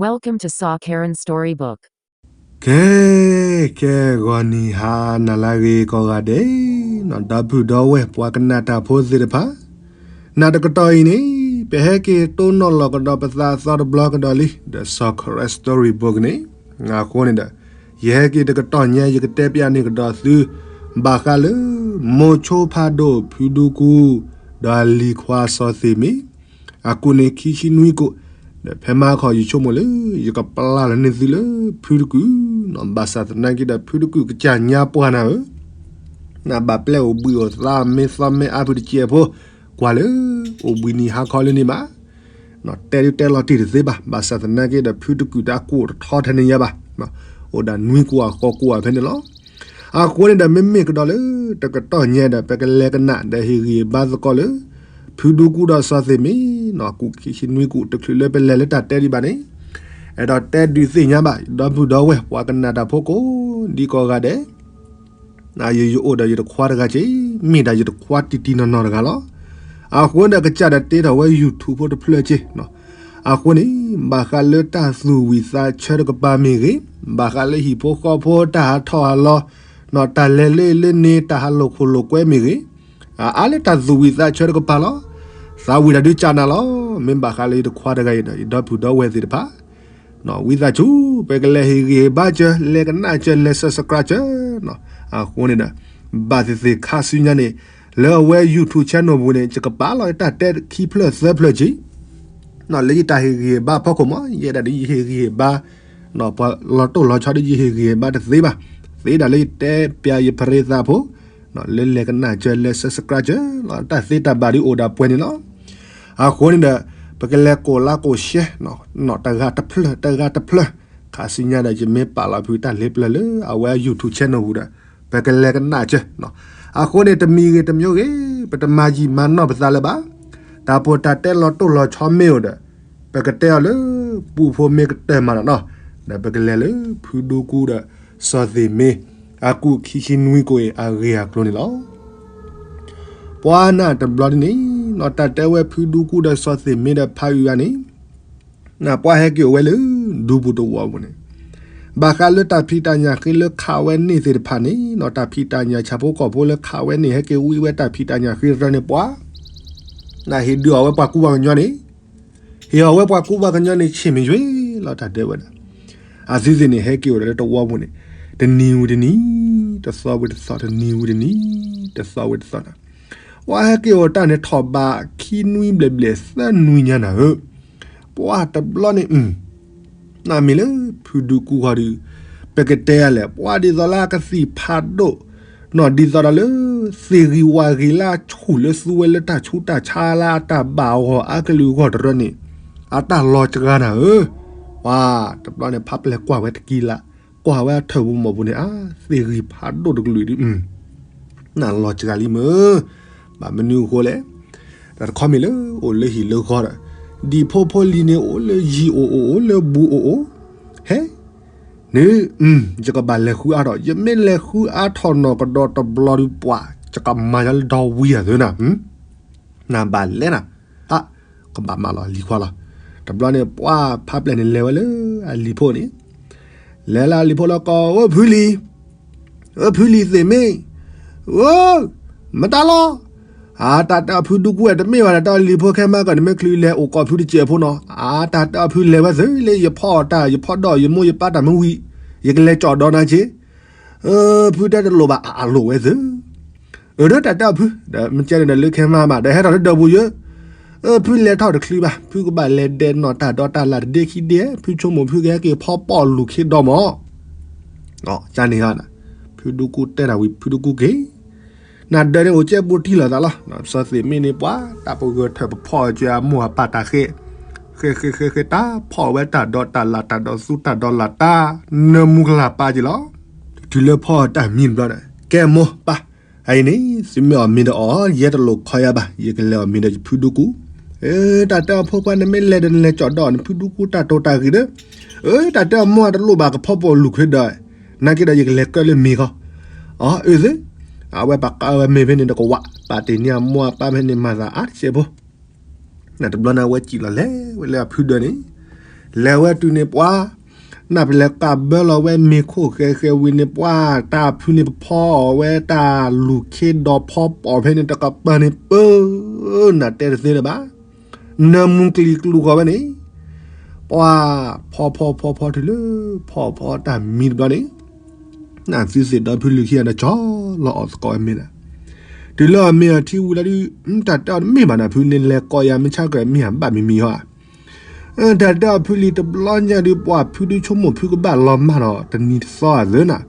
Welcome to Saw Karen Storybook. ကဲ ကဲ ဂီၤနံၤဟါနၤလၢအဂ့ၤကိးဂၤဒဲး, ဒီပုၢ်ဒီဝဲၢ်ပှၤကနၣ်တၢ်ဖိသ့ၣ်တဖၣ်, နတကတီၢ်အံၤန့ၣ် ပဟဲက့ၤတိၢ်နီၣ်လီၤကဒီးပသးအသီတဘျီကဒီးလံ ဒီး Saw Karen Storybook န့ၣ်, အဃိန့ၣ်ဒီး ယဟဲက့ၤတကတီၢ်ညါ ယကတဲပျးန့ၢ်ကဒီးသု ဘၣ်ဃးလၢ မိၤဆိဖးဒိၣ်ဖုဒူကူ ဒီးအလံၤခွါစီၤသ့ၣ်မ့ၢ် အကူၣ်န့ၣ်ခံဆံနွံကိၣ်, ဒီးဖဲမဟါခီယဆိကမိၣ်လၢ ယကပျၢ်လီၤန့ၢ်သုလၢဖုတကူၣ်, ဘၣ်ဆၣ်သနာ်က့ဒီး ဖုတကူၣ်ကစၢ်ညါပှၢ်နၤဧၢ, နဘၣ်ပျဲၢ်အိၣ်ဘှံးအိၣ်သါ မ့ၢ်သီမ့ၢ်အါဖုတစဲးဖိ, ကွၢ်လၢ အိၣ်ဘှံးနံၤဟါခီလၢန့ၣ်ဘၣ် တဲဒုတဲလီၤတံၢ်တသ့ဘၣ်, ဘၣ်ဆၣ်သနာ်က့ဒီး ဖုတကူၣ်တၢ်ကူၣ်တထီထဲန့ၣ်ယါဘၣ်, အိၣ်ဒၣ်နွံကိၣ်အဃိးကိၣ်အဖဲန့ၣ်လီၤ. အဃိန့ၣ်ဒီး မ့မ့ၢ်ကဒီးလၢ တကတီၢ်ညါဒီး ပကလဲၤကနၣ်ဒီးဟ့ၣ်ဂံၢ်ဟ့ၣ်ဘါသကိးလၢ ဖုဒူကူဒီးစီၤသ့ၣ်မ့ၢ် ကူၣ်ခံဆံနွံကူၣ် တချုးလၢပလဲၤလၢတၢ်တဲဒံးဘၣ်န့ၣ်, အဲၣ်ဒိးတဲဒုးသ့ၣ်ညါဘၣ် ဒီပုၢ်ဒီဝဲၢ်ပှၤကနၣ်တၢ်ဖိကိးဒံကိးဂၤဒဲး ယယအိၣ်ဒီးယတခွါတဂၤက့ၤ, မ့ၢ်ဒၣ်ယတခွါတံၢ်တံၢ်နီၢ်နီၢ်တဂၤလီၤ. အဃိန့ၣ်ဒီးကစၢ်ဒီးတ့ထီၣ်ဝဲ YouTube ဖိတဖျၢၣ်က့ၤ, အဃိန့ၣ် ဘၣ်ဃးလၢတၢ်သူၣ်ဝံၣ်သးဆၢတကပၤမ့ၢ်ဂ့ၤ, ဘၣ်ဃးလၢဟံၣ်ဖိဃီဖိတၢ်ဟးထီၣ်ဟးလီၤ, တၢ်လဲၤလၢလၢန့ၣ် တၢ်ဟးလိာ်ခိၣ်လိာ်ကွဲမ့ၢ်ဂ့ၤ, အါလၢတၢ်သူၣ်ဝံၣ်သးဆၢတကပၤလီၤ. သးဝံၣ်တၢ်ဒုးကနၣ်လီၤ. မ့ၢ်ဘၣ်ဃးလၢယတခွါတဂၤအံၤဒီး ယဒီပုၢ်ဒီဝဲၢ်သ့ၣ်တဖၣ် ဝံသးစူၤ ပကလဲၤဟ့ၣ်ဂံၢ်ဟ့ၣ်ဘါစၢၤ လဲၤကနၣ်စၢၤ လဲၤ subscribe စၢၤ, အဃိန့ၣ်ဒီး ဘၣ်သ့ၣ်သ့ၣ်ခါဆူညါန့ၣ် လၢအဝဲ YouTube channel ပူၤန့ၣ် ယကပာ်လီၤတၢ်တဲခံဖျၢၣ်သၢဖျၢၣ်က့ၤ, လၢယတၢ်ဟ့ၣ်ဂံၢ်ဟ့ၣ်ဘါဖီခိၣ်မး ယဲဒၣ်ဒ်ယဟ့ၣ်ဂံၢ်ဟ့ၣ်ဘါ, ပှၤလီၤတိၢ်လီၤဆီဒ်ယဟ့ၣ်ဂံၢ်ဟ့ၣ်ဘါတသ့ဘၣ်, သ့ဒၣ်လၢယတဲပျးယပရ့သးဖိ, လၢလဲၤကနၣ်စၢၤ လဲၤ subscribe စၢၤ, တၢ်သ့တၢ်ဘၣ်ဒ်အိၣ်ဒၣ်ပှဲၤန့ၣ်လီၤ. အဃိန့ၣ်ဒီး ပကလဲၤကိးလါကိးရှဲ တဂၤတဖျၢၣ် တဂၤတဖျၢၣ်, ခါဆူညါဒီး ယမ့ၢ်ပာ်လီၤဖုးတၢ်လ့ပျၢၤလၢအဝဲ YouTube channel ပူၤဒီး ပကလဲၤကနၣ်စၢၤ, အဃိန့ၣ် တမံၤဂ့ၤတမံၤဂ့ၤ ပတမၤယံာ်မၤနီၢ်ပသးလၢၤဘၣ်, တၢ်ပီးတၢ်တဲလီၤတိၢ်လီၤဆီမ့ၢ်အိၣ်ဒီး ပကတဲအီၤလၢ ပူဖိမ့ၢ်ကတၢၢ်မးနီၤနီၤ, ဒီးပကလဲၤလၢ ဖုဒူကူဒီး စီၤသ့ၣ်မ့ၢ် အကူၣ်ခံဆံနွံကိၣ်အံၤ အဂ့ၢ်အကျိၤန့ၣ်လီၤ. ပှၤနၢ်တဘျီဒ်န့ၣ် နီၢ်တၢ်တဲဝဲဖုဒူကူဒီးစီၤသ့ၣ်မ့ၢ်ဒီးဖးအုးဂၤန့ၣ် နပှၤဟဲက့ၤအိၣ်ဝဲလၢ ဒူပူၤတဝီပူၤန့ၣ်, ဘၣ်ဃးလၢတၢ်ဖံးတၢ်ညၣ်ဃ့လၢခးဝဲန့ၢ်သ့ၣ်တဖၣ်န့ၣ် နီၢ်တၢ်ဖံးတၢ်ညၣ်ဆၣ်ဖိကီၢ်ဖိလၢခးဝဲန့ၣ် ဟဲက့ၤဝံဝဲတၢ်ဖံးတၢ်ညၣ်ဃ့တရၢန့ၣ် ပှၤ နဟ့ၣ်ဒုးအီၣ်ဝဲပှၤကူပှၤကညီန့ၣ်, ဟ့ၣ်အီၣ်ဝဲပှၤကူပှၤကညီန့ၣ် ဆ့ၣ်မ့ၢ်ယွ့လီၤတၢ်ဒဲဝဲဒၣ်. အသုသ့ၣ်န့ၣ် ဟဲက့ၤအိၣ်ဒီးလၢတဝီပူၤန့ၣ် တနံၤဝံၤတနံၤ, တသီဝံၤတသီ, တနံၤဝံၤတနံၤ, တသီဝံၤတသီန့ၣ်, ပှၤဟဲက့ၤအိၣ်တၢ်န့ၣ်ထီၣ်ဘးခံနွံဘျဲၣ်ဘျဲၣ်သၢနွံညါနၤဧၢ, ပှၤတဘျီန့ၣ် နမ့ၢ်လၢ ဖုဒူကူဃီဒုး, ပကတဲယၤလဲၣ် ပှၤဒ်သိးလၢအကသံၣ်ဖးဒိၣ်, နီၢ်ဒ်သိးဒီးလၢ သ့ၣ်ဂံၢ်ဝၣ်ဂံၢ်လၢအဆူၣ်လၢသူဝဲလၢတၢ်ဆူးတၢ်ဆါလၢအတၢ်ဘၣ်ဂီၢ်အါကလုာ်ဂီၢ်တရၢန့ၣ်, အတၢ်လီၤစှၤနၤဧၢ, ပှၤတဘျီန့ၣ် ဖးပျဲၢ်ကွၢ်ဝဲတကံလး, ကွၢ်ဝဲအထၢၣ်ပူၤမီၢ်ပူၤန့ၣ် အါ သ့ၣ်ဂံၢ်ဖးဒိၣ်တကလုာ်ဒုး နလီၤစှၤလံမ့ၢ်, ဘၣ်မနုၤအဃိလဲၣ်, တၢ်တခီမ့ၢ်လၢအိၣ်လၢဟံၣ်လၢဃီဒီး, ဒံၣ်ဖိဖိလံၤန့ၣ်အိၣ်လၢယံၤအိၣ်အိၣ် အိၣ်လၢဘူးအိၣ်အိၣ်, ဟဲ, န့ၣ်, ယကဘၣ်လဲၤဃုအါထီၣ်, ယမ့ၢ်လဲၤဃုအါထီၣ်နီၢ်ကဒီးတဘျီဒုးပှၤ, ယကမၤယၤလၢဒီဝံၤအသိးနၤ, နဘၣ်လဲၤနၤ, အါ, ကဘၣ်မၤလီၤအလံၤခွါလီၤ, တဘျီန့ၣ် ပှၤဖးပျဲၢ်န့ၣ်လဲၤဝဲလၢအလံၤဖိန့ၣ် လဲၤလၢအလံၤဖိလီၤကီး အိၣ်ဖုလံၤ, အိၣ်ဖုလံၤသ့ၣ်မ့ၢ်, အိၣ်, မတၤလီၤ, အတၢ်တဲအီၤဖုဒူကူဝဲတမ့ၢ်ဘၣ် တၢ်တဲအီၤလံၤဖိခဲမးကီး နမ့ၢ်ချုးလဲၤအိၣ်ကီးဖုတစဲးဖိနီၤ, အတၢ်တဲအီၤဖုလဲၤဝဲသုးလၢယဖီၣ်တၢ် ယဖီၣ်ဒီးယမိၢ်ယပၢ်တၢ်မ့ၢ်ဝံၤ, ယကလဲၤကၠီၣ်ဒီးနၤက့ၤ ဖုတဲတလိၣ်ဘၣ် အလိၣ်ဝဲသုး, အၢ ဒီးတၢ်တဲအီၤဖု, ဒီးမ့ၢ်ကဲန့ၣ်ဒီးလၢခဲမးဘၣ် ဒီးဟဲထီၣ်လၢဒၢးပူၤယၢ, အၢ ဖုလဲၤထီၣ်တချုးဘၣ် ဖုကဘၣ်လဲၤဒဲးနီၣ်တၢ်ဒီးတၢ်လၢ်တဒ့ခံဒ့ ဖုဆိကမိၣ်ဖုကဟဲက့ၤဖီၣ်ပီၣ်လူၤခ့ဒီမး, ကန့ၣ်, ဖုဒူကူတဲတၢ်ဝံၤ ဖုဒူကူက့ၤ နဒၢးန့ၣ်အိၣ်ကဲဘူးတံၢ်လီၤသးလီၤ, စီၤသ့ၣ်မ့ၢ်န့ၣ်ပှၤ တၢ်ပဂၢၢ်ထၢၣ်ပဖီၣ်ကၢအမိၢ်အပၢ်တၢ်ဃဲ, ဃဲဃဲဃဲဃဲ တၢ်ဖီၣ်ဝဲတၢ်ဒီးတၢ်လၢ်တၢ်ဒီးသူတၢ်ဒီးလၢ်တၢ် နၢမူကလၢ်ပၢ်က့ၤလီၤ, တုၤလၢဖီၣ်တၢ်မံတဘျီဒီး ကဲမိၢ်ပၢ်, အအံၤန့ၣ် သုမ့ၢ်အီၣ်မ့ၤဒီးအီၣ် ယဲတလိၣ်ခီယၤဘၣ် ယကလဲၤအီၣ်မ့ၤဒီးယဖုဒူကူ, အၢ တၢ်တဲအီၤဖိခွါ နမ့ၢ်လဲၤဒီးနလဲၤကၠီၣ်ဒီးနဖုဒူကူတၢ်တိာ်တၢ်ဂ့ၤဒီး, အၢ တၢ်တဲအီၤမိၢ်အတလိၣ်ဘၣ်ကဖီၣ်ပီၣ်လူၤခ့ဒီး, နာ်က့ဒီးယကလဲၤကၢလၢမ့ၤခီ, အီ အၢသ့, အဝဲပာ်ကါဝဲမ့ၤဖဲန့ၣ်တကဝး ပာ်တ့ၢ်န့ၢ်အမိၢ်အပၢ်ဖဲန့ၣ်မၤသးအါတစဲးဖိ, နတဘျီန့ၣ်အဝဲစံၣ်လီၤလဲၤဝဲလၢအဖုဒၢးန့ၣ်, လဲၤဝဲတုၤန့ၣ်ပှၤ, နပလဲၤကးဘၢလီၤဝဲမ့ၤခိၣ်ဃဲဃဲဝံၤန့ၣ်ပှၤ, တၢ်ဖုန့ၣ်ပဖီအီၣ်ဝဲတၢ်လူၤခ့ဒီးဖီပိာ်ဖဲန့ၣ် တကပၤန့ၣ်ပၢ, နတဲတသ့လၢၤဘၣ်, နၢမူကျံၤကျူဃီၤဝဲန့ၣ်, ပှၤဖီဖီဖီဖီတုၤလၢ ဖီဖီတၢ်မံတဘျီန့ၣ်, နသုသ့ၣ်ဒီဖုလံၤခံဂၤန့ၣ် ကၠီလီၤအီၣ်သကိးဝဲမ့ၤနၤ, တုၤလၢအမ့ၢ်အထံဝံၤလီၤဒုး, တၢ်တဲအီၤတမ့ၢ်ဘၣ်နၤ ဖုန့ၣ်လဲၤကိးယၤမ့ၢ်ဆါကၢၢ်မ့ၢ်ဧါ ဘၣ်မံၤမံၤဟီဧါ တၢ်တဲအီၤဖုလံၤတဘျီညါဒုး ပှၤဖုဒုးဆိကမိၣ်ဖုကဘၣ်လီၤမၢ်ဒီး တနံၤတသီအသၢနၤ,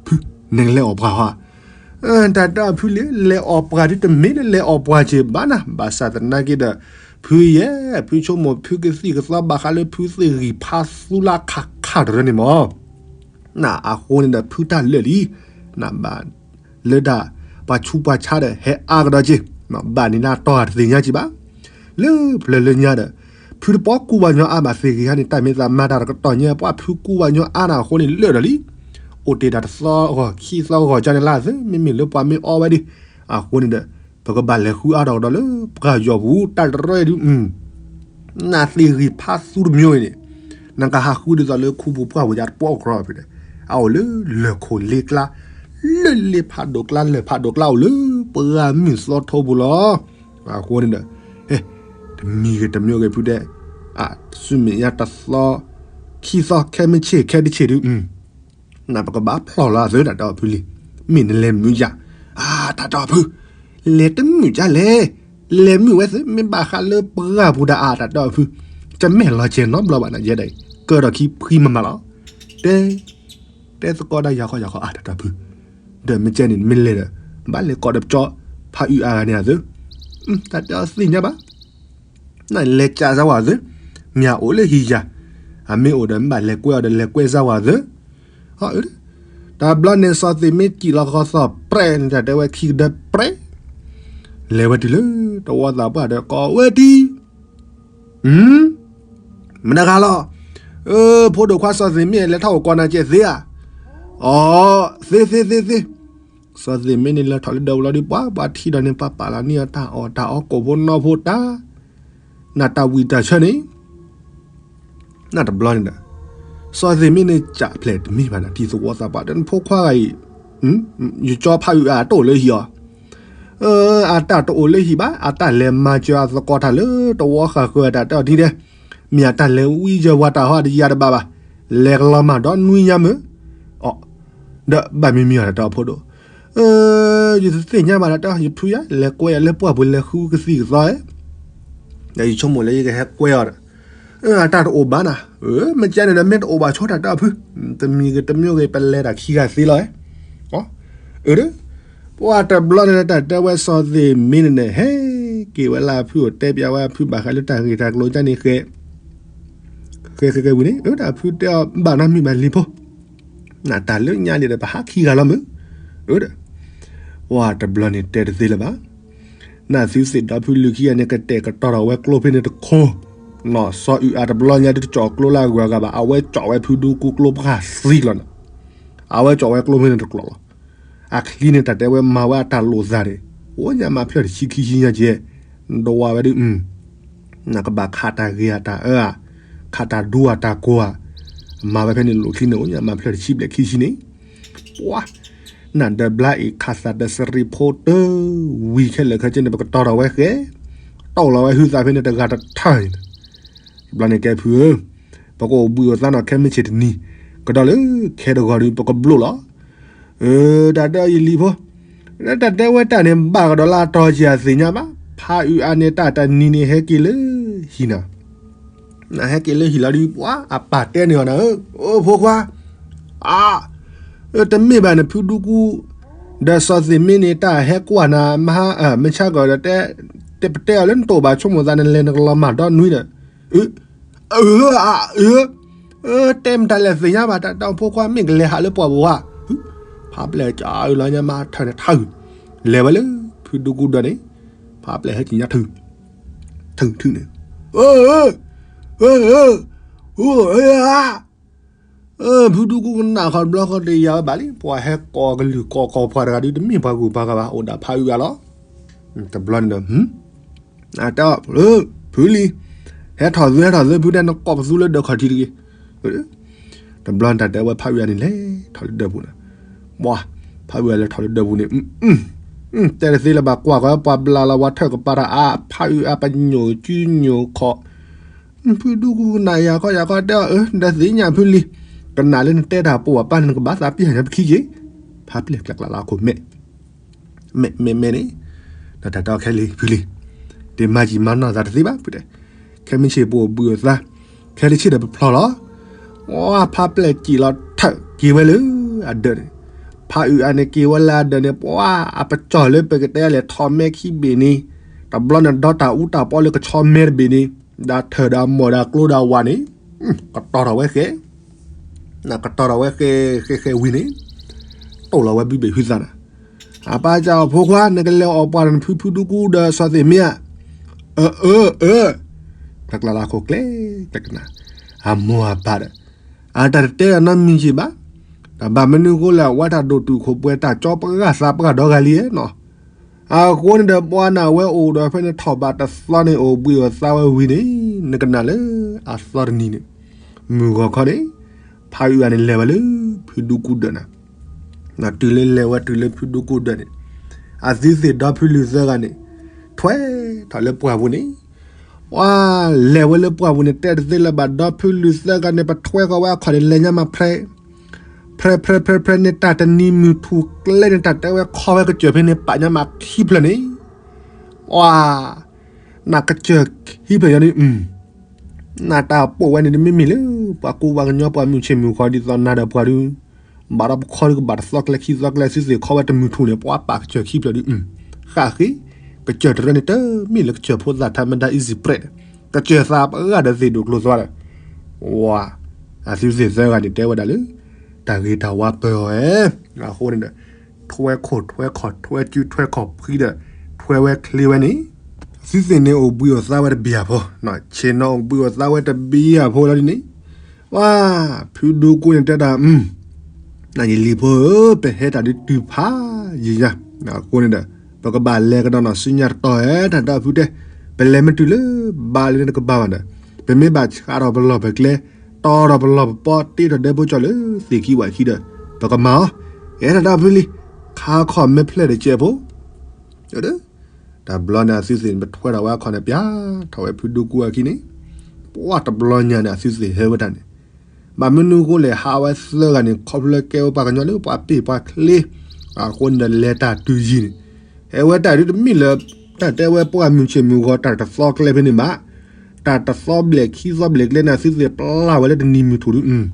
ဖု, နကလဲၤအီၣ်ပှၤဟီဧါ, တၢ်တဲအီၤဖုလံၤ လဲၤအီၣ်ပှၤဒုးတမ့ၢ်လၢလဲၤအီၣ်ပှၤက့ၤဘၣ်နၤ, ဘၣ်ဆၣ်သနာ်က့ဒီး, ဖုယဲၢ် ဖုဆိကမိၣ်ဖုကသံၣ်ကသီဘၣ်ဃးလၢဖုသ့ၣ်ဂံၢ်ဖးသူလါခးခးတရၢန့ၣ်မး နအဃိန့ၣ်ဒီးဖုတၢ်လၢာ်လံ, နဘၣ်လၢတၢ်ပှၤဆူးပှၤဆါဒီးဟဲအါကဒီးက့ၤ, ဘၣ်န့ၣ်လၢအတီၢ်တသ့ၣ်ညါက့ၤဘၣ်, လၢပျၢၤလၢညါဒီး, ဖုတပီကူဝဲညီအါဘၣ်သ့ၣ်ဂ့ၤဟါန့ၣ် တၢ်မ့ၢ်သးမၤတၢ်တကတီၢ်ညါ ပှၤဖုကူဝဲညီအါနၤအဃိန့ၣ်လၢာ်ဒီးလံ, အိၣ်တ့ၢ်တၢ်တသီဂီၤခံသီဂီၤကန့ၣ်လၢအသၢ မ့မ့ၢ်လၢပှၤမ့ၢ်အီဝဲဒၣ်, အဃိန့ၣ်ဒီး, ပကဘၣ်လဲၤဃုအါထီၣ်ကဒီးလၢပှၤယီၤပူၤ တၢ်တရၢဒုး နသ့ၣ်ဂံၢ်ဖးသူတမံၤအံၤန့ၣ်, နကဟးဃုဒ်သိးလၢခူပူၤပှၢ်ပူၤယါတပီအီၣ်ကြီဖဲန့ၣ်, အအိၣ်လၢလၢၢ်ခိၣ်လ့ကျါ, လၢလ့ဖးဒိၣ်ကျါ လၢၢ်ဖးဒိၣ်ကျါအိၣ်လၢပှၢ်မုၢ်သီထိပူၤလီၤ. အဃိန့ၣ်ဒီး, တမံၤဂ့ၤတမံၤဂ့ၤဖုတဲ, အစုမ့ၢ်ယါတသီ, ခံသီခဲမုၢ်ဆ့ၣ်ခဲတဆ့ၣ်ဒုး နပကဘၣ်ဖျီၣ်လီၤအသးတၢ်တဲအီၤဖုလံၤ, မ့ၢ်နလဲၤမုာ်ယၤ, အတၢ်တဲအီၤဖု, လဲၤတမုာ်ကလဲၣ်, လဲၤမုာ်ဝဲသ့ မ့ၢ်ဘၣ်ဃးလၢပှၢ်ပူၤဒၣ်အါတၢ်တဲအီၤဖု, တမဲာ်လီၤကဲၤနီတဘျီဘၣ်နယဲဒၣ်အံၤ, ကၢထီၣ်ခံဖှံမၤမၤလီၤ, တဲ, တဲသကိးဒၣ်ယၤခီယၤခီအါတၢ်တဲအီၤဖု, ဒီးမ့ၢ်ကဲန့ၣ်မ့ၢ်လဲၤဒီး, ဘၣ်လဲၤကိးဒီးပကၠီ, ဖးအုးအါဂၤန့ၣ်အသး, တၢ်တဲအီၤသ့ၣ်ညါဘၣ် နလဲၤကးစၢ်ဝဲသ့, မ့ၢ်အအိၣ်လၢဟံၣ်ယၤ, အမ့ၢ်အိၣ်ဒီးမ့ၢ်ဘၣ်လဲၤကွဲအီၤဒီးလဲၤကွဲစၢ်ဝဲသ့, တဘျီန့ၣ်စီၤသ့ၣ်မ့ၢ်စံၣ်လီၤဃီသီၣ်ပြဲးန့ၣ် တၢ်တဲဝဲခံကဒၢပြဲး, လဲၤဝဲတုၤလၢတဝီသးပှၢ်ဒီးကိးဝဲတံၢ် မနုၤဂၤလီၤ, ဖိဒိၣ်ခွါစီၤသ့ၣ်မ့ၢ်လဲၤထီၣ်အိၣ်ကီးနၤကဲသ့ဧါ, အိ, သ့သ့သ့သ့, စီၤသ့ၣ်မ့ၢ်န့ၣ်လဲၤထီၣ်လၢဒၢးဝံၤလီၤဒုး ပှၤပှၤထံၣ်ဒီးန့ၣ် ပှၤပာ်လီၤန့ၢ်အီၤတၢ်အီၣ်တၢ်အီကိၣ်ဖိနီဖိတၢ်, နတၢ်ဝံၣ်တၢ်ဆၢန့ၣ် နတဘျီန့ၣ်ဒီး, စီၤသ့ၣ်မ့ၢ်န့ၣ်ကးဖျဲးတမ့ၢ်ဘၣ်နၤ တံၤသဝီသးပှၢ်ဒီးနဖိခွါဂၤအံၤ, ယကၠီဖးအုးအါတအိၣ်လၢဟံၣ်အီၤ, အတၢ်တအိၣ်လၢဟံၣ်ဘၣ် အတၢ်လဲၤမၤစၢၤအသကိးတၢ်လၢတဝီဃာ်ဃၢၤတၢ်တဲအီၤဒ်ဒဲး, မ့ၢ်အတၢ်လဲၤဝံယၢၤဝၤတၢ်ဟီတယၤတဘၣ်ဘၣ်, လဲၤကလီၤမၢ်ဒီနွံညါမုၢ်, အိ, ဒီးဘၣ်မံမံအီၤတၢ်တဲအီၤဖိဒိၣ် ယတသ့ၣ်ညါဘၣ်တၢ်တဲအီၤ ယဖုယါ လဲၤကွဲယၤလၢပှၢ်ပူၤလဲၤဃုကသံၣ်ကသီဧါ, ဒီးယဆိကမိၣ်လၢယကဟဲကွဲအီၤဒီး, အတၢ်တအိၣ်ဘၣ်နၤ, မ့ၢ်ကဲန့ၣ်ဒီးမ့ၢ်တအိၣ်ဘၣ်ဆိတၢ်တဲအီၤဖု, တမံၤဂ့ၤတမံၤဂ့ၤ ပလဲၤတၢ်ခံဂၤသ့လီၤ, အ, ပှၤတဘျီန့ၣ်တၢ်တဲဝဲ စီၤသ့ၣ်မ့ၢ်န့ၣ်န့ၣ် ဟဲက့ၤဝဲလၢအဖုအိၣ်တဲပျးဝဲအဖုဘၣ်ဃးလၢတၢ်ဂ့ၢ်တၢ်ကျိၤကန့ၣ်ဃဲ ဃဲဃဲဃဲဝံၤန့ၣ် အတၢ်ဖုတဲအီၤဘၣ်နီတမံၤဘၣ်လံဖိ, နတၢ်လၢညါဒ်ဒီးပဟးခံဂၤလီၤမုၢ်, အဒီး, ပှၤတဘျီန့ၣ်တဲတသ့လၢၤဘၣ်, နသုသ့ၣ်ဒီဖုလုၢ်ခံဂၤန့ၣ် ကတဲာ်ကတီၤထီၣ်ဝဲကျိဖဲန့ၣ်တခိၣ်, နီၢ်စီၤအုၣ်အါတဘျီညါဒုးတကၠီၣ်ကျိလၢအဂုၤအဂၤဘၣ် အဝဲကၠီၣ်ဝဲဖုဒူကူကျိပှၢ်သံကျီၤန့ၣ်, အဝဲကၠီၣ်ဝဲကျိဖဲန့ၣ်တကျိၤလီၤ, အချံန့ၣ်တၢ်တဲဝဲမၤဝဲအတၢ်လိာ်သးန့ၣ်, အိၣ်ညါမၤဖျၢၣ်တဆံခံဆံညါကဲ, ဒဝါဝဲဒုး နကဘၣ်ခးတၢ်ဂ့ၤဧါတၢ်အၢဧါ, ခးတၢ်ဒူဧါတၢ်ကိၤဧါ, မၤဝဲဖဲန့ၣ်လိာ်ချံန့ၣ် အိၣ်ညါမၤဖျၢၣ်တဆံဘျဲၣ်ခံဆံန့ၣ်, ပှၤ, နဒီးဘျါအံၤခးသးဒီးစရံးဖိတဝံၤခဲလၢာ်ခဲဆ့န့ၣ် ပကတီၤထီၣ်ဝဲဃဲ, တီၢ်လီၤဝဲဟုသးဖဲန့ၣ်တဂၤတထၢၣ်န့ၣ်, တဘျီန့ၣ်ကဲဖုဧၢ, ပကအိၣ်ဘှံးအိၣ်သါနီၣ်ခဲမုၢ်ဆ့ၣ်တနံၤ, ကဒီးလၢခဲတဂီၤဒုး ပကဘျိၣ်လီၤ တၢ်တဲအီၤယလံၤဖိ, တၢ်တဲဝဲတၢ်န့ၣ် ဘၣ်ကဒီးလၢအတီၤက့ၤအသ့ၣ်ညါဘၣ်, ဖးအုၣ်အါန့ၣ် တၢ်တနံၤန့ၣ်ဟဲက့ၤလၢဟံၣ်နၤ, နဟဲက့ၤလၢဟံၣ်လီၤဒုး ပှၤအပၢ်တဲန့ၢ်အီၤနၤဧၢ, အိၣ်ဖိခွါ, အ, တမ့ၢ်ဘၣ်န့ၣ် ဖုဒူကူ, ဒီးစီၤသ့ၣ်မ့ၢ်န့ၣ် တၢ်ဟဲကွၢ်နၤ, မဆါကီးဒီးတဲ, တပတဲအီၤလၢနတအိၣ်ဘၣ်ဆိကမိၣ်သးန့ၣ် လဲၤနကလီၤမၢ်ဒီနွံဒီး, အ, အ, တဲမတၤလဲၣ်သ့ၣ်ညါဘၣ် တၢ်တဲအီၤဖိခွါ မ့ၢ်ကလဲၤဟးလၢပှၢ်ပူၤဧါ, ဖးပျဲၢ်ကၠီအုၣ်လီၤညါမးထၢၣ်န့ၣ်ထၢၣ်, လဲၤဝဲလၢ ဖုဒူကူဒီးန့ၣ်, ဖးပျဲၢ်ဟဲက့ၤညါထုး, ထုးထုးန့ၣ်, အ, အ, အ, အ, ဖုဒူကူကနၣ်ဃီတဘျီဃီ တယာ်ဝဲဘၣ်လံ, ပှၤဟဲကိးကလုၢ်ကိးကီၢ်ပှၤတဂၤဒုး တမ့ၢ်ပှၤဂုၤပှၤဂၤဘၣ် အိၣ်ဒၣ်ဖးအုၣ်အါလီၤ, တဘျီန့ၣ်ဒီး, အတဲအီၤ, ဖုလံၤ, ဟဲထီၣ်သု ဟဲထီၣ်သု ဖုတဲ နကိးပသူလၢဒၢးခီၣ်ထံးတဂ့ၤ. တဘျီန့ၣ် တၢ်တဲဝဲဖးအုးအါန့ၣ် လဲၤထီၣ်လၢဒၢးပူၤန့ၣ်, ပှၤ ဖးအုးအါလဲၤထီၣ်လၢဒၢးပူၤန့ၣ်, တဲတသ့လၢၤဘၣ် ကွၢ်ကီးပှၤဘျးလီၤ ပှၤထၢၣ်ကပၤတၢ်အါ ဖးအုးအါ ပညိၣ်ကုညိၣ်ခီၣ်, ဖုဒူကူကနၣ်ယၤခီယၤခီ တဲအီၤ အၢ ဒီးသ့ၣ်ညါဖုလံ, ကနၣ်လၢနတဲတၢ်ပိာ်ဘၣ်ပၢ်န့ၣ် နကဘၣ်သးပ့ၢ်ဟါညါပခံက့ၤ, ဖးပျဲၢ်ကျးကျးလၢအခိၣ်မဲာ် မဲာ်မဲာ်မဲာ်န့ၣ်, ဒီးတၢ်တဲအီၤခဲလံ ဖုလံ, ဒ့မၤယံာ်မၤနီၢ်သးတသ့ဘၣ် ဖုတဲ, ခဲမုၢ်ဆ့ၣ်ပအိၣ်ဘှံးအိၣ်သါ, ခဲလၢာ်ဆ့ၣ်ဒီးပဖျီလီၤ. ပှၤဖးပျဲၢ်စံၣ်လီၤထၢၣ်က့ၤဝဲလၢအဒၢးန့ၣ်, ဖးအုးအါန့ၣ်က့ၤဝဲလၢအဒၢးန့ၣ် ပှၤအပစီၢ်လၢပကတဲလဲၤထီၣ်မဲခံဘ့ၣ်န့ၣ်, တဘျီန့ၣ်ဒီတၢ်အူတၢ်ပီလၢကဆီမဲတဘ့ၣ်န့ၣ်, ဒီးထၢၣ်ဒီးအမိၢ်ဒီးကျိဒီးဝၤန့ၣ်, ကတီၤထီၣ်ဝဲဃဲ ကတီၤထီၣ်ဝဲဃဲဃဲဃဲဝံၤန့ၣ်, တိၢ်လီၤဝဲဘုဘ့ၣ်ဟုသးနၤ, အပၢ်စံးအီၤ ဖိခွါ နကလဲၤအီၣ်ပှၤနဖုဖုဒူကူဒီးစီၤသ့ၣ်မ့ၢ်ဧါ, အၢ အၢ အၢ, တကျးလၢအခိၣ်ကျဲ တကနၣ်, အမိၢ်အပၢ်ဒီး, အတၢ်တတဲဒီးနီတမံၤက့ၤဘၣ်, တၢ်ဘၣ်မနုၤအဃိလဲၣ် အဝဲတၢ်ဒိၣ်တုာ်ခိၣ်ပှဲၤတၢ်ကၠီပှၤဂၤသးပှၤဂၤဒီဂၤလံနီၤ အဃိန့ၣ်ဒီး ပှၤနၢ်ဝဲအိၣ်ဒီးဖဲန့ၣ်ထီၣ်ဘးတသီန့ၣ် အိၣ်ဘှံးအိၣ်သါဝဲဝံၤန့ၣ်, နကနၣ်လၢအသီတနံၤန့ၣ်, မုၢ်ဂီၤခီန့ၣ်, ဖးအုးအါန့ၣ်လဲၤဝဲလၢ ဖုဒူကူဒၢးနၤ, တုၤလၢလဲၤဝဲတုၤလၢဖုဒူကူဒၢးန့ၣ်, အသုသ့ၣ်ဒီဖုလုၢ်သၢဂၤန့ၣ်, ထွဲထီၣ်လၢပှၢ်ပူၤန့ၣ်, ပှၤလဲၤဝဲလၢပှၢ်ပူၤန့ၣ် တဲတသ့လၢၤဘၣ် ဒီဖုလုၢ်သၢဂၤန့ၣ် ပထွဲဃီၤဝဲအခီၣ်န့ၣ် လဲၤညါမးဖဲ ဖြဲဖြဲဖြဲဖြဲန့ၣ် တၢ်တနံၤမုၢ်ထူၣ်ကျဲန့ၣ် တၢ်တဲဝဲခီဝဲကစၢၢ်ဖဲန့ၣ် ပာ်ညါမးခံဖျၢၣ်န့ၣ်, ပှၤ, နကစၢၢ်ခံဖျၢၣ်ညါန့ၣ်, နတၢ်ပိာ်ဝဲန့ၣ် တမ့မ့ၢ်လၢ ပှၤကူပှၤကညီ ပှၤမုၢ်ဆ့ၣ်မုၢ်ဃီ ဒ်သိးနၤဒီးပှၤဒုး, ဘၣ်ဒီးပခီဒုးကဘၣ်တသီကျဲခံသီကျဲ သုသ့ၣ်ခီဝဲတမုၢ်ထူၣ်န့ၣ် ပှၤပာ်ကစၢၢ်ခံဖျၢၣ်ဒုး, ဃၣ်ဃ့, ကစၢၢ်တရၢန့ၣ် တမ့ၢ်လၢကစၢၢ်ဖိသၣ်ထးမဒါ easy bread, ကစၢၢ်သးပှၢ်ဒီးသ့ၣ်ဒိၣ်ကျိၤသွါဒီး, ဝၤ, အသုသ့ၣ်သၢဂၤန့ၣ် တဲဝဲဒၣ်လၢ တၢ်ဂ့ၤတၢ်ဝါပၢၤအီၤဧၢ, အဃိန့ၣ်ဒီး, ထွဲခိၣ်ထွဲခီၣ် ထွဲစုထွဲခီၣ်ဖှံဒီး, ထွဲဝဲချ့ဝဲန့ၣ်, သုသ့ၣ်န့ၣ်အိၣ်ဘှံးအိၣ်သါဝဲတဘျီဖိ, ဆ့ၣ်နီၤအိၣ်ဘှံးအိၣ်သါဝဲတဘျီဖိလီၤဒ်န့ၣ်, ဝၤ, ဖုဒူကူန့ၣ်တဲတၢ်, နယလံၤဖိဧၢ, ပဟဲတၢ်ဒုးတုၤဖးယံၤညါ, အဃိန့ၣ်ဒီး, ပကဘၣ်လဲၤကဒီးနီၢ်ဆူညါတတီၤဧၢ တၢ်ဒီဖုတဲ, ပလဲၤမ့ၢ်တုၤလၢဘါလၢနကဘါဘၣ်ဒီး, ပမ့ၢ်ဘၣ်ဆါထီၣ်ပလီၢ်ပကျဲ, တီထီၣ်ပလီၢ်ပပီ တ့ထီၣ်ဒဲဖိကၠီလၢသ့ၣ်ခံဝၣ်ခံဒီး, ပကမၤအီၤ, အဲၣ်တၢ်ဒီဖုလံ, ခါခီၣ်မဲာ်ဖျဲၣ်တစဲးဖိ တဘျီန့ၣ်အသုသ့ၣ်န့ၣ် ပထွဲထီၣ်ဝဲအခီၣ်န့ၣ် ပျၢ်ထီၣ်ဝဲဖုဒူကူအခံန့ၣ်, ပှၤတဘျီညါန့ၣ် အသုသ့ၣ်ဟဲဝဲတၢ်န့ၣ်, ဘၣ်မနုၤအဃိလဲၣ် ဟးဝဲသၢဂၤန့ၣ် ခီဖျိလၢကဲဝဲပှၤကညီလၢပှၤပ့ၢ်ပှၤချ့, အဃိန့ၣ်ဒီးလဲၤတၢ်တုၤယံၤန့ၣ်, ဟဲဝဲတၢ်ဒုးတမ့ၢ်လၢ, တၢ်တဲဝဲပှၤမုၢ်ဆ့ၣ်မုၢ်ဂီၤတၢ်တသီကျဲဖဲန့ၣ်ဘၣ်, တၢ်တသီဘျဲၣ်ခံသီဘျဲၣ်ကျဲန့ၣ် အသုသ့ၣ်ပျၢ်ဝဲလၢတနံၤမုၢ်ထူၣ်ဒုး,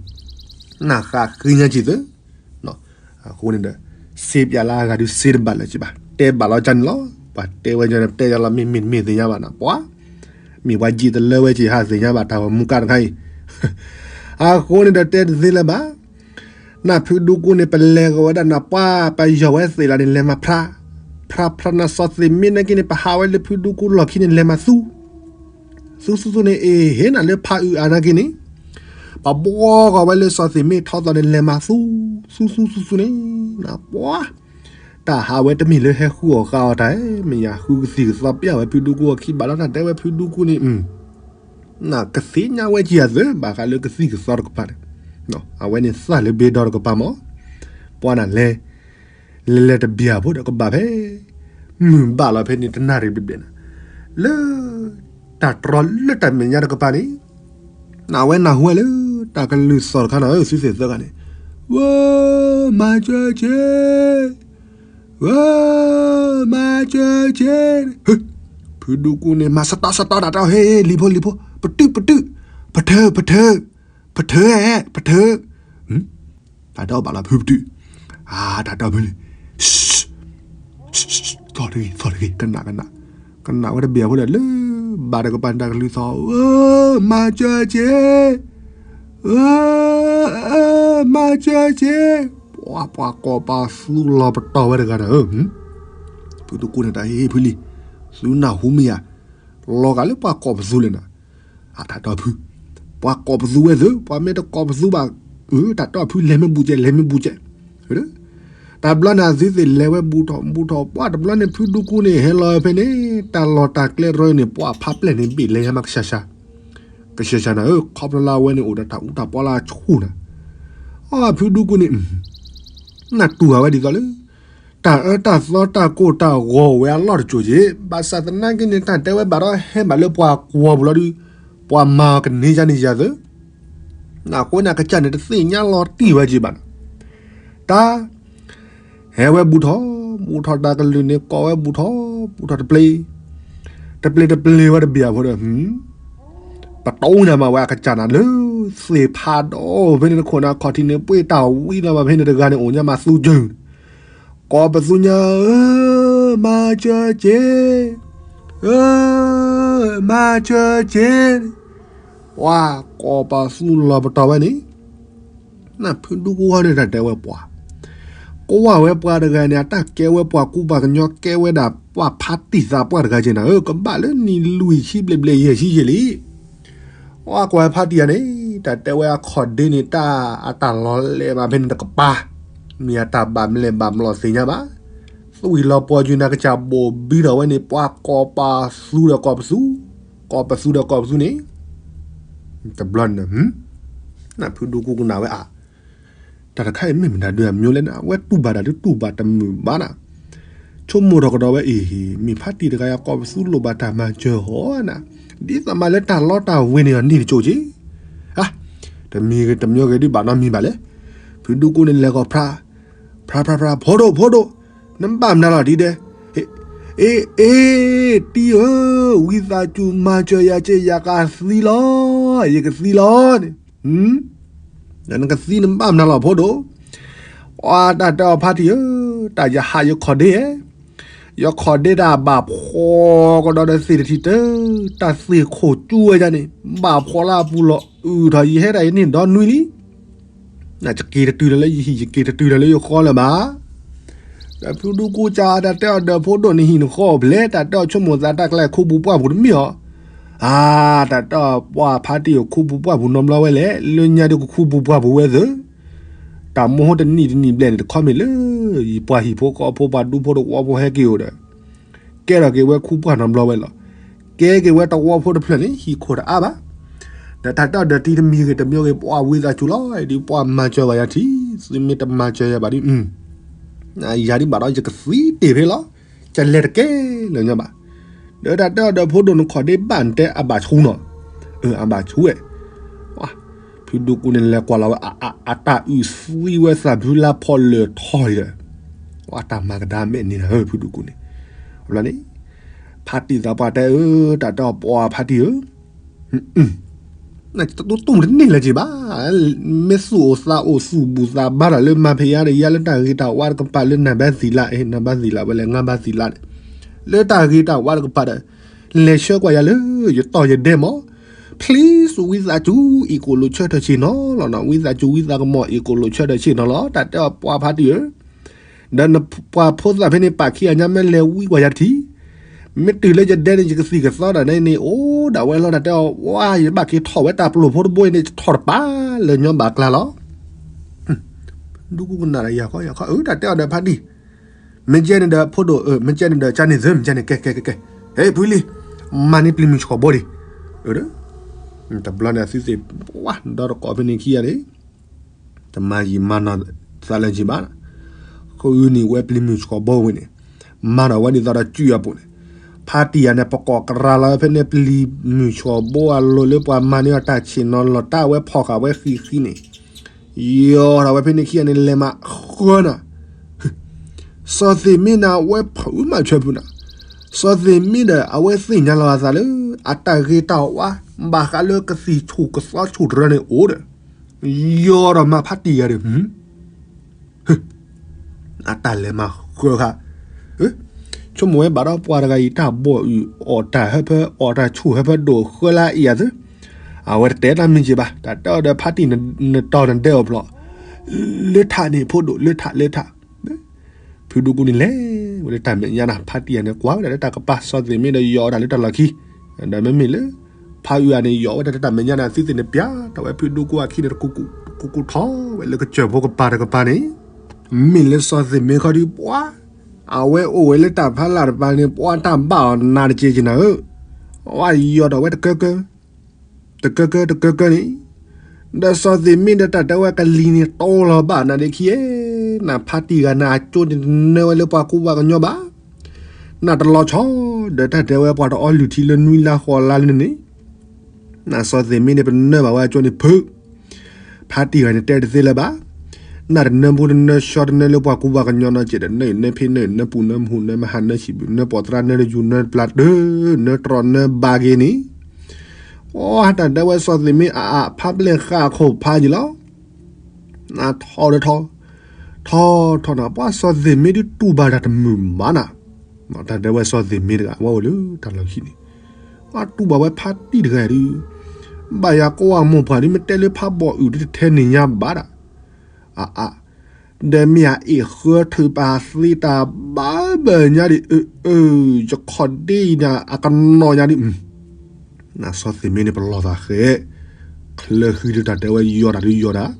နဃၣ်ဃ့ညါက့ၤသၢ အဃိန့ၣ်ဒီး, စ့ပျၢ်လၢအဂၤဒုးစ့တဘၣ်လၢၤက့ၤဘၣ်, တဲဘၣ်လီၤကန့ၣ်လီၤ, ပှၤတဲဝဲကန့ၣ် တဲယၤလီၤ မ့ၢ်မ့ၢ်တမ့ၢ်သ့ၣ်ညါဘၣ်နၤ ပှၤ, မ့ၢ်ပှၤယံာ်တလၢဝဲက့ၤ ဟးသ့ၣ်ညါဘၣ်တၢ်ဂီၤမူကါတခါအံၤ, အဃိန့ၣ်ဒီးတဲတသ့လၢၤဘၣ်, နဖုဒူကူန့ၣ် ပလဲၤကဝဲဒၣ်နပှၤ ပယီၤဝဲသ့ၣ်လီၤန့ၣ် လဲၤမၤဖြါ, ဖြါဖြါနစီၤသ့ၣ်မ့ၢ်နာ်က့န့ၣ် ပဟးဝဲလၢဖုဒူကူလီၢ်ခံန့ၣ် လဲၤမၤသူ သူသူသူန့ၣ် အ့ၣ် ဟ့ၣ်နၤလၢဖးအုးအါနာ်က့န့ၣ်, ပဘှီဃီၤဝဲလၢစီၤသ့ၣ်မ့ၢ်ထီသီန့ၣ် လဲၤမၤသူ, သူသူသူသူန့ၣ်, နပှၤ, တၢ်ဟးဝဲတမ့ၢ်လၢဟဲဃုအီၣ်ဃာ်အီၣ်တၢ်ဧၢ, မ့ၢ်ယၤဃုကသံၣ်ကသီပျၢ်ဝဲဖုဒူကူအခံဘၣ်လီၤ တၢ်တဲဝဲဖုဒူကူန့ၣ်, နကသ့ၣ်ညါဝဲက့ၤအသၢ ဘၣ်ဃးလၢကသံၣ်ကသီတကပၤန့ၣ်, အဝဲန့ၣ်သၣ်လၢဘ့ဒီတကပၤမး, ပှၤနၤလဲၤ လဲၤလဲၤတဘျီဖိဒီးကဘၣ်ဖဲ, မုၢ်ဘၣ်လီၤဖဲန့ၣ်တနၣ်ရံၣ်ဘျဲၣ်ဘျဲၣ်နၤ, လၢ, တၢ်တြီလၢတၢ်မဲာ်ညါတကပၤန့ၣ်, နဝဲနၢ်ဟူဝဲလၢ, တၢ်ကလုၢ်သီၣ်တခါနီၤ သုသ့ၣ်သၢဂၤန့ၣ်, ဝၢ, မၤစၢၤက့ၤ, ဝၢ, မၤစၢၤက့ၤ, ဖုဒူကူန့ၣ် မၤစတီစတီတၢ်တဲ ဟ့ၣ် လံၤဖိလံၤဖိ, ပတုာ်ပတုာ်, ပထၢပထၢ, ပထၢဧဲ ပထၢ, တၢ်တဲအီၤဘၣ်လီၤဖုပတုာ်, အါ တၢ်တဲအီၤဖုလံ, သီၣ်တဂ့ၤ သီၣ်တဂ့ၤ ကနၣ်ကနၣ်, ကနၣ်ဝဲတဘျီဖိဒီးလၢ, ဘၣ်တကပၤန့ၣ်တၢ်ကလုၢ်သီၣ်, မၤစၢၤက့ၤ, မၤစၢၤက့ၤ, ပှၤပှၤကိးပသူလီၤပတီၢ်ဝဲတဂၤဒီး, ဖုဒူကူန့ၣ်တၢ်ဟ့ၣ်ဖုလံ, သုနၢ်ဟူမ့ၢ်ယၤ, လီၤဂာ်လၢပှၤကိးပသူလဲၣ်နၤ အတၢ်တဲအီၤဖု, ပှၤကိးပသူဝဲသ့ၣ် ပှၤမ့ၢ်တကိးပသူဘၣ်, အၢ တၢ်တဲအီၤဖု လဲၤမ့ၢ်ဘူးကဲး လဲၤမ့ၢ်ဘူးကဲး, တဘျီန့ၣ် အသုသ့ၣ်လဲၤဝဲဘူးထီၣ်ဘူးထီၣ် ပှၤတဘျီန့ၣ် ဖုဒူကူန့ၣ် ဟဲလီၤဖဲန့ၣ် တၢ်လီၢ်တၢ်ကျဲတရီန့ၣ် ပှၤဖးပျဲၢ်န့ၣ် ဘ့ၣ်လဲၤညါမးကဆှးဆှး, ကဆှဲဆှါနၤဧၢ, ခီဖျိလၢအဝဲန့ၣ်အိၣ်ဒီးတၢ်အူတၢ်ပီလၢအဆူၣ်နၤ, အဖုဒူကူန့ၣ် နတူၢ်ဘၣ်ဝဲဒ်သိးလၢ တၢ်အၢတၢ်သီတၢ်ကိၢ်တၢ်ဂီၤဝဲအလီၢ်တစိၤက့ၤ, ဘၣ်ဆၣ်သနာ်က့န့ၣ် တၢ်တဲဝဲဘၣ်ဒီးဟဲဘၣ်လၢပှၤကွီၤပူၤလီၤဒီး ပှၤမၤအီၤကန့ၢ်ယါန့ၣ်ယၤသၢ, အဃိန့ၣ် အကစၢ်န့ၣ် တသ့ၣ်ညါလီၤတံၢ်ဝဲက့ၤဘၣ်နီၤ. တၢ် ဟဲဝဲဘူးထီၣ်, ဘူးထီၣ်တၢ်ကလုၢ်န့ၣ် ကိးဝဲဘူးထီၣ်, ဘူးထီၣ်တပျ့ၤ, တပျ့ၤတပျ့ၤဝဲတဘ့ၣ်အဖိဒီး ပတီၢ်နၤမးဝဲအကစၢ်နၤလၢ သ့ၣ်ဖးဒိၣ်ဖဲန့ၣ်တခိၣ်နၤ ခီၣ်ထံးန့ၣ် ပှ့ၤတၢ်ဝံလီၤမးဖဲန့ၣ်တဂၤန့ၣ် အိၣ်ညါမးသူကၢၢ်, ကိးပသူညါဧၢ, မၤစၢၤက့ၤ, ဧၢ, မၤစၢၤက့ၤ, ပှၤကိးပသူလီၤပတီၢ်ဝဲန့ၣ် နဖုဒူကူဟီန့ၣ် တၢ်တဲဝဲပှၤ, ကွၢ်ဝဲပှၤတဂၤန့ၣ် အတၢ်ကဲဝဲပှၤကူပှၤကညီ ကဲဝဲဒၣ်ပှၤဖါတံၢ်သးပှၢ်တဂၤက့ၤနၤဧၢ, ကဘၣ်လၢနံၣ်လွံၢ်ဆံဘျဲၣ်ဘျဲၣ်ယဲၢ်ဆံယဲၢ်လံ. အကွၢ်ဖါတံၢ်ယၤန့ၣ် တၢ်တဲဝဲအခီၣ်ဒ့န့ၣ် တၢ်အတၢ်လီၤလဲၤဘၣ်ဖဲန့ၣ်တကပၤ, မ့ၢ်အတၢ်ဘၣ်မလဲၣ်ဘၣ်မလီၤသ့ၣ်ညါဘၣ်, သွံၣ်လီၤပှီၤယုၤနၤကစၢ်ဘိၣ်ဘံထီၣ်ဝဲန့ၣ် ပှၤကိးပသူဒီးကိးပသူ, ကိးပသူဒီးကိးပသူန့ၣ် တဘျီန့ၣ် နဖုဒူကူကနၣ်ဝဲအါ, တၢ်တခါအံၤမ့ၢ်မတၤဒုးအမံၤလဲၣ်နၤ, အဝဲတူၢ်ဘၣ်တၢ်ဒုးတူၢ်ဘၣ်တမုာ်ဘၣ်နၤ, ဆိကမိၣ်ထီၣ်ကဒီးဝဲအံၤ မ့ၢ်ဖါတံၢ်တဂၤယၤကိးပသူလိၣ်ဘၣ်တၢ်မၤစၢၤဟီနၤ, ဒ်သိးမးလၢတၢ်လီတၢ်ဝ့ၤန့ၣ်အီၤန့ၢ်တကၠိက့ၤ, တမံၤဂ့ၤတမံၤဂ့ၤဒုးဘၣ်နီတမံၤဘၣ်လဲၣ်, ဖုဒူကူန့ၣ်လဲၤကီၢ်ဖြါ, ဖြါဖြါဖြါ ဖိဒိၣ်ဖိဒိၣ်, နဘၣ်မနုၤလီၤဒ်ဒဲး အ့ အ့ တံၤဧၢ, ဝံသးစူၤမၤစၢၤယၤက့ၤ ယကသံလီၤ, ယကသံလီၤန့ၣ်, နကသံနဘၣ်မနုၤလီၤဖိဒိၣ်, အတၢ်တဲအီၤဖါတံၢ်ဧၢ, တၢ်ယဟးယခီၣ်ဒ့ဧဲ, ယခီၣ်ဒ့တၢ်ဘၣ်ဖှီၣ်ကဒီးဒီးသ့ၣ်တထံၣ်တၢ, တၢ်သ့ၣ်ခိၣ်ကၠူဝဲဒၣ်န့ၣ် ဘၣ်ဖှီၣ်လၢအပူၤလီၤအုၣ်ထီၣ် ယဟဲဒၣ်ယန့ၢ်ဒီနွံလံ ယက့ၤတတုၤဒီးလၢယဟံၣ် ယက့ၤတတုၤဒီးလၢယဃီလၢၤဘၣ်. ဒီးဖုဒူကူကးအတၢ်တဲအီၤဒီး ဖိဒိၣ်နဟံၣ်နဃီအိၣ်ဖျဲၣ် တၢ်တဲအီၤဆိကမိၣ်သးတၢ်ကျဲခူပူၤပှၢ်ပူၤတမ့ၢ်အီၤ, အါ တၢ်တဲအီၤပှၤဖါတံၢ်အိၣ်ခူပူၤပှၢ်ပူၤနီတဘျီဝဲလဲၣ်, လၢညါဒီးကခူပူၤပှၢ်ပူၤဝဲသၢ, တၢ်မိၢ်ဟိတနံၣ်တနံၣ်ဘျဲၣ်န့ၣ် တခီမ့ၢ်လၢ ယပှၤဟံၣ်ဖိဃီဖိပှၤဒူဖိတဝီဖိဟဲက့ၤအိၣ်ဒီး ကဲထီၣ်က့ၤဝဲခူပှၢ်နီတဘျီဝဲလီၤ. ကဲက့ၤဝဲတဝီဖိတဖျၢၣ်န့ၣ် ဟံၣ်ခိၣ်တအါဘၣ်. ဒီးတၢ်တဲအီၤဒီးတံၤတမံၤဂ့ၤတမံၤဂ့ၤ ပှၤဝံသးစူၤလီၤ, ဒ်ပှၤမၤစၢၤဘၣ်ယၤထံ, သုမ့ၢ်တမၤစၢၤယၤဘၣ်ဒ်, ယၤဒ်ဘၣ်ဒီးယကသံတ့ၢ်ဖဲလီၤ, ယလဲၤတကဲလၢာ်ညီဘၣ်. ဒီးတၢ်တဲအီၤဒီးဖိဒိၣ်နခီၣ်ဒ့ဘၣ်နတဲအဘၣ်ဆူနီၤ, အဘၣ်ဆူဝဲ ဖုဒူကူန့ၣ်လဲၤကွၢ်လီၤဝဲ အတၢ်အုၣ်သံဝဲသးဖုလါဖီလၢာ်ထီၣ်ဒီး, တၢ်မၤကဒါမဲာ်န့ၣ်နၤဧၢ ဖုဒူကူန့ၣ်, ဘျီန့ၣ်, ဖါတံၢ်သးပှၢ်တဲအၢ, တၢ်တဲအီၤပှၤဖါတံၢ်ဧၢ, တူၢ်တူၢ်တန့ၢ်လၢၤက့ၤဘၣ်, မ့ၢ်သူၣ်အိၣ်သးအိၣ်သူၣ်ဘူၣ်သးဘါတၢ်လၢမၤဖဲးယါဒီးယါလၢတၢ်ဂ့ၤတၢ်ဝါတကပၤလၢနၤဘၣ်သံလၢ, နၤဘၣ်သံလၢဝဲလဲၣ် ငါဘၣ်သံလၢန့ၣ်, လၢတၢ်ဂ့ၤတၢ်ဝါတကပၤဒီး, လဲၤဆှၢကွၢ်ယၤလၢ ယတီၢ်ယဒဲမး, please ဝံသးစူၤ အ့ၣ်ကိၣ်လိာ်ဆၢထၢၣ်ဆ့ၣ်နီၤလီၤနီၤ, ဝံသးစူၤဝံသးကမီၤ အ့ၣ်ကိၣ်လိာ်ဆၢထၢၣ်ဆ့ၣ်နီၤလီၤ, တၢ်တဲအီၤပှၤဖါတံၢ်ဧၢ ဒီးနပှၤဖိသၣ်ဖဲန့ၣ် ပာ်ခံဂၤညါမ့ၢ်လဲၤဝံကွၢ်ယၤတထံၣ်, မ့ၢ်တုၤလၢယဒဲန့ၣ် ယကသံၣ်ကသီဒၣ်နဲန့ၣ် အိၣ်ဒၣ်ဝဲလီၤ တၢ်တဲအီၤ, ဝါ ယဘၣ်က့ၤထီၣ်ဝဲတၢ်ပျိာ်ဖိတဘိအံၤန့ၣ် ယထီၣ်တပၤလၢညီဘၣ်ကျါလီၤ. ဒူကူကနၣ်ဒီးယၤခီယၤခီ အၢ တၢ်တဲအီၤဒီးဖါတံၢ်, မ့ၢ်ကဲန့ၣ်ဒီးဖိဒိၣ်, မ့ၢ်ကဲန့ၣ်ဒီး ကန့ၣ်သၢ မ့ၢ်ကဲန့ၣ် ကဲ ကဲ ကဲ, ဟဲ ဖုလံ, မၤန့ၢ်ပျံၤမုၢ်ဆှီၣ်ဘိဒံး, တဘျီန့ၣ် အသုသ့ၣ်, ဝါ ဒီတကိးဖဲန့ၣ်ခံဂၤန့ၣ် တမၤယံာ်မၤနီၢ်သးလၢၤက့ၤဘၣ်, ဃုန့ၢ်ဝဲပျံၤမုၢ်ဆှီၣ်ဘိဝဲန့ၣ်, မၤနီၢ်ဝဲဒ်သိးဒီးစုအပူၤန့ၣ်, ဖါတံၢ်ယၤန့ၣ် ပကိးကရၤလီၤဝဲဖဲန့ၣ် ပျံၤမုၢ်ဆှီၣ်ဘိအလိၤလၢပှၤမၤန့ၢ်အတၢ်ဆ့ၣ်နီၤလီၤတၢ်ဝဲဖီၣ်ဃာ်ဝဲဃံဃံန့ၣ်, ယီၤထီၣ်ဝဲဖဲန့ၣ်ခံဂၤန့ၣ် လဲၤမးဃၢနၤ စီၤသ့ၣ်မ့ၢ်နၤ အဝဲဖုးမၤဆၢဖုးနၤ, စီၤသ့ၣ်မ့ၢ်ဒီး အဝဲသ့ၣ်ညါလီၤအသးလၢ အတၢ်ဂ့ၤတၢ်ဝါ ဘၣ်ဃးလၢကသံၣ်ဆူၣ်ကသီဆူၣ်တရၢန့ၣ်အိၣ်ဒီး, ယီၤဒီးမၤဖါတံၢ်ဂၤဒီး, အတၢ်လဲၤမၤဃၢဃာ်, ဆိကမိၣ်ဝဲဘၣ်ဒီးပှၤတဂၤအံၤ တၢ်ဘီၣ်အုၣ်အီၣ်တၢ်ဟၢဖၢ အီၣ်တၢ်ဆူၣ်ဟၢဖၢဒိၣ်ဃၢလၢအအံၤအသိး, အဝဲတတဲတၢ်မံၤက့ၤဘၣ်, တၢ်တဲအီၤဒီးဖါတံၢ်နတီၤနဒဲအိၣ်ဖျိး, လၢထးန့ၣ်ဖိဒိၣ် လၢထး လၢထး ဖုဒူကူန့ၣ်လဲၤဝဲလၢတၢ်မဲာ်ညါနၤ ဖါတံၢ်ယၤန့ၣ် ကွၢ်ဝဲဒၣ်လၢတၢ်ကပၤ စီၤသ့ၣ်မ့ၢ်ဒီးယီၤဝဲဒၣ်လၢတၢ်လီၢ်ခံ, ဒီးမ့မ့ၢ်လၢ ဖါအုၣ်အၤန့ၣ် ယီၤဝဲဒၣ်လၢတၢ်မဲာ်ညါနၤ သုသ့ၣ်န့ၣ်ပျး တၢ်ဝဲဖုဒူကူအခံန့ၣ် တကူကူထီၣ်ဝဲလၢကစၢၢ်ဖိကပၤတကပၤန့ၣ်, မ့ၢ်လၢစီၤသ့ၣ်မ့ၢ်ခီဒုးပှၤ, အဝဲအိၣ်ဝဲလၢတၢ်ဖးလၢ်တပၤန့ၣ် ပှၤတၢ်ဘၣ်အီၤနးတက့ၢ်က့ၤနၤဧၢ, ဝဲယီၤဒီးဝဲတကၢကၢ တကၢကၢတကၢကၢန့ၣ်, ဒီးစီၤသ့ၣ်မ့ၢ်ဒီးတၢ်တဲဝဲကလံၤန့ၣ် တီလီၤဘၣ်နၤဒ်ခံဧဲ, နဖါတံၢ်ဂၤနၤအကၠိန့ၣ်တနၢဝဲလၢပှၤကူပှၤကညီဘၣ်, နတလီၤဆီ, ဒီးတၢ်တဲဝဲပှၤတအီလုၢ်ထံလၢနွံလါဃိးလါလၢန့ၣ်, နစီၤသ့ၣ်မ့ၢ်န့ၣ် ပနၢဘၣ်ဝဲအကၠိန့ၣ်ဖုး ဖါတံၢ်ဂၤန့ၣ်တဲတသ့လၢၤဘၣ်, နတနၢမူတနၢဆှီတနၢလၢပှၤကူပှၤကညီနီတစဲးဒီး နၢနၢဖ့နၢနၢပူၤနၢမူနၢမဟါနၢဆံးဘုး နၢပိာ်သရၣ်နၢတယူၤနၢတပျၢ်တၢၢ် နၢတြီနၢဘါက့ၤန့ၣ်, အိ တၢ်တဲဝဲစီၤသ့ၣ်မ့ၢ်အအါဖါပျဲၢ်ဃာ်ခိၣ်ဖးယံၤလီၤ. နထီၣ်ဒီးထီၣ်, ထီၣ်ထီၣ်နၤ ပှၤစီၤသ့ၣ်မ့ၢ်ဒုးတူၢ်ဘၣ်တၢ်တမုာ်မးနၤ, တၢ်တဲဝဲစီၤသ့ၣ်မ့ၢ်တဂၤ အဝဲအိၣ်လၢတၢ်လီၢ်ခံန့ၣ်, ပှၤတူၢ်ဘၣ်ဝဲဖါတံၢ်တဂၤဒုး, ဘၣ်ယၤကိးဝဲမိၢ်ပှၢ်ဒုး မ့ၢ်တဲလၢဖးဘီၣ်အုၣ်ဒုးတထဲန့ၣ်ညါဘၣ်ဒၣ်, အအါ, ဒီးမ့ၢ်အအ့ၣ်ဃၢထုးပာ်သ့တၢ်ဘၣ်ဘၣ်ညါဒံး အၢ အၢ ယခီၣ်ဒ့အံၤန့ၣ် အကနီၣ်ညါဒံး နစီၤသ့ၣ်မ့ၢ်န့ၣ် ပလီၢ်သးဃဲ, ချၢဃံဒုးတၢ်တဲဝဲယီၤတၢ်ဒုးယီၤတၢ်,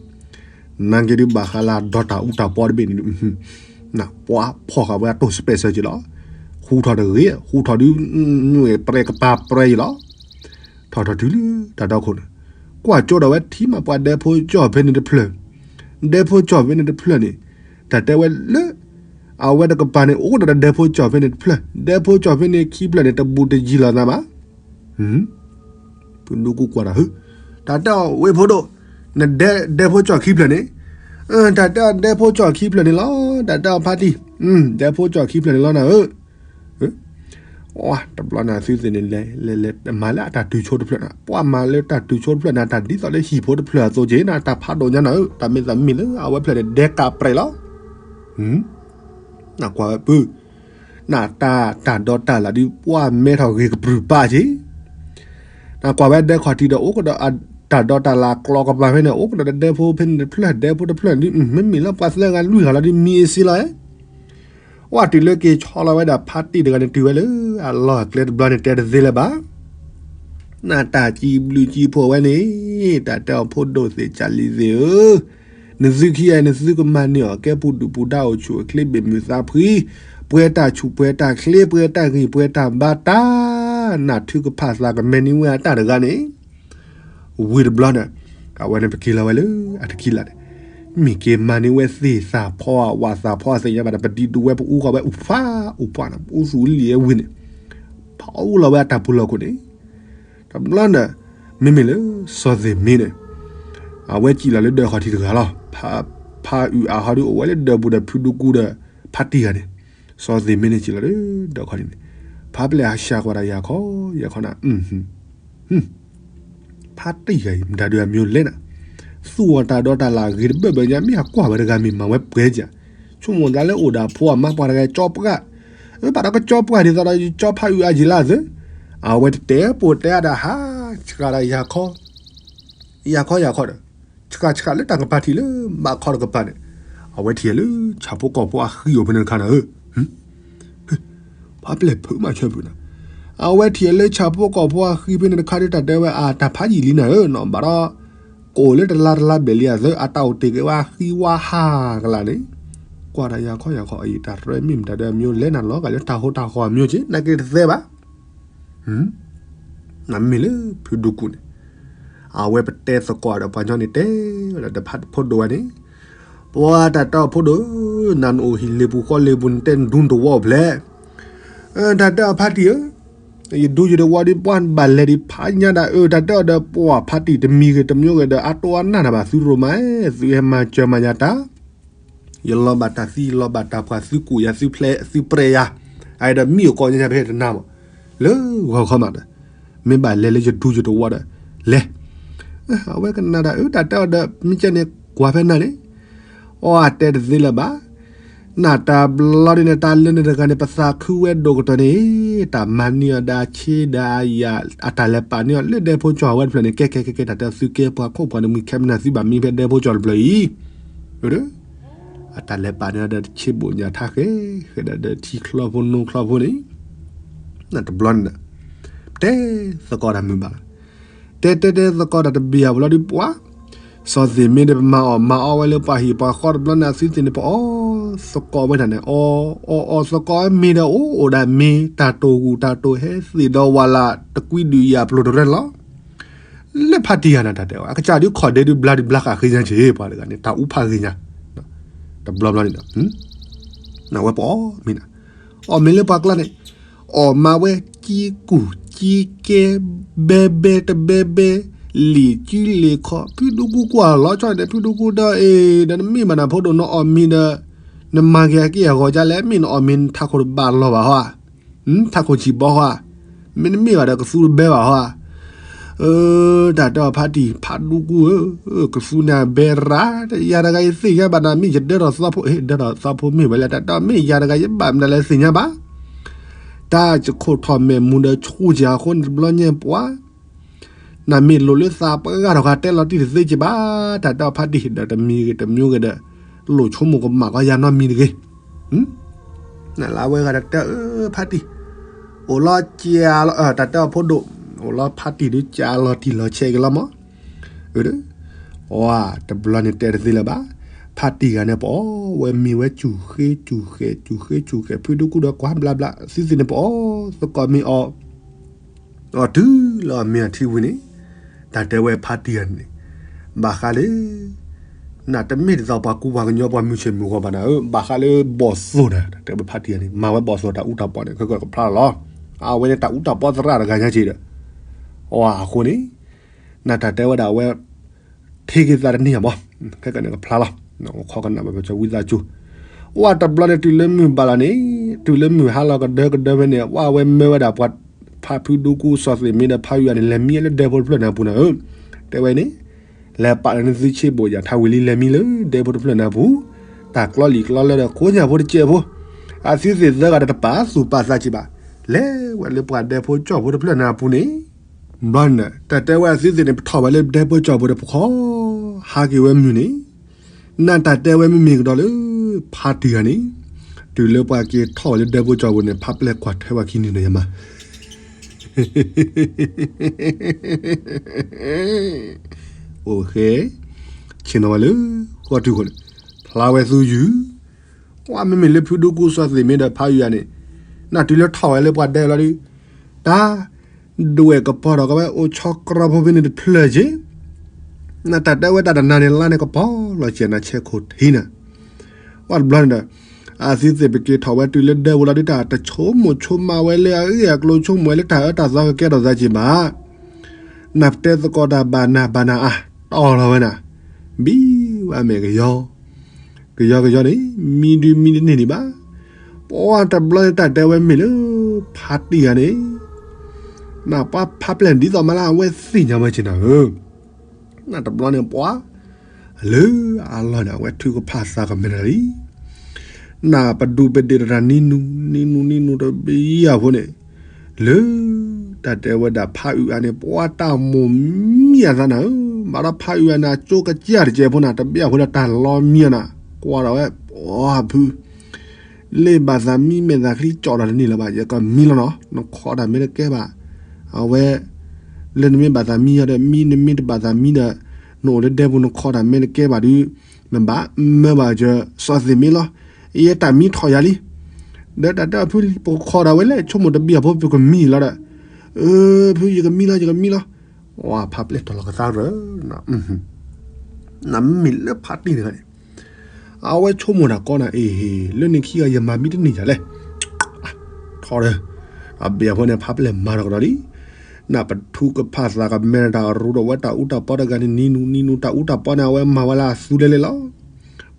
နာ်က့ဒုးဘၣ်ဃးလၢဒီတၢ်အူတၢ်ပီတဘ့ၣ်န့ၣ်ဒုး, နပှၤဖီၣ်ဃာ်ဝဲအတိၢ်စပဲးစၢၤက့ၤလီၤ, ဟူထီၣ်တဂ့ၤ ဟူထီၣ်ဒုး, ပရဲကပၤပရဲယံၤလီၤ, ထီၣ်ထီၣ်တုၤလၢတၢ်ဒီခိၣ်န့ၣ်, ကွၢ်ကၠိဒီးဝဲထံၣ်မးပှၤဒဲဖိကၠီၣ်ဖဲန့ၣ်တဖျၢၣ်, ဒဲဖိကၠီၣ်ဖဲန့ၣ်တဖျၢၣ်န့ၣ်, တၢ်တဲဝဲလၢ အဝဲတကပၤန့ၣ် အိၣ်ဒီးဒဲဖိကၠီၣ်ဖဲန့ၣ်တဖျၢၣ်, ဒဲဖိကၠီၣ်ဖဲန့ၣ်ခံဖျၢၣ်န့ၣ် တဘူးတယံၤလီၤနၤဘၣ်, ဖုဒူကူကွၢ်တၢ်ဧၢ, တၢ်တဲအီၤဝ့ၢ်ဖိဒိၣ်, နဒဲဖိကၠီၣ်ခံဖျၢၣ်န့ၣ်, တၢ်တဲအီၤဒဲဖိကၠီၣ်ခံဖျၢၣ်န့ၣ်လီၤ, တၢ်တဲအီၤဖါတံၢ်, ဒဲဖိကၠီၣ်ခံဖျၢၣ်န့ၣ်လီၤနၤဧၢ တဘျီန့ၣ်သုသ့ၣ်န့ၣ်လဲၤလဲၤလဲၤမၤလၢအတၢ်တုၤဆိတဖျၢၣ်န့ၣ်, ပှၤမၤလၢတၢ်တုၤဆိတဖျၢၣ်န့ၣ် တၢ်ဒ်သိးလၢဟံၣ်ဖိတဖျၢၣ်အသိးက့ၤန့ၣ် တၢ်ဖးဒိၣ်ညါနၤဧၢ, တၢ်မ့ၢ်သးမ့ၢ်လၢအဝဲဖျၢၣ်န့ၣ် ဒဲကးပြဲးလီၤ. နကွၢ်ဝဲပုၢ်, နတၢ်တၢ်ဒီတၢ်လၢ်ဒ်ပှၤမဲထီၣ်ဂ့ၤကပြုၢ်ပာ်က့ၤ, နကွၢ်ဝဲဒဲခီၣ်ထံးဒီးအိၣ်ကဒီးတၢ်ဒီတၢ်လၢ်ကျိာ်ကပၤဖဲန့ၣ် အိၣ်ကဒီးဒဲဖိဖဲန့ၣ်တဖျၢၣ် ဒဲဖိတဖျၢၣ်န့ၣ်ဒ် မ့မ့ၢ်လၢပှၤသၢဂၤလွံၢ်ဂၤလီၤဒ်မံအ့စ့လီၤဧါ ဝဲတုၤလၢက့ၤဆီလီၤဝဲဒၣ်ဖါတံၢ်တဂၤန့ၣ်တုၤဝဲလၢအလီၢ်အကျဲတဘျီန့ၣ် တဲတသ့လၢၤဘၣ်. နတၢ်စံးဘျုးစံးဖှိၣ်ဝဲန့ၣ်, တၢ်တဲအီၤဖိဒိၣ်သ့ၣ်ကၢ်လံၤသ့ၣ်ဧၢ, နသုခံဂၤအံၤ နသုကမၤန့ၢ်အီၤ ကဲပူၤဒုၣ်ပူၤဒါအိၣ်ဆူၣ်အိၣ်ချ့ဘ့ၣ်မုာ်သးဖှံ, ပှဲၤတၢ်ဆူၣ်ပှဲၤတၢ်ချ့ ပှဲၤတၢ်ဂံၢ်ပှဲၤတၢ်ဘါတၢ်, နထုကဖၣ်သးကမဲာ်န့ၢ်ဝဲအတၢ်တဂၤန့ၣ် ဝံၤတဘျီန့ၣ်, အဝဲန့ၣ်ပက့ၤလီၤဝဲလၢအတခံလၢ်န့ၣ်, မ့ၢ်က့ၤမၤန့ၢ်ဝဲသ့ၣ်သးဖီအဝၤသးဖီအသ့ၣ်ညါဘၣ်ဒီး ပဒံးဒူဝဲပအူဃီၤဝဲအူဖးအူဖးန့ၣ် ပအူသူၣ်လံၤဝံၤန့ၣ်, ဖးအူလီၤဝဲအတၢ်ပူၤလီၢ်ခိၣ်န့ၣ်, တဘျီန့ၣ်, မ့မ့ၢ်လၢစီၤသ့ၣ်မ့ၢ်န့ၣ်, အဝဲစံးလီၤလၢဒၢးခီၣ်ထံးတဂၤလီၤ. ဖါအုၣ်အါဟီဒုးအိၣ်ဝဲလၢဒၢးပူၤဒီးဖုဒူကူဒီးဖါတံၢ်ဂၤန့ၣ်, စီၤသ့ၣ်မ့ၢ်န့ၣ်စံးလီၤလၢဒၢးခီၣ်ထံးန့ၣ်, ဖါပျဲၢ်အစှၤကွၢ်ဒီးယၤခီ, ယၤခီနၤ ဖါတံၢ်ဂၤအံၤ မတၤဒုးအမံၤလဲၣ်နၤ, သူၣ်အီၤတၢ်ဒီးတၢ်လၢအဂ့ၤတဘၣ်ဘၣ်ညါ မ့ၢ်အကွၢ်ဝဲတဂၤမ့ၢ်မၤဝဲပှဲၤကၢ်, ဆိကမိၣ်သးလၢအိၣ်ဒီးအဖိအမါပှၤတဂၤကၠီပှၢ်, ဘၣ်ဒီးကၠီပှၢ်ဒ်သိးဒီးကၠီဖါအုၣ်အါယံၤလၢအသၢ, အဝဲတတဲပိာ်တဲအါဒီးဟး, ဆှးဒီးယၤခီ, ယၤခီယၤခီဒီး, ဆှးဆှးလၢတၢ်ကပၤထံးလၢဘၣ်ခီတကပၤန့ၣ်, အဝဲထံၣ်လၢဆၣ်ဖိကီၢ်ဖိအဃံအိၣ်ဖဲန့ၣ်တခါနၤဧၢ ဖါပျဲၢ်ဖုးမးဆၢဖုးနၤ, အဝဲထံၣ်လၢဆၣ်ဖိကီၢ်ဖိအဃံဖဲန့ၣ်တခါဒီး တၢ်တဲဝဲအတၢ်ဖးယံာ်လံနၤဧၢနီၤ ဘၣ်ဒီး, ကအိၣ်လၢတလါတလါဘျဲၣ်လံအသၢ အတၢ်အိၣ်တ့ၢ်က့ၤဝဲအဃံဝါဟးကလးန့ၣ်, ကွၢ်ဒီးယၤခီယၤခီအံၤ တၢ်ရဲမ့ၢ်မတၤဒုးအမံၤလဲၣ်နၤ လီၤဂာ်လၢတၢ်ဟိတၢ်ဃီအမံၤက့ နာ်က့တသဲဘၣ် နမ့ၢ်လၢဖုဒူကူန့ၣ်, အဝဲပတဲသကိးဒီးပှၤညီန့ၣ်တဲ, ဒီးဖိဒိၣ်ဝဲန့ၣ်, ပှၤတၢ်တဲအီၤဖိဒိၣ်, နၤနအိၣ်ဟံၣ်လ့ၤပူၤဃီလ့ၤပူၤ နတဲနဒူနတဝီအိၣ်ဖျဲၣ်, တၢ်တဲအီၤဖါတံၢ်ဧၢ, ယဒူယတဝီဒီးပှၤဘၣ်လဲၤဒံးဖးညါဒၣ်အၢ တၢ်တဲအီၤဒီးပှၤဖါတံၢ်တမံၤဂ့ၤတမံၤဂ့ၤဒီး အတိၢ်အနၢ်နၤဘၣ် သုရိၣ်မး, သုဟဲမၤစၢၤမၤညါတၢ် ယလီၤဘၣ်တၢ်သံ ယလီၤဘၣ်တၢ်ပှၢ် သုကူၣ်ယၤ သုဖျဲး သုပြဲးယၤ, အအံၤဒီးမံအိၣ်ကိးညါညါ ပဟဲတနၤမး, လၢဂီၤခီမးဒီး, မ့ၢ်ဘၣ်လဲၤလၢယဒူယတဝီဒီး, လဲၤ, အဝဲကနၣ်ဒၣ်အၢ တၢ်တဲအီၤဒီး မ့ၢ်ကဲန့ၣ် ကွၢ်ဖဲနၤန့ၣ်, အီ အတဲတသ့လၢၤဘၣ် နတၢ်ဘျီဒ်န့ၣ် တၢ်လၢန့ၣ်တဂၤန့ၣ် ပသးခုဝဲဒိၣ်ကတၢၢ်န့ၣ်, တၢ်မၤန့ၢ်အီၤဒီးအဆ့ဒီးအယၤ အတၢ်လဲၤပာ်န့ၢ်အီၤလၢဒဲဖိကၠီၤအဝဲတဖျၢၣ်န့ၣ် ကဲကဲကဲကဲ တၢ်တဲသုကဲပှၤခိၣ်ပှၤနမံၤခဲမနၤ သုဘၣ်မံဖဲဒဲဖိကၠီၤတဖျၢၣ်အံၤ, အတၢ်လဲၤပာ်န့ၢ်အီၤဒီးတဆ့ဘိၣ်ညၣ်ထါဃဲ, ဃဲဒီးဒီးထံချီဖိနိချီဖိန့ၣ်, တဘျီန့ၣ်ဒီး, တဲသကိးတၢ်မုာ်ဘၣ်လီၤ, တဲတဲတဲသကိးတၢ်တဘျီဘျီဒ်ပှၤ စီၤသ့ၣ်မ့ၢ်ဒီး ပမၤအီၣ်မၤအီဝဲလၢပှၤဟံၣ်ပှၤဃီတဘျီန့ၣ် အသုသ့ၣ်န့ၣ် ပအီၣ်သကိးဝဲဒၣ်န့ၣ် အီၣ်အီၣ်အီၣ်သကိးမ့ၤဒီး အိၣ်အိၣ်ဒၣ်မ့ၤ တၢ်တိၢ်ဂူၢ်တၢ်တိၢ်ဟဲသ့ၣ်ဒီးဝးလၢ် တကွံဒုးယၤပျိၤတရဲၣ်လီၤ. လၢဖါတံၢ်ဂၤန့ၣ် တၢ်တဲဝဲ အကစၢ်ဒုးခီၣ်ဒဲဒုးဘျါဒုးဘျါဃာ်ဃ့ညါက့ၤ ပှၤတဂၤန့ၣ် တၢ်အူဖးဃ့ညါ တဘျီဘျီန့ၣ်ဒီး အဝဲပအီၣ်မ့ၤနၤ အီၣ်မ့ၤလၢပှၤကျါန့ၣ် အီၣ်မးဝဲက့ကူၣ်က့ကဲ ဘဲဘဲတဘဲဘဲ လံာ်ကံလံာ်ခီ ဖုဒူကူကွၢ်လီၤဆီန့ၣ် ဖုဒူကူဒီးအ့ၣ် ဒီးနမ့ၢ်ဘၣ်နၤဖိဒိၣ် နအီၣ်မ့ၤဒီး နမၤက့ၤအက့ၢ်အဂီၤဒ်လဲၣ် မ့ၢ်နအီၣ်မ့ၤနထးခိၣ်တဘၣ်လီၤဘၣ်ဟီဧါ ထးခိၣ်ဆံးဘီဟီဧါ မ့တမ့ၢ်ဘၣ်ဒီးကသူတဘဲဘၣ်ဟီဧါ တၢ်တဲအီၤဖါတံၢ် ဖးဒူကူဧၢ, ကသူန့ၣ်အဘဲရၣ်, ယၤတဂၤယသ့ၣ်ညါဘၣ်နၤ မ့ၢ်ယဒၢထီၣ်သီဖိ, ဒၢထီၣ်သီဖိမ့ၢ်ဝဲလဲၣ်, တၢ်တဲအီၤမ့ၢ်ယၤတဂၤယဘၣ်မနုၤလဲၣ်သ့ၣ်ညါဘၣ်. တၢ်ယခိၣ်ထီၣ်မဲာ်မူဒီးဆူၣ်က့ၤအဃိန့ၣ်တဘျီညါပှၤ နမ့ၢ်လိၣ်လၢသးပှၢ်ဂၤထီၣ်ဂၤတဲလီၤတံၢ်တသ့က့ၤဘၣ်, တၢ်တဲအီၤဖါတံၢ်ဒီးတမံၤဂ့ၤတမံၤဂ့ၤဒီး လိၣ်ဆိကမိၣ်ကမၣ်ကီယၤနီတမံၤတဂ့ၤ. နလၢအဝဲဂၤတၢ်တဲအီၤဖါတံၢ်, အိၣ်လီၤကလီၤ, တၢ်တဲအီၤဖိဒိၣ်, အိၣ်လီၤဖါတံၢ်ဒုးကလီၤတံၢ်လီၤဆဲးက့ၤလီၤမး. အၢ, အဝဲတဘျီန့ၣ်တဲတသ့လၢၤဘၣ်. ဖါတံၢ်ဂၤန့ၣ်ပအီၣ်ဝဲမ့ၤဝဲစူၢ်ဃ့စူၢ်ဃဲစူၢ်ဃ့စူၢ်ဃဲ ဖုဒူကူဒီးကွၢ်ဘျါဘျါ သုသ့ၣ်န့ၣ်ပအီၣ်သကိးမ့ၤအီၤ အီၤတုၤလၢအမ့ၢ်အထံဝံၤန့ၣ်, တၢ်တဲဝဲဖါတံၢ်ဂၤန့ၣ်, ဘၣ်ဃးလၢ နတမ့ၢ်ဒ်သိးပှၤကူပှၤကညီပှၤမုၢ်ဆ့ၣ်မုၢ်ဂီၤဘၣ်နၤဧၢ, ဘၣ်ဃးလၢဘီၣ်သိၣ်နၤ, တၢ်တဲဝဲဖါတံၢ်ဂၤန့ၣ် မၤဝဲဘီၣ်သိၣ်တၢ်အူတၢ်ပီန့ၣ် ခဲကနံၣ်ကဖျါလီၤ. အဝဲန့ၣ်တၢ်အူတၢ်ပီသရၣ်တဂၤညါက့ၤဒီး, အဃိန့ၣ် နတၢ်တဲဝဲဒၣ်အဝဲ ထံက့ၤသးတန့ၢ်ဧါမး, ခဲကနံၣ်ကဖျါလီၤ. ခီကနၣ်ဘၣ်ပဝံသးစူၤ, အတဘျီန့ၣ် တုၤလၢမုၢ်ဘၣ်လီၤန့ၣ်, တုၤလၢမုၢ်ဟါလီၤကဒၢကဒၢဖဲန့ၣ် အဝဲမၢဝဲဒၣ်ပှၤဖးဖုဒူကူစီၤသ့ၣ်မ့ၢ်ဒီးဖါယွၤန့ၣ် လဲၤမံလၢဒဲဖိတဖျၢၣ်န့ၣ်အပူၤနၤဧၢ, တဲဝဲန့ၣ်, လဲၤပာ်လၢနသုဆ့ဘိၣ်ယၤ ထါဝံၤလံလဲၤမံလၢဒဲဖိတဖျၢၣ်န့ၣ်အပူၤ, တၢ်ကျီလံာ်ကျီလဲဒီးခိညၣ်ဖိတစဲးဖိ, အသုသ့ၣ်သၢဂၤဒီးတပာ်သူၣ်ပာ်သးက့ၤဘၣ်, လဲၤဝဲလၢပှၤဒဲဖိကၠီၣ်ဖိတဖျၢၣ်န့ၣ်အပူၤန့ၣ် ဘျီန့ၣ် တၢ်တဲဝဲအသုသ့ၣ်န့ၣ် ပထီၣ်ဝဲလၢဒဲဖိကၠီၣ်ဖိဒီးပခီ ဟးက့ၤဝဲမုၢ်န့ၣ်, နတၢ်တဲဝဲမ့မ့ၢ်ကဒီးလၢ ဖါတံၢ်ဂၤန့ၣ်, တုၤလၢပှၤက့ၤထီၣ်ဝဲလၢဒဲဖိကၠီၣ်ဖိန့ၣ် ဖးပျဲၢ်ကွၢ်ထွဲဝဲခံနံၤဒီးယမၤ အိၣ်ဃဲ, ဆ့ၣ်နီၤဝဲလၢ ဃီတုၢ်ဃိန့ၣ်, ဖျါဝဲသူယုၢ်, ကွၢ်မ့မ့ၢ်လၢဖုဒူကူစီၤသ့ၣ်မ့ၢ်ဒီးဖါယွၤန့ၣ်, နတုၤလၢထီၣ်ဝဲလၢပှၤဒဲလီၤဒုး, တၢ် ဒွဲၣ်ကပီၤထီၣ်ကဝဲအိၣ်ဆီကြၢးဖိဖဲန့ၣ်တဖျၢၣ်က့ၤ, နတၢ်တဲဝဲတၢ်တနၤန့ၣ်လါန့ၣ်ကပီၤလီၤက့ၤနၤဆဲးခိၣ်ထံနၤ, ဝဲတဘျီန့ၣ်ဒီး, အသုသ့ၣ်ပက့ၤထီၣ်ဝဲတုၤလၢဒဲဖိလီၤဒုး တၢ်တဆိကမိၣ်ဆိကမးဝဲလၢအဂ့ၢ်အကျိၤ ဆိကမိၣ်ဝဲလၢတၢ်အၢတၢ်သီကကဲထီၣ်သးက့ၤဘၣ် နပတဲသကိးတၢ်ဘၣ်နၤဘၣ်နၤအါ, တီၢ်လီၤဝဲနၤ, ဘံဝဲမဲာ်ကယီ, ကယီကယီန့ၣ်, မံဒုးမံတန့ၢ်ဒံးဘၣ်, ပှၤတဘျီန့ၣ်တၢ်တဲဝဲမ့ၢ်လၢ ဖါတံၢ်ဂၤန့ၣ်, နပှၤဖးပျဲၢ်ဒ်သိးမးလၢအဝဲသ့ၣ်ညါဝဲက့ၤနၤဧၢ, နတဘျီန့ၣ်ပှၤ လၢအလီၢ်န့ၣ် အဝဲထုကဖၣ်သးကမဲာ်တၢ်လံ, နပဒူပဒ့ၣ်တၢ်နံၤနူၤ နံၤနူၤနံၤနူၤတဘျီအဃိန့ၣ်, လၢ တၢ်တဲဝဲဒၣ်ဖးအုးအါန့ၣ် ပှၤတၢ်မိၢ်မံအသးနၤဧၢ, ဘၣ်ဒီးဖးအုးအါန့ၣ် အကၠိကစၢ်တကဲးဖိနၤ တဘ့ၣ်အဃိဒီးတၢ်လီမံအနၤ, ကွၢ်ဒီးဝဲ ပှၤဖု လၢဘၣ်သးမံမဲာ်သးချံကၠီၣ်တၢ်တန့ၢ်လၢၤဘၣ် ယကမံလီၤနီၤ, နခီတၢ်မ့ၢ်တကဲဘၣ်, အဝဲ လၢနမ့ၢ်ဘၣ်သးမံဒီး မံနမ့ၢ်တဘၣ်သးမံဒီး နအိၣ်လၢဒဲပူၤနခီတၢ်မ့ၢ်တကဲဘၣ်ဒုး, နဘၣ်မၢဘၣ်ကစီၤသ့ၣ်မ့ၢ်လီၤ, ယတၢ်မံထီၣ်ယၤလံ, ဒီးတၢ်တဲအီၤဖု ပကခီဒၣ်ဝဲလဲၣ် ဆိကမိၣ်တဘံၣ်အဖိ ပကမံလီၤဒီး, အၢ ဖု ယကမံလီၤ ယကမံလီၤ, ဝဲဖးပျဲၢ်တီၢ်လီၤကသါရၢ နမ့ၢ်လၢဖးတံၢ်တဂၤန့ၣ် အဝဲဆိကမိၣ်တၢ်ကီနၤ အ့ဟ့ လၢန့ၣ်ခံဂၤယမၤမံတန့ၢ်ယၤလဲၣ်, ထီဒီး အဘ့ၣ်အဖိန့ၣ် ဖးပျဲၢ်မၤထီၣ်ကဒီးလံ, နပထုကဖၣ်သးကမဲာ်တၢ်ရူဒီးဝဲတၢ်အူတၢ်ပီတဂၤန့ၣ် နံၤနူၤနံၤနူၤ တၢ်အူတၢ်ပီန့ၣ် အဝဲမၤဝဲလၢအသူလဲလဲလီၤ,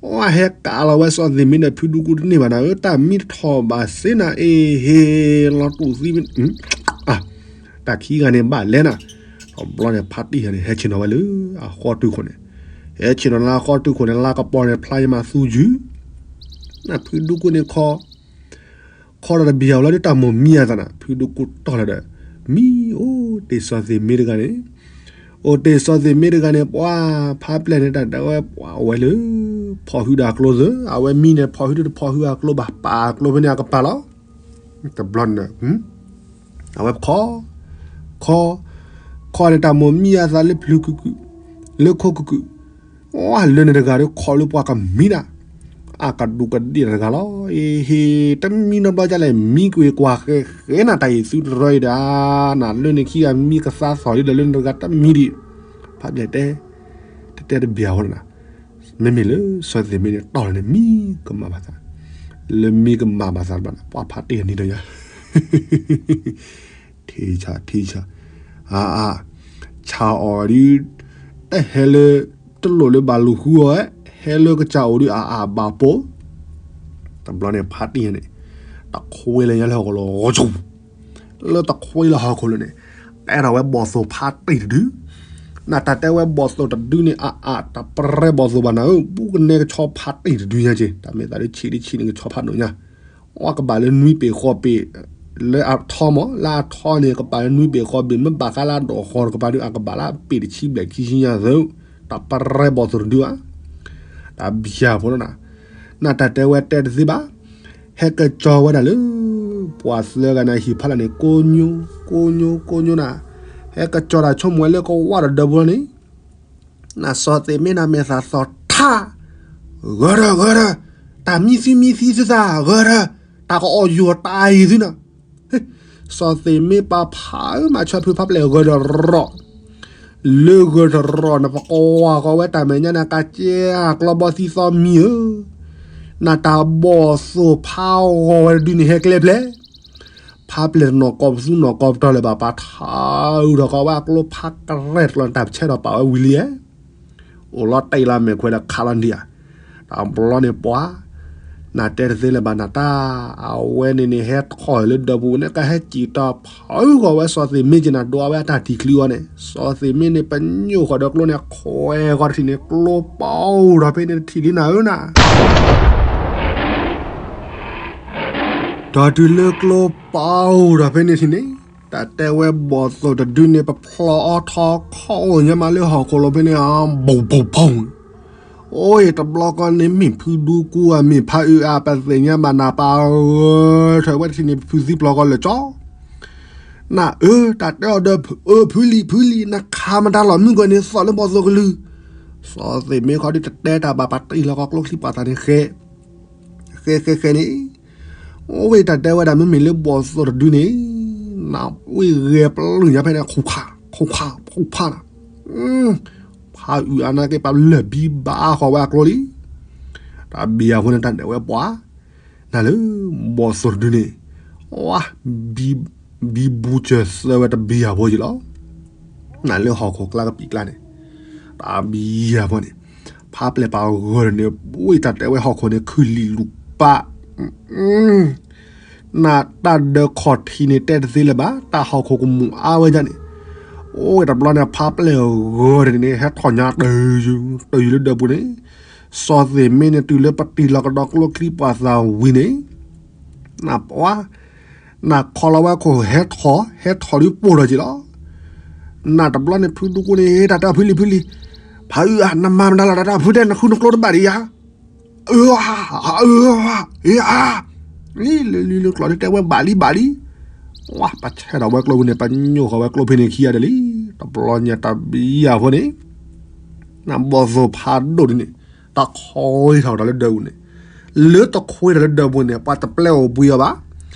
အဝဲဟဲကးလီၤဝဲစီၤသ့ၣ်မ့ၢ်ဒီးဖုဒူကူတန့ၢ်ဘၣ်နၤဧၢ, တၢ်မံတထီၣ်ဘၣ်စ့နၤ အ့ဟ့ လီၤတူာ်သံ တၢ်ခံဂၤန့ၣ်ဘၣ်လဲၣ်နၤ, တဘျီန့ၣ် ဖးတံၢ်ဂၤန့ၣ် ဟဲဆ့ၣ်နီၤဝဲလၢအဃီတုၢ်ခိၣ်န့ၣ်, ဟဲဆ့ၣ်နီၤလၢအဃီတုၢ်ခိၣ်န့ၣ် လါကပီၤန့ၣ် ဖျါယမၤသူယုၢ်, နဖုဒူကူန့ၣ်ခီ, ခီဒီးတဘံၣ်အီၤလီၤဒုး တၢ်မိၢ်မံအသးနၤ, ဖုဒူကူတီၢ်လီၤဒီး, မံအိၣ်တ့ၢ်စီၤသ့ၣ်မ့ၢ်တဂၤန့ၣ်, အိၣ်တ့ၢ်စီၤသ့ၣ်မ့ၢ်တဂၤန့ၣ် ပှၤဖးပျဲၢ်န့ၣ် တၢ်တဲဝဲပှၤဝဲလၢ ဖီၣ်ဟုဒီးအကျိသၢ, အဝဲမံန့ၣ် ဖီၣ်ဟုတဖီၣ်ဟုအကျိဘၣ် ပာ်အကျိဖဲန့ၣ်အကပၤလီၤ တဘျီန့ၣ်, အဝဲခီ, ခီ, ခီန့ၣ် တၢ်မိၢ်မံအသးလၢပျုၤကုာ်ကုာ်, လၢခိကုာ်ကုာ်, လၢန့ၣ်တဂၤဒီးခီလၢပှၤကမံဒၣ်, အကဒူးကဒ့ၣ်တဂၤလီၤ. အ့ဟ့ၣ် တမံနီတဘျီဒ်လဲၣ် မံကွံာ်ကွၢ်ဃဲဃဲနၤ တၢ်အံၤသုတရၢအံၤဒီး နၤလၢန့ၣ်ခံဂၤမံကသါသီၣ်လံဒီး လၢန့ၣ်တဂၤတမံဒံး. ဖးဘျဲၣ်တဲ တတဲတဘံၣ်အဃိလီၤနၤ. မ့မ့ၢ်လၢစီၤသ့ၣ်မ့ၢ်န့ၣ် တီၢ်လီၤန့ၣ် မံကမၣ်ဘၣ်သး, လၢမံကမၣ်ဘၣ်သးတဘျီန့ၣ် ပှၤဖးတ့ၢ်အနံၤဒီးယၤ ထံဆး ထံဆး, အါအါ, ဆးအီၤဒုး တဟဲလၢ တလိၣ်လၢဘၣ်လူၤဃုအီၤ, ဟဲလၢကစၢ်အိၣ်ဒုးအအၢဘၣ်ပိာ်, တဘျီန့ၣ်ဖးတ့ၢ်န့ၣ် တခွ့လၢညါလၢဟီၣ်ခိၣ်လီၤ ဂီၤဆူၣ်, လၢတခွ့လၢဟီၣ်ခိၣ်လၢန့ၣ် တဲထီၣ်ဝဲဘီၣ်သိၣ်ဖးတ့ၢ်တဒု, နတၢ်တဲဝဲဘီၣ်သိၣ်တဒုန့ၣ် အအၢ တၢ်ပရဲဘီၣ်သိၣ်ဘၣ်နၤဧၢ, ဘူးကနဲကဆီဖးတ့ၢ်တဒုညါက့ၤ, တၢ်မ့ၢ်သးဒုးဆံးဒုးဆံးန့ၣ် ကဆီဖးဒိၣ်ညါ အကဘၣ်လၢနွံပ့ၤဃိးပ့ၤ လၢအထီမး, လၢအထီန့ၣ် ကဘၣ်လၢနွံပ့ၤဃိးပ့ၤ, မ့ၢ်ဘၣ်ဃးလၢအဒိၣ်ဃီတကပၤဒုး အကဘၣ်လၢအပ့ၤတဆံဘျဲၣ်ခံဆံညါသု, တၢ်ပရဲဘီၣ်သိၣ်တဒုဘၣ်, တၢ်ဘံၣ်ယၤဖိလီၤနၤ, နတၢ်တဲဝဲတဲတသ့ဘၣ်, ဟဲကစီၤဝဲဒၣ်လၢ ပှၤသၢဂၤန့ၣ်ဟံၣ်ဖးလၢ်န့ၣ် ကိညိ ကိညိ ကိညိနၤ, ဟဲကစီၤတၢ်ဆိကမိၣ်ဝဲလၢကဝၣ်ဒီးဒၢပူၤလီၤန့ၣ် နစီၤသ့ၣ်မ့ၢ်နမဲာ်သၣ်သီၣ်ထါ, ဂၢၢ်ဒီးဂၢၢ်ဒီး, တၢ်မံသံမံသံသုသးဂၢၢ်ဒီး, တၢ်ကအီၣ်ယိာ်တၢ်အံၤသုနၤ, စီၤသ့ၣ်မ့ၢ်ပာ်ဖးမၤဆၢဖုဖးပျဲၢ်ဂၢၢ်ဒီးရီၣ်, လၢဂၢၢ်ဒီးရီၣ်န့ၣ် ပကဝၤဃီၤဝဲတၢ်မဲာ်ညါန့ၣ် ကစၢ်ကျီဘီသံသီမံဧၢ, နတၢ်ဘီၣ်သိၣ်ဖးဂီၤဝဲတဒုန့ၣ် ဟဲကျဲဖျဲး ဖးပျဲၢ်တနီၢ်ကီၢ်ပသူနီၢ်ကီၢ်ပတီၢ်လၢၤဘၣ် ပာ်ထးအုးထီၣ်ဃီၤဝဲအကျိဖးကရဲၣ်တကျီၢ်န့ၣ် တၢ်ပဆဲးထီၣ်ပာ်ဝဲဝံၤလံဧါ, အိၣ်လီၤတဲာ်လီၤမဲာ်ခွဲးဒီးခးလီၤဒံးဧါ, တၢ်ဘျီန့ၣ်ပှၤ, နတဲတသ့လၢၤဘၣ်နတၢ်, အဝဲန့ၣ်န့ၣ်ဟဲထီၣ်လၢဒၢပူၤန့ၣ် ကဟဲစံၣ်တီၢ်ဖးအုးဃီၤဝဲစီၤသ့ၣ်မ့ၢ်က့ၤနၤ ဒွးဝဲအတၢ်ထံၣ်ချုးအီၤန့ၣ် စီၤသ့ၣ်မ့ၢ်န့ၣ် ပညိၣ်ဃီၤဒီးကျိန့ၣ် ခွဲးဃီၤတထံၣ်န့ၣ် ကျိပာ်အိၣ်ဒီးဖဲန့ၣ်တထံၣ်လံနၤဧၢနၤ ဒီးတုၤလၢကျိပာ်အိၣ်ဒီးဖဲန့ၣ်ထံၣ်န့ၣ်, တၢ်တဲဝဲဘီၣ်သိၣ်တဒုန့ၣ် ပဖျီအီထီခီအိၣ်ညါမးလၢဟီၣ်ခိၣ်လီၤဖဲန့ၣ် ဘိၣ်ဘိၣ်ဘိၣ်, အိၣ်တဘျီဃီန့ၣ် မ့ၢ်ဖုဒူကူဧါ မ့ၢ်ဖးအုးအါ ပသ့ၣ်ညါဘၣ်နၤ ပာ်ဂၢၢ်ထၢၣ်ဝဲတထံၣ်န့ၣ် ပဖုသံပျီၤဃီလၢာ်ကၠီ နအၢ တၢ်တဲအီၤဒီး အၢ ဖုလံၤ ဖုလံၤ နခးမတၤလီၤ မုၢ်ကီၢ်န့ၣ် သီၣ်လၢဘီၣ်သိၣ်ကလုၢ်, စီၤသ့ၣ်မ့ၢ်ခီဒုးတတဲတၢ်ဘၣ် ပာ်တ့ၢ်လီၤကီကျိချံပာ်သးန့ၣ် ဃဲ ဃဲဃဲဃဲန့ၣ်, အိၣ်ဝဲတၢ်တဲဝဲဒၣ် မ့မ့ၢ်လၢဘီၣ်သိၣ်တဒုန့ၣ်, နဝ့ၢ်ဂဲၤပျုၢ်ညါဖဲန့ၣ် ခိၣ်ဖး ခိၣ်ဖး ခိၣ်ဖးနၤ, ဖးအုးအါနာ်က့ ပာ်လၢာ်ဘံဘၣ်ဃီဝဲအကျိလံ, တၢ်ဘံယၤဖိန့ၣ် တၢ်ဒဲးဝဲပှၤ နၤလၢ ဘီၣ်သိၣ်တဒုန့ၣ်, ဝါ, ဘံဘူစၢၤသၢဝဲတဘံယၤဖိက့ၤလီၤ, နၤလၢဟီၣ်ခိၣ်ကျါကပံာ်ကျါန့ၣ်, တၢ်ဘံယၤဖိန့ၣ်, ဖးပျဲၢ်ပာ်ဂၢၢ်န့ၣ် ဝ့ၢ်တၢ်တဲဝဲဟီၣ်ခိၣ်န့ၣ် ခုၣ်လံာ်လူၤပာ် နတၢ်ဒၢးခီၣ်ထံးန့ၣ် တဲတသ့လၢၤဘၣ် တၢ်ဟီၣ်ခိၣ်ကမူၣ်အါဝဲဒၣ်န့ၣ်, အိၣ်ဝဲတဘျီန့ၣ် ဖးပျဲၢ်ဂၢၢ်န့ၣ် ဟဲထီၣ်ညါတၢ် တၢ်ယုာ်လၢဒၢးပူၤန့ၣ်, စီၤသ့ၣ်မ့ၢ်န့ၣ် တုၤလၢပတံၢ်လီၤကဒီးကျိချံပှာ်သၣ်ဝံၤန့ၣ်, နပှၤ, နခီလီၤဝဲခိၣ်ဟဲထီၣ် ဟဲထီၣ်ဒုးပိၢ်ထီၣ်က့ၤလီၤ, နတဘျီန့ၣ် ဖုဒူကိန့ၣ် တၢ်တဲဖုလံၤဖုလံၤ, ဖးအုးအါ နမၤမတၤလီၤ တၢ်တဲဖုတဲ နဃုနကျိတဘၣ်ဒံးယၤ အၢ အၢ အၢ အၢ လံ လံ လံ လံ ကျိာ်လံ တဲဝဲဘၣ်လံ ဘၣ်လံ, ဝါ ပဆဲးထီၣ်ဝဲကျိပူၤန့ၣ် ပညိၣ်ဃီၤဝဲကျိဖဲန့ၣ်ခံဂၤဒဲးလံ, တဘျီညါတဘံယၤဖိန့ၣ်, နဘီၣ်သိၣ်ဖးဒိၣ်ဒ်န့ၣ်, တၢ်ခွဲးထီၣ်တၢ်လၢဒၢးပူၤန့ၣ်, လၢတခွဲးထီၣ်လၢဒၢးပူၤန့ၣ် ပှၤတပျဲအိၣ်ဘှံးအီၤဘၣ်,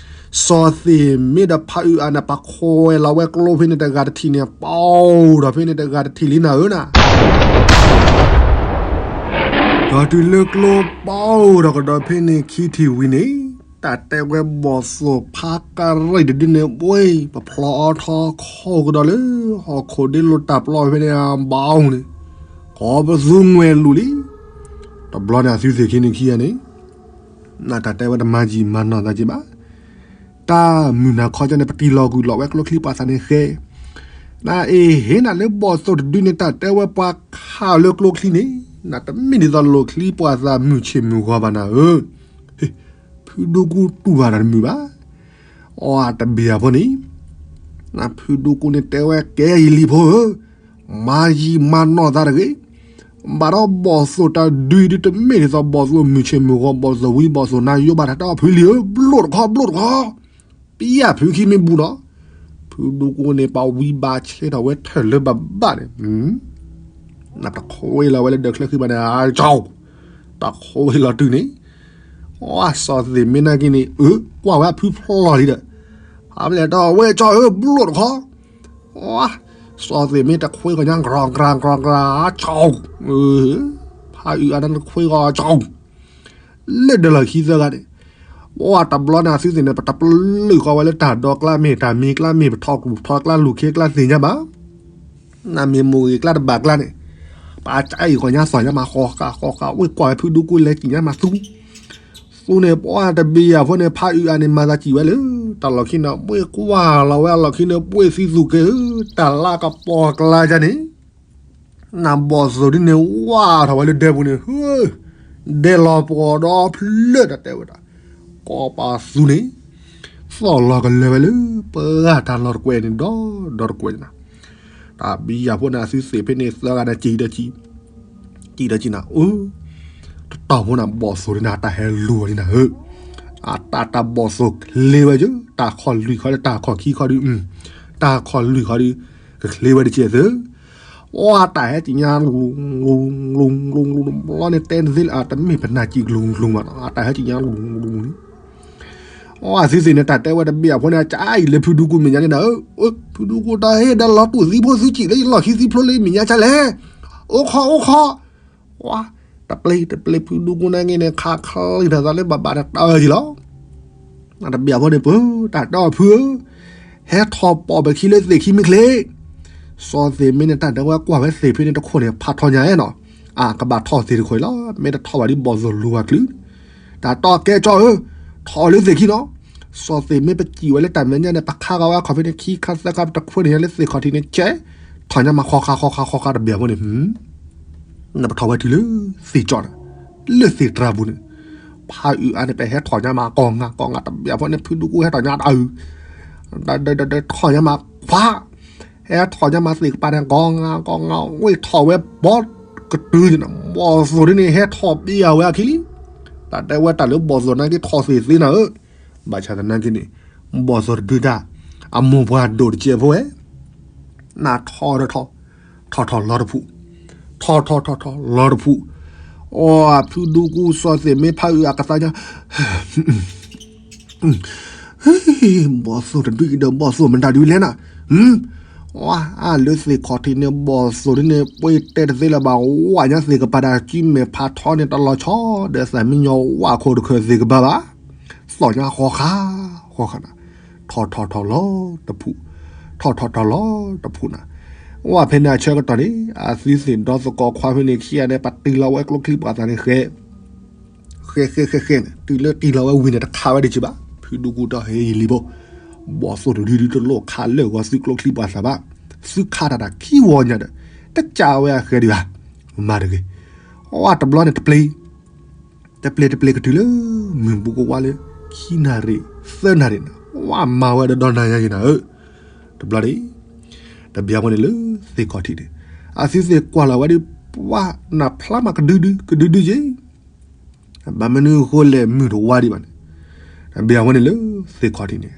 စီၤသ့ၣ်မ့ၢ်ဒီးဖးအုးအါန့ၣ် ပခွဲးလီၤဝဲကျိဖဲန့ၣ်တဂၤတထံၣ်န့ၣ် ပီၣ်ဒီးဖဲန့ၣ်တဂၤတထံၣ်လံနၤဧၢနၤ ဒီးတုၤလၢကျိပီၣ်ဒီးကဒီးဖဲန့ၣ်ခံထံၣ်ဝံၤန့ၣ်, တၢ်တဲဝဲဘီၣ်သိၣ်ဖးကရံၣ်တဒုန့ၣ် ဘှ့ၣ် ပဖျီအီထီခီကဒီးလၢ ဟီၣ်ခိၣ်ဒ့လိာ်တၢ်ပျီဖဲန့ၣ်အဘီန့ၣ်, ကိးပသူငွဲၢ်လူၤလံ, တဘျီန့ၣ်အသုသ့ၣ်ခံန့ၣ်ခံဂၤန့ၣ်, နတၢ်တဲဝဲတမၤယံာ်မၤနီၢ်သးက့ဘၣ် တၢ်မုၢ်နၤခီကန့ၣ် ပတံၢ်လီၤကွံာ်လီၤဝဲကျိချံပှာ်သၣ်န့ၣ်ဃဲ, နအ့ဟ့ၣ်နၤလၢဘီၣ်သိၣ်တဒုန့ၣ် တၢ်တဲဝဲပှၤခးလၢကျိချံန့ၣ်, နတမ့ၢ်ဒ်သိးလီၢ်ချံပှာ်သၣ်မုၢ်ဆ့ၣ်မုၢ်ဂီၤဘၣ်နၤဧၢ, ဖုဒူကူတူၢ်ဘၣ်တၢ်တမုာ်ဘၣ်, အီတဘ့ၣ်အဖိန့ၣ်, နဖုဒူကူန့ၣ်တဲဝဲကဲယလံၤဖိဧၢ, မၤယံာ်မၤနီၢ်သးတဂ့ၤ ဘၣ်ဒီးဘီၣ်သိၣ်တဒုအံၤဒုးတမ့ၢ်ဒ်သိးဘီၣ်သိၣ်မုၢ်ဆ့ၣ်မုၢ်ဂီၤ ဘီၣ်သိၣ်ဝံဘီၣ်သိၣ်နါယိဘၣ် တၢ်တဲအီၤဖုလံၤဧၢ ဘျိၣ်တခီ ဘျိၣ်တခီ, ပယၢ်ဖုခံမ့ၢ်ဘူးနီၤ, ဖုဒူကိန့ၣ် ပှၤဝံဘၣ်ဆဲးထီၣ်ဝဲထၢၣ်လၢဘၣ်ဘၣ်န့ၣ်, နတခွဲးလီၤဝဲလၢဒၢးချၢခံဘၣ်န့ၣ် အကၠီ, တခွဲးလီၤတုၤန့ၣ် စီၤသ့ၣ်မ့ၢ်နာ်က့န့ၣ် အၢ ကွၢ်ဝဲအဖုဖျီၣ်လံဒီး, ဖးဖျဲးတီၢ်ဝဲကၠီဧၢ ဘျိၣ်တခီ, စီၤသ့ၣ်မ့ၢ်တခွ့ကီၢ်ညါ ကြၤကြၤကြၤကြၤ ကၠီ, ဖးအုးအါန့ၣ်တခွ့ကီၢ်ကၠီ လၢဒီးလီၢ်ခံသၢဂၤန့ၣ်, ပှၤတဘျီန့ၣ် အသုသ့ၣ်န့ၣ် ပတပလုာ်ဃီဝဲလၢတၢ်ဒီကျါမ့ၢ် တၢ်မ့ၢ်ကျါမ့ၢ် ပထီၣ်ကျူၣ်ထီကျါလူၢ်ခ့ကျါသ့ၣ်ညါဘၣ်, နမ့ၢ်မိၢ်ဂ့ၤကျါတဘၣ်ကျါန့ၣ်, ပှၤကအံၤကီၢ်ညါသီၣ်ညါမး ဃီဃာ်ဃီဃာ် ဝ့ၢ်ကွၢ်ဝဲဖုဒူကူလဲၤစံၣ်ညါမးသူ, သူန့ၣ် ပှၤတဘ့ၣ်ယၤဖိန့ၣ် ဖးအုးအါန့ၣ် မၤသးစံၣ်ဝဲလၢ တၢ်လီၢ်ခံန့ၣ် ဝ့ၢ်ကွၢ်လီၤဝဲအလီၢ်ခံန့ၣ် ပှ့ၤသံသူၣ်က့ၤဧၢ, တၢ်လၢကပီၤကျါယါန့ၣ် နဘီၣ်သိၣ်ဒ်န့ၣ် ဝၢ်ထီၣ်ဝဲလၢဒဲပူၤန့ၣ်, ဒဲလီၤပှီၤဒီဖျၢၣ်တၢ်တဲဝဲဒၣ်, ကီၢ်ပၤသူန့ၣ် သီၣ်လီၤကလၢၤဝဲလၢ ပှၤတၢ်လီၢ်တကွဲးန့ၣ်ဒီး ဒီတကွဲးန့ၣ်, တၢ်ဘံယၤဖိန့ၣ် အသုသ့ၣ်ဖဲန့ၣ်သၢဂၤန့ၣ် စံၣ်ဒီးစံၣ်, စံၣ်ဒီးစံၣ်နၤ, အိ တတီၢ်ဖိန့ၣ် ဘီၣ်သိၣ်ဒ်န့ၣ် အတၢ်ဟဲလူၤဝဲဒ်နၤဧၢ, အတၢ်တၢ်ဘီၣ်သိၣ်ချ့ဝဲယၢ တၢ်ခီၣ်လွံၢ်ခီဒီး တၢ်ခီၣ်ခံခီဒီး, တၢ်ခီၣ်လွံၢ်ခီဒီး ကချ့ဝဲတကဲးသု, အတၢ်ဟဲစံၣ်ညါ လူၤလူၤလူၤလူၤလူၤ ဘျီန့ၣ်တဲနသ့လၢ အတမ့ၢ်ပနၢ်စံၣ်ကလူၤကလူၤမးနီၤ အတၢ်ဟဲစံၣ်ညါလူၤလူၤလူၤန့ၣ်, အသုသ့ၣ်န့ၣ် တၢ်တဲဝဲတဘ့ၣ်အဖိန့ၣ် အကါအံၤလၢဖုဒူကူမဲာ်ညါန့ၣ်နၤဧၢ, ဖုဒူကူတၢ်ဟ့ၣ်ဒီးလီၤတူာ်သံဖိသုစံၣ်လၢယလီၢ်ခံသံဖျိလၢမဲာ်ညါကလဲၣ်, အိၣ်ခီအိၣ်ခီ, ဝါ, တပျ့ၤတပျ့ၤဖုဒူကူနာ်က့န့ၣ် ခးချံတၢ်သးလၢဘၣ်ဘၣ်တၢ်တၢ်အၢက့ၤလီၤ တဘ့ၣ်အဖိန့ၣ်ပၢ တၢ်တဲအီၤဖုဧၢ, ဟဲထီၣ်ပိာ်ပခံလၢသ့ၣ်ခံမ့ၢ်ချ့, စီၤသ့ၣ်မ့ၢ်န့ၣ် တၢ်တဲဝဲကွၢ်ဝဲသ့ၣ်ဖဲန့ၣ်တခိၣ်န့ၣ် ဖးထီညါနီၤ, အကဘၣ်ထီၣ်သ့ၣ်တခိၣ်အံၤလီၤ, မ့ၢ်တထီၣ်ဘၣ်ဒ်ဘီၣ်သိၣ်လူၤဝဲချုး, တၢ်တဲအီၤကဲကၠီဧၢ, ထီၣ်လၢသ့ၣ်ခံနီၤ, စီၤသ့ၣ်မ့ၢ်ပစံၣ်ဝဲလၢတၢ်မဲာ်ညါန့ၣ် ပခါဂီၤဝဲခီၣ်ဖဲန့ၣ် ခံခါသၢခါ ပတခွ့န့ၣ်လၢသ့ၣ်ခီၣ်ထံးန့ၣ် ကဲ, ထီၣ်ညါမးဃီဃာ်ဃီဃာ်ဃီဃာ်တဘ့ၣ်အဖိန့ၣ် နပထီၣ်ဝဲတုၤလၢသ့ၣ်ကၠီန့ၣ်, လၢသ့ၣ်တြၤပူၤန့ၣ်, ဖးအုးအါန့ၣ် ပဟဲထီၣ်ညါမး ကိးငါကိးငါတဘ့ၣ်အဖိန့ၣ် ဖုဒူကူဟဲထီၣ်ညါတၢ်အုး, ဒီးထီၣ်ညါမးခွါ, ဟဲထီၣ်ညါမးသ့ၣ်ကပၤန့ၣ် ကိးငါကိးငါ ဝ့ၢ်ထီၣ်ဝဲဘီကတုၤန့ၣ် ဘီၣ်သိၣ်ဒ်န့ၣ် ဟဲထီၣ်ပ့ၤအဝဲအခံလံ, တၢ်တဲဝဲတၢ်လၢဘီၣ်သိၣ်နာ်က့ထီၣ်သ့ၣ်သ့နၤဧၢ, ဘၣ်ဆၣ်သနာ်က့န့ၣ်, ဘီၣ်သိၣ်တဒုတၢ်, အမိၢ်ပှၢ်ဒိၣ်တကဲးဖိဝဲ နထီၣ်ထီၣ်ထီၣ်ထီၣ်ထီၣ်လီၤတဖု, ထီၣ်ထီၣ်ထီၣ်ထီၣ်လီၤတဖု, အိ ဖုဒူကူစီၤသ့ၣ်မ့ၢ်ဖးအုးအကသါညါ, ဘီၣ်သိၣ်တဒုအံၤဒီး ဘီၣ်သိၣ်မတၤဒုလဲၣ်နၤ, ဝါ အလၢသ့ၣ်ခီၣ်ထံးန့ၣ် ဘီၣ်သိၣ်ဒ်န့ၣ် ပှ့ၤတဲတသ့လၢၤဘၣ် ဝါညါသ့ၣ်ကပၤဒၣ် ကံမဲာ်ဖးထီန့ၣ် တလီၤဆီဒီးသးမံညီဝါခိၣ်တခၢၣ်သ့ၣ်ကပၤဘၣ်, သီၣ်ညါဃီဃာ်ဃီဃာ်နၤ, ထီၣ်ထီၣ်ထီၣ်လီၤတဖု, ထီၣ်ထီၣ်ထီၣ်လီၤတဖုနၤ, ဝါဖဲန့ၣ်အဆၢကတီၢ်န့ၣ် အသုသ့ၣ်ဒီသကိးခွါဖဲန့ၣ်ခံဂၤန့ၣ် ပတုၤလီၤဝဲကျိချံပှၤသးန့ၣ်ဃဲ ဃဲဃဲဃဲဃဲန့ၣ် တုၤလၢတံၢ်လီၤဝဲဝံၤန့ၣ် တခးဝဲဒံးက့ဘၣ်, ဖုဒူကူတီၢ်ဟဲယံာ်လံဘိ, ဘီၣ်သိၣ်တဒုဒုတလိၣ်ခးလၢာ်ဂီၤသုကျိချံပှၤသးဘၣ်, သုခးတၢ်တၢ်ခံဝီညါဒီး တကးဝဲအဃဲဒံးဘၣ်, မၤတဂ့ၤ, ဝါတဘျီန့ၣ်တပျ့ၤ တပျ့ၤတပျ့ၤကတုၤလၢ မုၢ်ဘူးကဝါလၢ ခံနၣ်ရံၣ် သၢနၣ်ရံၣ်န့ၣ် ဝါမၤဝဲဒီးဒီနၤညါက့နၤဧၢ, တဘျီန့ၣ် တဘျီဖိန့ၣ်လၢသ့ၣ်ခီၣ်ထံးန့ၣ် အသုသ့ၣ်ကွၢ်လီၤဝဲဒီး ပှၤနၢ်ဖျါမးကဒုဒု ကဒုဒုက့ ဘၣ်မနုၤဃိလဲၣ်မုၢ်တဝါဒံးဘၣ်န့ၣ်, တဘျီဖိန့ၣ်လၢသ့ၣ်ခီၣ်ထံးန့ၣ်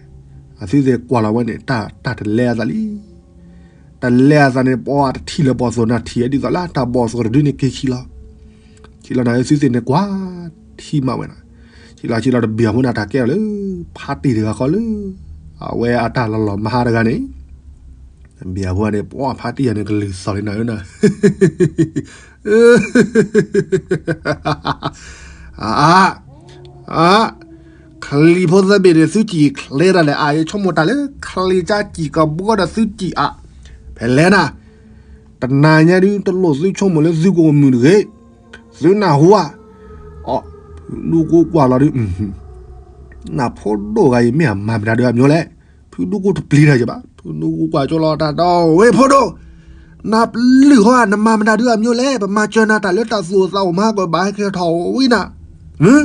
အသုသ့ၣ်ကွၢ်လီၤဝဲန့ၣ် တၢ်တလဲအသးလံ တလဲအသးန့ၣ် ပှၤတထံၣ်လၢဘီၣ်သိၣ်နၤထံၣ်ဝဲဒ်သိးလၢတၢ်ဘီၣ်သိၣ်တဒုန့ၣ်က့ၤဆံးလီၤ, ဆံးလီၤနၤ သုသ့ၣ်န့ၣ်ကွၢ်ထံမးဝဲနၤ, ဆံးလီၤဆံးလီၤတဘျီဖိန့ၣ် တၢ်ကဲထီၣ်လၢ ဖါတံၢ်တဂၤဃီလၢ အဝဲအတၢ်လီၤလီၤမဟါတဂၤန့ၣ်, တဘျီဖိန့ၣ် ပှၤဖါတံၢ်ယၤန့ၣ် ကလုၢ်သီၣ်လံနၤဧၢနၤ အါ, အါ, ချံဖိသၢဘ့ၣ်န့ၣ် သုစံၣ်ချ့တၢ်လဲၣ်, အါ ယဆိကမိၣ်တၢ်လၢ ချံကၠါစံၣ်ကဘှီဒီးသုစံၣ်အါ, ဖဲလဲၣ်နၤ, တနၤညါဒု တလိၣ်သုဆိကမိၣ်လၢသုကအိၣ်မုာ်တဂ့ၤ, သုနၢ်ဟူဧါ, အီ, ဖုဒူကူကွၢ်လီၤဒု နဖိဒိၣ်ဂၤအံၤ မ့ၢ်အမၤမတၤဒုအမျိုးလဲၣ်, ဖုဒူကူတပျံၤတၢ်ယဘၣ်, ဖုဒူကူကွၢ်ကၠိလီၤတၢ်ဒီး ဝ့ၢ်ဖိဒိၣ်, နပျုၢ်ဟီဧါ, နမၤမတၤဒုအမျိုးလဲၣ်, ပမၤစၢၤနၤတၢ်လၢတၢ်သူၣ်အိၣ်သးအိၣ်မး ကဘၣ်ဟဲက့ၤထီၣ်ဝံနၤ,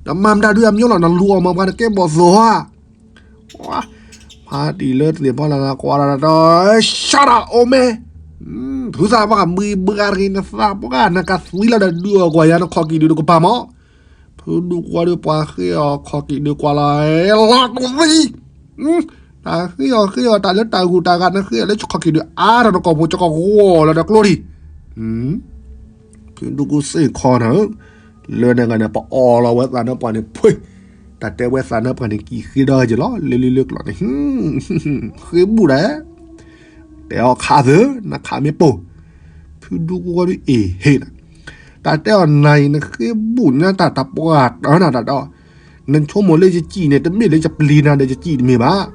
နမၤမတၤဒုအမျိုးလီၤ, နလူၤအီၣ်မၤပှၤနကဲဘီၣ်သိၣ်ဧါ, ဖါတံၢ်လၢသ့ၣ်ဖီလာ်နၤကွၢ်လီၤတၢ်ဒီး ရှါတၢ်အိၣ်မဲ ဖုသးပှၢ်ဘှံးဘှါတဂ့ၤ နသးပှၢ်နကသံလီၤဒီး ဒုးအီၣ်ကွၢ်ယၤနခီၣ်ကံၣ်ဒုးတကပၤမး, ဖုဒူကွၢ်ဒုးပှၤဃ့အီၤခီၣ်ကံၣ်ဒုးကွၢ်လီၤ လီၤတူၢ်သံ, တၢ်ဃ့အီၤဃ့အီၤတၢ်လၢတၢ်ဂုၤတၢ်ဂၤ နဃ့အီၤလၢခီၣ်ကံၣ်ဒုးအါထီၣ်နကီၢ်ဖိ ကကီၢ်ဂီၤလီၤဒီးကျိဒံး, ဖုဒူကူစ့ၢ်ခီနၤဧၢ, လၢန့ၣ်ဂၤန့ၣ် ပအီၣ်လီၤဝဲသးနၢပှၢ်န့ၣ် ဖှ့, တၢ်တဲဝဲသးနၢပှၢ်န့ၣ် ကံၣ်ဃ့ဒီဂ့ၤလီၤ လၢလံလၢကျိၤန့ၣ်, ဃ့ဘူၣ်ဒၣ်, တဲအီၤခးသၢ, နခးမ့ၢ်ပိၢ်, ဖုဒူကူဝဲဒုးအ့ၣ်ဟ့ၣ်နၤ, တၢ်တဲအီၤနၤအံၤ နဃ့ဘူၣ်ညါတၢ်တပှၢ်တၢၢ်နၤတၢ်တဲအီၤ, နဆိကမိၣ်လၢယစံၣ်န့ၣ် တမ့ၢ်လၢယပျံၤနၤဒီးယစံၣ်တမ့ၢ်ဘၣ်,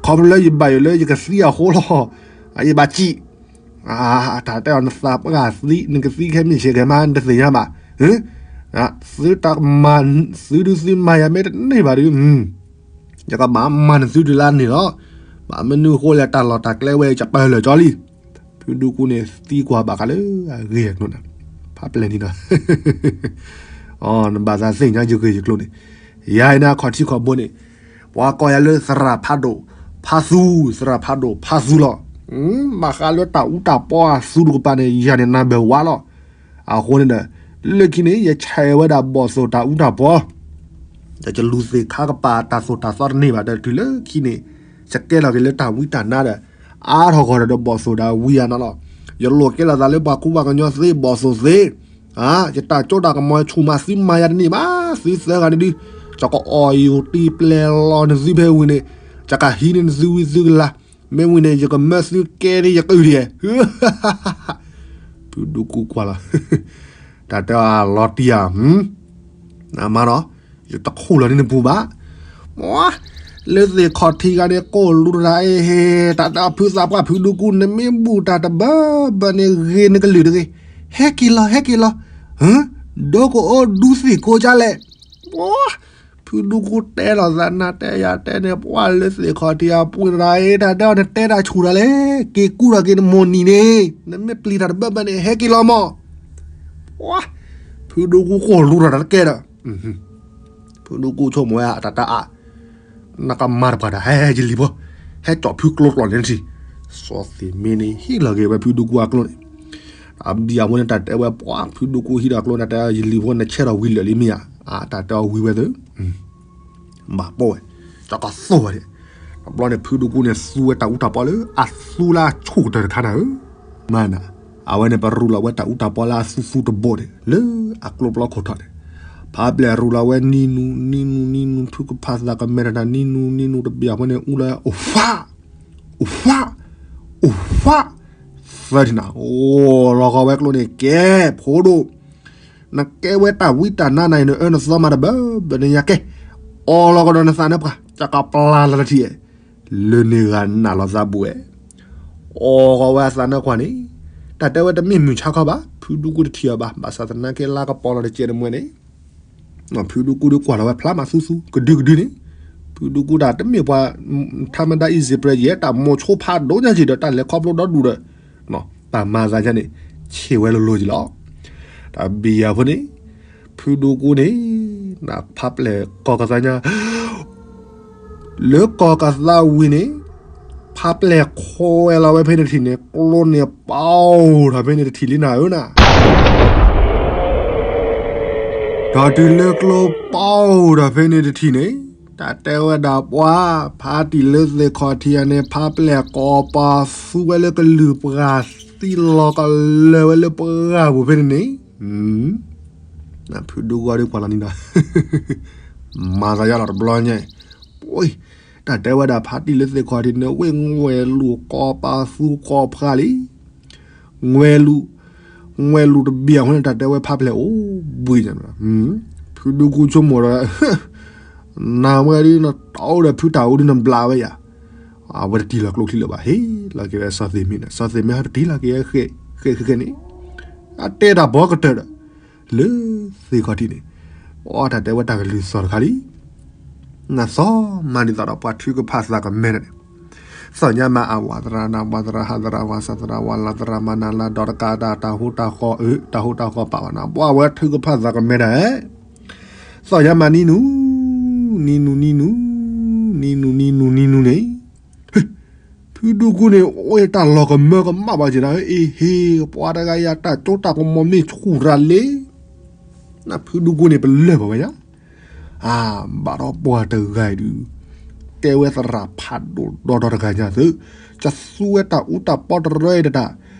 ခီဖျိလၢယဘၣ်ယိၣ်လၢယကသံအဃိလီၤ, ယဘၣ်စံၣ် တၢ်တဲအီၤ နသးပှၢ်သံ နကသံခဲမ့ၢ်ဆ့းဂဲၤမး နတသ့ၣ်ညါဘၣ်, သုတၢ်မၤ သုဒုးသုမၤယၤမ့ၢ်တန့ၢ်ဘၣ်ဒီး, ယကဘၣ်မၤနသုတုၤလၢန့ၣ်လီၤ, ဘၣ်မနုၤအဃိလဲၣ် တၢ်လီၢ်တၢ်ကျဲဝဲ ယပၢၢ်လၢာ်ကၠီလံ, ဖုဒူကူန့ၣ်သံကွၢ်ဘၣ်ဃးလၢအဂ့ၢ်အကျိၤန့ၣ်, ဖးပျဲၢ်န့ၣ်ဒီး နဘၣ်သးသ့ၣ်ညါယဂ့ၢ်ယကျိၤန့ၣ်, ယၤအံၤန့ၣ်အခီၣ်ထံးခီၣ်ဘိန့ၣ်, ပှၤကိးယၤလၢသရၣ်ဖးဒိၣ်ဖးသူ, သရၣ်ဖးဒိၣ်ဖးသူလီၤ, ဘၣ်ဃးလၢတၢ်အူတၢ်ပီအသူတကပၤန့ၣ် ယၤန့ၣ်နၢ်ဘၢၣ်ဝါလီၤ, အဃိန့ၣ်ဒီး လၢခံန့ၣ် ယဆဲးဝဲဒၣ်ဘီၣ်သိၣ်တၢ်အူတၢ်ပီ ဒီးယလူၤသ့ၣ်ခါကပၤတၢ်သိၣ်တၢ်သီတန့ၢ်ဘၣ်ဒီး တုၤလၢခံန့ၣ် ယကဲထီၣ်က့ၤလၢတၢ်ဝံတၢ်နါဒီး အါထီၣ်ဂီၢ်ဒီးဘီၣ်သိၣ်တၢ်ဝံယၤနီၤလီၤ, ယလိၣ်ကဲထီၣ်သးလၢပှၤကူပှၤကညီသ့ဘီၣ်သိၣ်သ့, ယတၢ်ကၠိတၢ်ကမီၤဆူၣ်မးသံမၤယၤတန့ၢ်ဘၣ်, သုသၢဂၤန့ၣ်ဒုး ယကအီၣ်ယိၣ်တံၢ်ပျဲၢ်လီၤနသုဖဲဝံၤန့ၣ်, ယကဟံးန့ၢ်နသုဝံသုကလၤ, မ့ၢ်ဝံၤန့ၣ် ယကမၢသုကဲဒ်ယကုၢ်ဒံး, ဖုဒူကူကွၢ်လီၤ တၢ်တဲအလီၤတံၢ်ဧါ, နမၤနီၤ, ယတခူၣ်လီၤန့ၢ်နပူၤဘၣ်, လၢသ့ၣ်ခီၣ်ထံးဂၤန့ၣ် ကိၢ်လူတရၤအ့ၣ်, တၢ်တဲအဖုသးပှၢ်ဖုဒူကူ နမ့ၢ်ဘူၣ်တၢ်တဘၢဘၢန့ၣ် ဂ့ၤနကလုၢ်တဂ့ၤ, ဟဲက့ၤလီၤ ဟဲက့ၤလီၤ, ဒိကအိၣ်ဒူသ့ၣ်ကိးကလဲၣ်, ဖုဒူကူတဲလီၤသးနၤတဲယၤတဲန့ၣ် ပှၢ်လၢသ့ၣ်ခီၣ်ထံးအပူၤတရၤအ့ၣ်, တၢ်တဲအီၤနတဲတၢ်ဆူၣ်တၢ်လဲၣ်, က့ၤကူၣ်ထီၣ်က့ၤနမိၢ်နံၤန့ၣ် နမ့ၢ်ပျံၤတၢ်တဘၢဘၢန့ၣ် ဟဲက့ၤလီၤမး, ဖုဒူကူကိၢ်လူတရၤတကဲဒီး ဖုဒူကူဆိကမိၣ်ဝဲအတၢ်တၢ်အါ, နကမၤတပှၢ်တၢ် ဟဲယလံၤဖိ, ဟဲကၠီၣ်ဖုကျိကျိာ်န့ၣ်တထံၣ်, စီၤသ့ၣ်မ့န့ၣ် ဟံးလီၤက့ၤဝဲဖုဒူကူအကျိန့ၣ်, အဘံယၤဖိန့ၣ် တၢ်တဲဝဲပှၤ ဖုဒူကူဟံးဒီးအကျိန့ၣ် တၢ်တဲယလံၤဖိ နဆဲးထီၣ်ဝံၤလၢာ်လံမ့ၢ်ဧါ, တၢ်တဲအီၤဝံၤဝဲသ့ ဘၣ်ပိၢ်ဝဲ, တကသိၣ်ဝဲဒၣ်, တဘျီန့ၣ် ဖုဒူကူန့ၣ် သူဝဲတၢ်အူတၢ်ပီလၢအသူလၢအဆူၣ်ကတၢၢ်တခါနၤဧၢ, မၤနၤ, အဝဲန့ၣ် ပရူးလီၤဝဲတၢ်အူတၢ်ပီလၢအသူသူတဘိန့ၣ် လၢအကျိပျီခိၣ်ထီၣ်န့ၣ်, ဖးပျဲၢ်ရူးလီၤဝဲနံၤနူၤ နံၤနူၤ နံၤနူၤ ထုကဖၣ်သးကမဲထီၣ်တၢ် နံၤနူၤ နံၤနူၤ တဘ့ၣ်အဃိန့ၣ် အူလီၤဝဲ အိၣ်ဖး အိၣ်ဖး အိၣ်ဖး, သၢထံၣ်နၤ အိၣ်လီၤဃီၤဝဲကျိန့ၣ် ကဲ ဖိဒိၣ်, နကဲဝဲတၢ်ဝံတၢ်နါနၤအံၤ နအၢနသီမးတဘၢဘၢန့ၣ် ယၤကဲ, အီလီၤကဒီးနသးနၢပှၢ် ယကပျၢ်လီၤတထံၣ်, လၢန့ၣ်ဂၤနးလီၤသးဘူးဝဲ, အီဃီၤဝဲအသးနၢပှၢ်န့ၣ်, တၢ်တဲဝဲတမ့ၢ်မုၢ်ဆါခီဘၣ် ဖုဒူကူတထံၣ်အီၤဘၣ် ဘၣ်ဆၣ်သနာ်က့လါကပီၤလီၤတကဲးတမှဲန့ၣ် ဖုဒူကူဒုးကွၢ်လီၤဝဲဖျါမးသူသူ ကဒုကဒုန့ၣ်, ဖုဒူကူတၢ်တမ့ၢ်ပှၤ ထါမဒါ easy prey ယဲ တၢ်မိၣ်ဆိဖးဒိၣ်ညါက့ၤဒီး တၢ်လဲၤခီဖျိဒီဒူၣ်ဒီး တၢ်မၤသးယါန့ၣ် ဆံးဝဲလိၤလိၤက့ၤလီၤ. တၢ်ဘံယၤဖိန့ၣ် ဖုဒူကူန့ၣ် နဖးပျဲၢ်ကီၤကသါညါ လၢကီၤကသါဝံၤန့ၣ် ဖးပျဲၢ်ခွဲးလီၤဝဲဖဲန့ၣ်တထံၣ်န့ၣ် ကျိန့ၣ်ပီၢ်ထီၣ်ဖဲန့ၣ်တထံၣ်လံနၤဧၢနၤ ဒီးတုၤလၢကျိပီၢ်ထီၣ်ဖဲန့ၣ်တထံၣ်န့ၣ် တၢ်တဲဝဲဒၣ်ပှၤ ဖးတံၢ်လၢသ့ၣ်ခီၣ်ထံးအန့ၣ် ဖးပျဲၢ်ကိးပသူဝဲလၢကလုၢ်ပှၢ်သံလီၤကလၢာ်ဝဲလၢပှၢ်ပူၤဖဲန့ၣ်န့ၣ် ဖုဒူကူဒုးကွၢ်လီၤန့ၣ်ဒီး မၤသးယါလီၤတဘျီညါ တၢ်တဲဝဲဒၣ်ဖးတံၢ်လၢသ့ၣ်ခီၣ်ထံးန့ၣ် ဝ့ၢ်ငွဲၢ်လူၤကိးပသူကိးဖးလံ ငွဲၢ်လူၤ ငွဲၢ်လူၤတဘ့ၣ်အဃိန့ၣ် တၢ်တဲဝဲဖးပျဲၢ်အိၣ်ဘှံးညါ ဖုဒူကူဆိကမိၣ်ဒီး နၤဝဲဒ်နတအိၣ်ဒီးဖုတၢ်အိၣ်ဒ်နဘျးဝဲယၤ အဝဲတတံၢ်လီၤကျိချံလၢၤဘၣ် ဟ့ၣ်လီၤက့ၤဝဲစီၤသ့ၣ်မ့န့ၣ် စီၤသ့ၣ်မ့ဟးတတံၢ်လီၤက့ၤဝဲဃဲဃဲဃဲန့ၣ် အတဲတၢ်ဘီကတၢၢ်ဒီး လၢသ့ၣ်ခီၣ်ထံးန့ၣ် အီတၢ်တဲဝဲတၢ်ကလုၢ်သီၣ်တခါလံ နသီၣ်မၤဒ်သိးဒီးပှၤထုကဖၣ်သးကမဲတၢ်န့ၣ် သီၣ်ညါမၤအဝၤသရၣ်နၤ ဝၤသရၣ်ဟးသရၣ် ဝၤစၢ်သရၣ် ဝၤလၤသရၣ် မၤနၤလၤ ဒီးတကးဒၣ် တၢ်ဟူတၢ်ဃီၤအၢ တၢ်ဟူတၢ်ဃီၤပာ်ဝဲနၤ ပှၤဝဲထုကဖၣ်သးကမဲတၢ် သီၣ်ညါမၤနံၤနူၤ နံၤနူၤ နံၤနူၤ နံၤနူၤ နံၤနူၤ နံၤနူၤန့ၣ် ဖုဒူကူန့ၣ် အိၣ်တၢ်လီၤကမၢကမၣ်ဘၣ်က့ၤနၤ အ့ဟ့ ပှၤတဂၤယၤတၢ်ကၠိတၢ်ကမီၤမ့ၢ်ဆူၣ်ရၤလံ နဖုဒူကူန့ၣ် ပလၢၢ်ဘၣ်ဝဲယါ အါ ဘၣ်ဒီးပှၤတဂၤအံၤဒုး တဲဝဲသရၣ်ဖးဒိၣ်ဒီဒီတဂၤညါသု ကသူဝဲတၢ်အူတၢ်ပီတရၢအံၤတတၢ်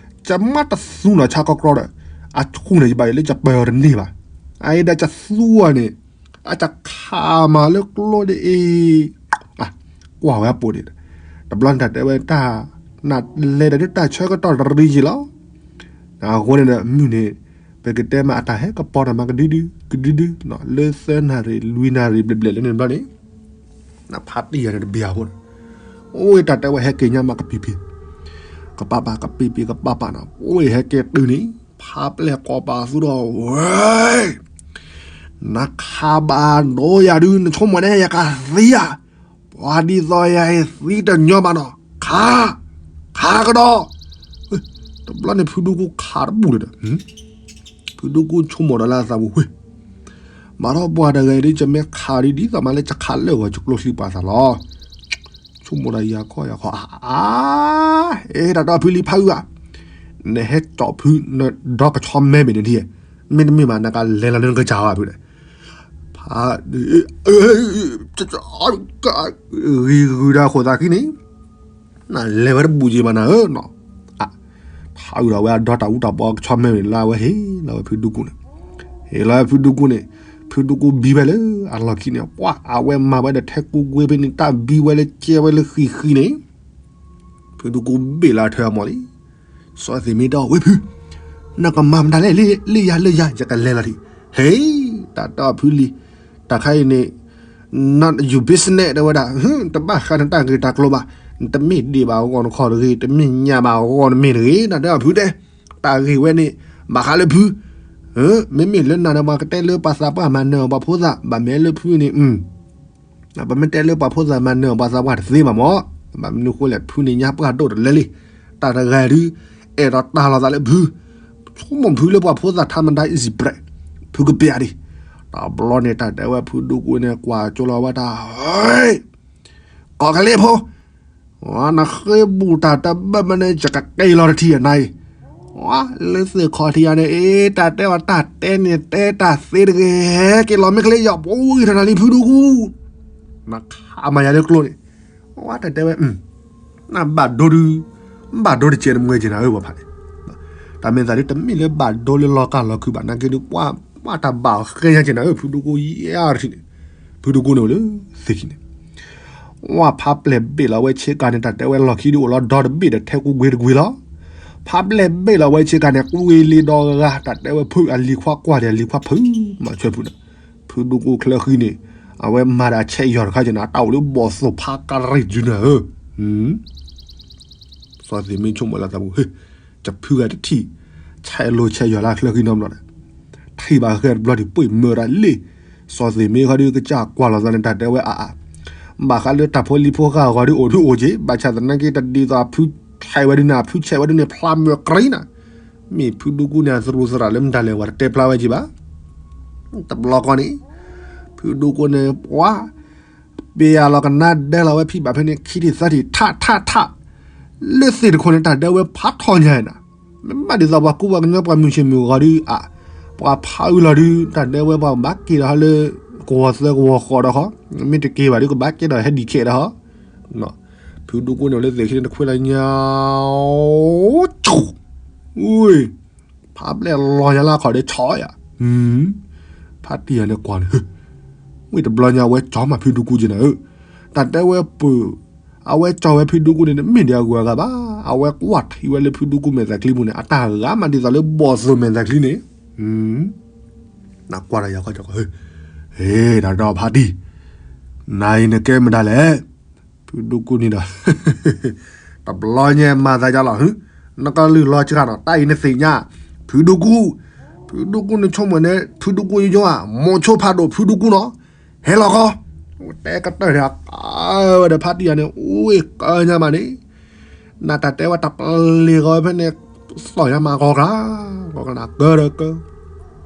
ကမ့ၢ်တသူနီၢ်ဆါကီကြီဒီး အဆူၣ်န့ၣ်ယဘၣ်ယလၢကပၢၤအီၤတန့ၢ်ဘၣ် အအံၤဒီးကသူအီၤန့ၣ်, အကခးမၤလၢကျိဒ်အံၤ, ကွၢ်ဝဲအပူၤန့ၣ်, တဘျီန့ၣ်တၢ်တဲဝဲတၢ်, နလဲၤဒီးတၢ်ဆၢကတီၢ်တရံးယံာ်လီၤ. အဃိန့ၣ်ဒီးမုၢ်န့ၣ်, ပကတဲမးအတၢ်ဟဲကပီၤတၢ်မၤကဒုဒု, ကဒုဒု, လၢသၢနၣ်ရံၣ် လွံၢ်နၣ်ရံၣ်ဘျဲၣ်ဘျဲၣ်လၢန့ၣ်တဘျီန့ၣ်, နဖးတံၢ်ယၤန့ၣ်တဘံၤအဃိန့ၣ်, အိၣ်တၢ်တဲဝဲဟဲက့ၤညါမးကပံာ်ပံာ်, ကပာ်ပာ်ကပံာ်ပံာ်ကပာ်ပာ်နီၤ, အိၣ်ဟဲက့ၤတုၤန့ၣ်, ဖးပျဲၢ်ကိးပာ်သူဒီးဝဲ နခးဘၣ်ဒိယၤဒု နဆိကမိၣ်န့ၣ် ယကသံဧါ, ပှၤဒ်သိးယၤအံၤသံတညီဘၣ်နီၤ, ခး, ခးကဒီး, တဘျီန့ၣ်ဖုဒူကူခးတဘူၣ်လၢၤဒီး, ဖုဒူကူဆိကမိၣ်ဒီးလၢအသးပူၤဝဲ, မၤထီၣ်ပှၤတဂၤအံၤဒ် ယမ့ၢ်ခးဒ် ဒ်သိးမးလၢယခးလၢာ်ဂီၤယကျိချံပှၤသးလီၤ. ဆိကမိၣ်ဒီးယၤခီယၤခီ, အါ, အဲ တၢ်ဒီဖုလံဖးအုၣ်ဧါ, နဟဲကၠီၣ်ဖုနဒီကဆီမဲဘ့ၣ်န့ၣ်ဒ်, မ့တမ့ၢ်ဘၣ် နကလဲၤလီၤလၢနကစၢ်ဧါဖု, ဖး, ဂံၤဂုၤဒီးဃိးသးခံန့ၣ်, နလဲၤဝဲတဘူၣ်က့ၤဘၣ်နၤဧၢနီၤ, ဖးအုၣ်ဒီးဝဲအဒီတၢ်အူတၢ်ပီကဆီမဲဘ့ၣ်န့ၣ် လၢအဝဲဟ့ၣ်လီၤဝဲဖုဒူကူန့ၣ်, ဟ့ၣ်လီၤဝဲဖုဒူကူန့ၣ်, ဖုဒူကူဘံဝဲလၢအလီၢ်ခံန့ၣ် ပှၤအဝဲမၤဝဲဒီးထဲကူဝ့ဖဲန့ၣ် တၢ်ဘံဝဲလၢကဲဝဲလၢဃံဃံန့ၣ်, ဖုဒူကူဘ့ၣ်လၢအထၢအမီၢ်လံ. စီၤသ့ၣ်မ့ၢ်တဲအီၤဝဲဖု, နကမၤမတၤလဲၣ်, လၢယၤလၢယၤ ယကလဲၤလီၤဒံး, ဟဲ, တၢ်တဲအီၤဖုလံ, တၢ်ခါအံၤန့ၣ် not your business တဲဝဲဒၣ်, တဘၣ်ဃးနတၢ်ဂ့ၢ်တၢ်ကျိၤဘၣ်, နတမ့ၢ်ဒံးဘၣ်အဂီၢ်နခီၣ်တဂ့ၤ, တမ့ၢ်ညၣ်ဘၣ်အဂီၢ်နမ့ၢ်တဂ့ၤ, တၢ်တဲအီၤဖုတဲ, တၢ်ဂ့ၢ်ဝဲန့ၣ်, ဘၣ်ဃးလၢဖု, မ့မ့ၢ်လၢနၤန့ၣ် ပှၤကတဲလၢပှၤသးပှၢ်မၤနၢၤအီၤပှၤဖိသၣ်, ဘၣ်မ့ၢ်လၢဖုန့ၣ် ပမ့ၢ်တဲလၢပှၤဖိသၣ်မၤနၢၤအီၤပှၤသးပှၢ်တသ့ဘၣ်မၢ်, ဘၣ်မနုၤဃိလဲၣ် ဖုန့ၣ်ညါပှၢ်ဒိၣ်တလဲလံ, တၢ်တဂၤဒုး, အဲၣ်ဒိးတၢ်လီၤသးလၢဖု, ဆိကမိၣ်ဖုလၢပှၤဖိသၣ်ထါမတၤ easy break, ဖုကပျဲဒံး, တဘျီန့ၣ်တၢ်တဲဝဲဖုဒူကူန့ၣ် ကွၢ်ကၠိလီၤဝဲတၢ်, ကီၢ်ကလ့ဖိ, နဃ့ဘူးတၢ်တဘၣ်မးန့ၣ် ယကက့ၤလီၤတထံၣ်အနၤအံၤ, လၢသ့ၣ်ခီၣ်ထံးယၤန့ၣ် အ့ တၢ်တဲအီၤတၢ်တဲန့ၣ် တဲတၢ်သ့တဂ့ၤ, ဟဲက့ၤလီၤမ့ၢ်ကလ့ယီၤ ပှၤဂံၢ်ထီၣ်နၤလံဖုဒူကူ, နခးမၤယၤလၢကျိန့ၣ်, တၢ်တဲဝဲ, နဘၣ်ဒိဒုး, ဘၣ်ဒိတကဲးနမွဲက့ၤနၤဧၢပှၤဖးန့ၣ်, တၢ်မ့ၢ်သးဒုးတမ့ၢ်လၢဘၣ်ဒိလၢလီၤကၢ်လီၤခုဘၣ် နာ်က့ဒုး ပှၤတၢ်ဘၣ်အီၤဃဲညါက့ၤနၤဧၢ ဖုဒူကူယါတထံၣ်န့ၣ်, ဖုဒူကူန့ၣ်အိၣ်လၢသ့ၣ်ခံန့ၣ် ဝဲဖးပျဲၢ်ဘ့ၣ်လီၤဝဲဆ့ကၤန့ၣ် တၢ်တဲဝဲလီၢ်ခံဒုးအိၣ်လီၤဒီတဘ့ၣ်ဒီးထဲကူကွ့တကွ့လီၤ. ဖးပျဲၢ်ဘ့ၣ်လီၤဝဲဆ့ကၤန့ၣ် ကွ့လံဒီဂၤ တၢ်တဲဝဲဖုအလံၤခွါကွၢ်ဒီးအလံၤခွါဖု မၤဆွဲဖုဒီး ဖုဒူကူချၢဃံန့ၣ် အဝဲမၤဒီးအဆဲးယီၤတခါက့ၤန့ၣ် အတၢ်အိၣ်လၢဘီၣ်သိၣ်ဖးကရံၣ်ကၠုနၤဧၢ စီၤသ့ၣ်မ့ၢ်ဆိကမိၣ်လၢသးပူၤ ဟ့ တဖုဂၤတထံၣ် ဆဲးလိၤဆဲးယီၤလၢအချၢဃံနီတဘျီဒီး ထံၣ်ဘၣ်ဃဲတဘျီဒုး ပှ့ၤမၢဒီးလ့ၣ် စီၤသ့ၣ်မ့ၢ်ဃီဒုး ကစၢ်ကွၢ်လီၤသးန့ၣ် တၢ်တဲဝဲအါအါ ဘၣ်ဃးလၢတၢ်ဖိလံၤဖိဃာ်အဂီၢ်ဒုး အိၣ်ဒုးအိၣ်က့ၤ ဘၣ်ဆၣ်သနာ်က့ တဒ်သိးအဖုဆဲးဝဲဒုးန့ၣ် အဖုဆဲးဝဲဒုးန့ၣ် ဖျါမၢကရံနၤ မ့ၢ်ဖုဒူကူန့ၣ် အသရူးသရၣ်လၢမတၤလဲၣ် ဝဲတတဲဖျါဝဲက့ၤဘၣ် တဘျီဃီန့ၣ် ဖုဒူကူန့ၣ် ပှၤ ပျဲလီၤကနါဒဲလီၤဝဲဖံဘၣ်ဖဲန့ၣ် ခံထံၣ်သၢထံၣ် ထးထးထး လၢသ့ၣ်တခိၣ်န့ၣ် တၢ်ဒဲဝဲဖးထီညါနၤ မ့ၢ်ဘၣ်ဒ်သိးပှၤကူပှၤကညီပှၤမုၢ်ဆ့ၣ်မုၢ်ဂီၤဒုး အါ ပှၤဖးအုးလီၤဒုး တၢ်ဒဲဝဲပှၤကဘၣ်က့ၤဒီးဟီလၢ ကဝီၤသၢကဝီၤဃီးဒီးဟီ မ့ၢ်တက့ၤဘၣ်ဒုး ကဘၣ်က့ၤဒီးဟဲဒံးခဲဒီးဟီ ဖုဒူကူန့ၣ်လၢသ့ၣ်ခံန့ၣ် တခွဲလၢညါ ဖးပျဲၢ်လီၤညါလၢအခီၣ်ဒဲဆီယၤ ဖးတံၢ်ယၤန့ၣ်ကွၢ်န့ၣ် ဝံၤတဘျီညါ အဝဲကၠီမးဖုဒူကူက့ၤနၤဧၢ တၢ်တဲဝဲပၢၢ် အဝဲကၠီဝဲဖုဒူကူန့ၣ် တမ့ၢ်ဒံးအဂုၤအဂၤဘၣ် အဝဲကွၢ်ထံၣ်ဝဲလၢဖုဒူကူမဲာ်သၣ်ချံပူၤန့ၣ် အတၢ်ဂၤမးဒ်သိးလၢဘီၣ်သိၣ်မဲာ်သၣ်ချံန့ၣ် နကွၢ်တၢ်ယၤခီကီ ဟ့ တၢ်ဒီဖးတံၢ် နၤအံၤနကဲမတၤလဲၣ် ဖုဒူကူန့ၣ်ဒီး တဘျီညါမၤသးယါလီၤ နကလုၢ်လီၤစှၤနီၤ တၢ်အံၤနသ့ၣ်ညါ ဖုဒူကူ ဖုဒူကူန့ၣ်ဆိကမိၣ်န့ၣ် ဖုဒူကူယိယိဧါ မိၤဆိဖးဒိၣ်ဖုဒူကူနီၤ ဟဲလီၤခီ တဲကတၢၢ်န့ၣ် အဝဲဒီးဖးတံၢ်ယၤန့ၣ် အိၣ်ကၢညါမးန့ၣ် နတၢ်တဲဝဲတၢ်ပလ့ၤဂီၤဖဲန့ၣ် သီၣ်ညါမးဂီၤကျါ ဂီၤကျါ ကၢဒီးကၢ ကၢ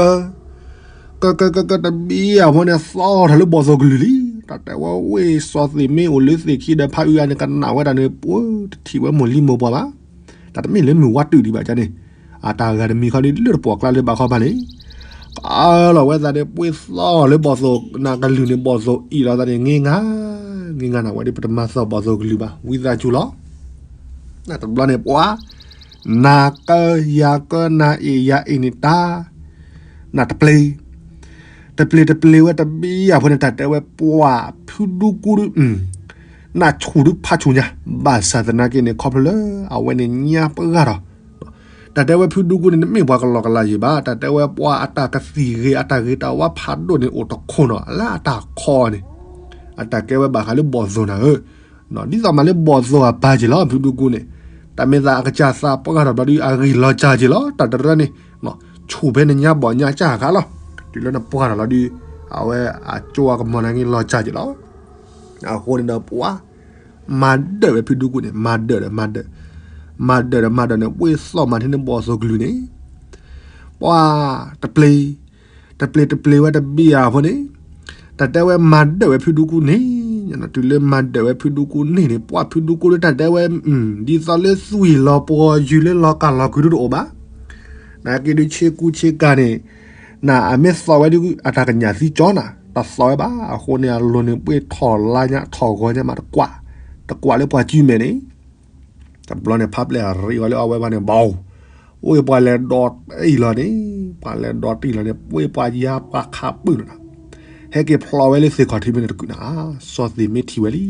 ကၢ ကၢ ကၢ ကၢ တဘံအဖိန့ၣ် သီၣ်ထီၣ်လၢဘီၣ်သိၣ်ကလုၢ်လံ တၢ်တဲဝဲဝ့ၢ်စီၤသ့ၣ်မ့ၢ်အိၣ်လၢသ့ၣ်ခံဒီးဖးအုးအါန့ၣ် ကနၣ်ဝဲဒၣ်န့ၣ် ပှၤတထံၣ်ဝဲမိၢ်လံမိၢ်ပှၢ်ဘၣ် တၢ်တမ့ၢ်လၢမုၢ်ဝါတုာ်ဒံးဘၣ်န့ၣ် အတၢ်ဂၤတမံၤခီဒုးလၢတပိာ်ကျါလၢဘၣ်ခီဘၣ်န့ၣ် ကလီၤဝဲသးန့ၣ် ပှ့ၤသီၣ်လၢဘီၣ်သိၣ်နၢ်ကလုၢ်န့ၣ် ဘီၣ်သိၣ်အံၣ်လီၤသးန့ၣ် င့ငါ င့ငါနၤဝဲဒၣ် ပတမၤသီၣ်ဘီၣ်သိၣ်ကလုၢ်ဘၣ် ဝံသးစူၤလီၤ တဘျီန့ၣ်ပှၤ နၤကၢယၤကၢ နၤအံၣ်ယၤအံၣ်န့ၣ်တၢ် နတပျ့ၤ, တပျ့ၤတပျ့ၤဝဲတဘျီအဃိန့ၣ် တၢ်တဲဝဲပှၤဖုဒူကူဒု, နဆူၣ်ဒုဖးဆူၣ်ညါ, ဘၣ်ဆၣ်သနာ်က့န့ၣ် ခီဖျိလၢအဝဲန့ၣ်ညါပှၢ်ထီၣ်, တၢ်တဲဝဲဖုဒူကူန့ၣ် တမ့ၢ်ပှၤကလီကလီယံၤဘၣ်, တၢ်တဲဝဲပှၤအတၢ်ကသံၣ်ဂ့ၤ အတၢ်ဂ့ၤတၢ်ဝါဖးဒိၣ်န့ၣ် အိၣ်တခိၣ်နီၤ လၢအတၢ်ခီန့ၣ်, အတၢ်ကဲဝဲဘၣ်ဃးလၢဘီၣ်သိၣ်နၤဧၢ, ဒ်သိးမးလၢဘီၣ်သိၣ်အပၢ်က့ၤလီၤ ဖုဒူကူန့ၣ်, တၢ်မ့ၢ်သးအကစၢ်သးပှၢ်ထီၣ်ဘျီဒု အဂံၢ်လီၤစၢ်က့ၤလီၤ တၢ်တရၢန့ၣ်, ဆူၣ်ဖဲနညါဘီၣ်ညါစၢ်ဃာ်လီၤ, တုၤလၢနပှၢ်ထီၣ်လီၤဒု, အဝဲအကၠိအကမီၤနာ်က့ၤလီၤစၢ်က့ၤလီၤ, အဃိန့ၣ်ဒီးပှၤ မၤဒၢးဝဲဖုဒူကူန့ၣ် မၤဒၢးဒီးမၤဒၢး, မၤဒၢးဒီးမၤဒၢးန့ၣ် ဝ့ၢ်သီၣ်မၤထံန့ၣ်ဘီၣ်သိၣ်ကလုၢ်န့ၣ်, ပှၤ တပျ့ၤ, တပျ့ၤတပျ့ၤဝဲတဘ့ၣ်အဃိန့ၣ်, တၢ်တဲဝဲမၤဒၢးဝဲဖုဒူကူန့ၣ်, တုၤလၢမၤဒၢးဝဲဖုဒူကူန့ၣ်န့ၣ် ပှၤဖုဒူကူလၢတၢ်တဲဝဲ, ဒ်သိးလၢသွံၣ်လီၤပှီၤယုၢ်လၢလီၤကၢ်လီၤကုာ်ဒုတအိၣ်ဘၣ်, နာ်က့ဒုဆ့ကူဆ့ကၤန့ၣ်, နအမ့ၢ်သီၣ်ဝဲဒု အတၢ်ကညၣ်သံကၠီနၤ, တသီၣ်ဝဲဘၣ်, အဃိန့ၣ်အလိၤန့ၣ် ပှ့ၤထီၣ်လါညါထီၣ်ဂီၤညါမးတကွၢ်, တကွၢ်လၢပှၤစုမဲာ်န့ၣ် တဘျီန့ၣ် ဖးပျဲၢ်အရ့အီၤလၢအဝဲဘၣ်န့ၣ် ဘီၣ်, အိၣ်ပှၤလဲၤဒီးတံၢ်လီၤန့ၣ်, ပှၤလဲၤဒီးတံၢ်လီၤန့ၣ် ပှ့ၤပှၤယါပှၤခးပုၢ်လီၤ, ဟဲက့ၤဖျိးဝဲလၢသ့ၣ်ခီၣ်ထံးဖဲန့ၣ်တကုာ်န့ၣ်, စီၤသ့ၣ်မ့ၢ်ထံၣ်ဝဲလံ,